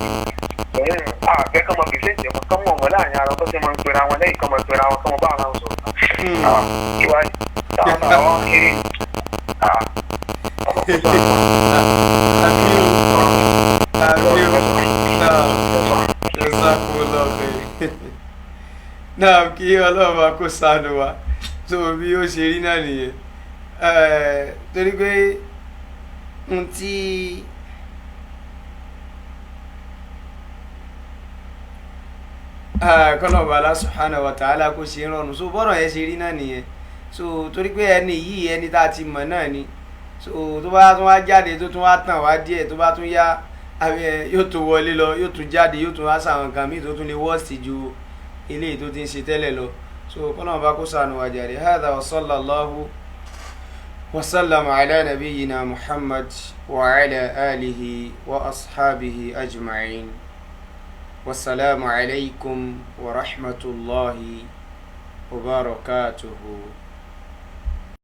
Àbẹ́ kọ́mọ pìrìsẹ́ǹtì wọn kọ́mọ wọn láàrin ara wọn kọ́sẹ́ máa ń pera wọn lẹ́yìn kọ́mọ pera wọn kọ́mọ bá ara wọn sọ̀rọ̀. Kí wàá táwọn àwọn kéré Náà kí ọlọ́run bá kó ṣàánú wa. So bí ó ṣe rí náà nìyẹn, torí pé n tí kọ́lọ́ọ̀bá Allah subhanahu wa ta'ala kó ṣe ń rọrùn. So bọ́rọ̀ yẹn ṣe rí náà nìyẹn. So torí pé ẹni yìí, ẹni tá a ti mọ̀ náà ni. So tó bá tún wá jáde, tó tún wá tàn wá díẹ̀, tó bá tún yá, yóò tún wọlé lọ, yóò tún jáde, yóò tún wá sàwọn nǹkan míì tó tún lè wọ́ọ̀sì ju eléyìí tó ti ń ṣe tẹ́lẹ̀ lọ. So kọ́lọ́mù bá kó sànù wá jàre. Hadha wa sallallahu wa sallama ala nabiyyina Muhammad wa ala alihi wa ashabihi ajma'in. Wasalaamu alaykum wa rahmatulahi wa barakatuhu.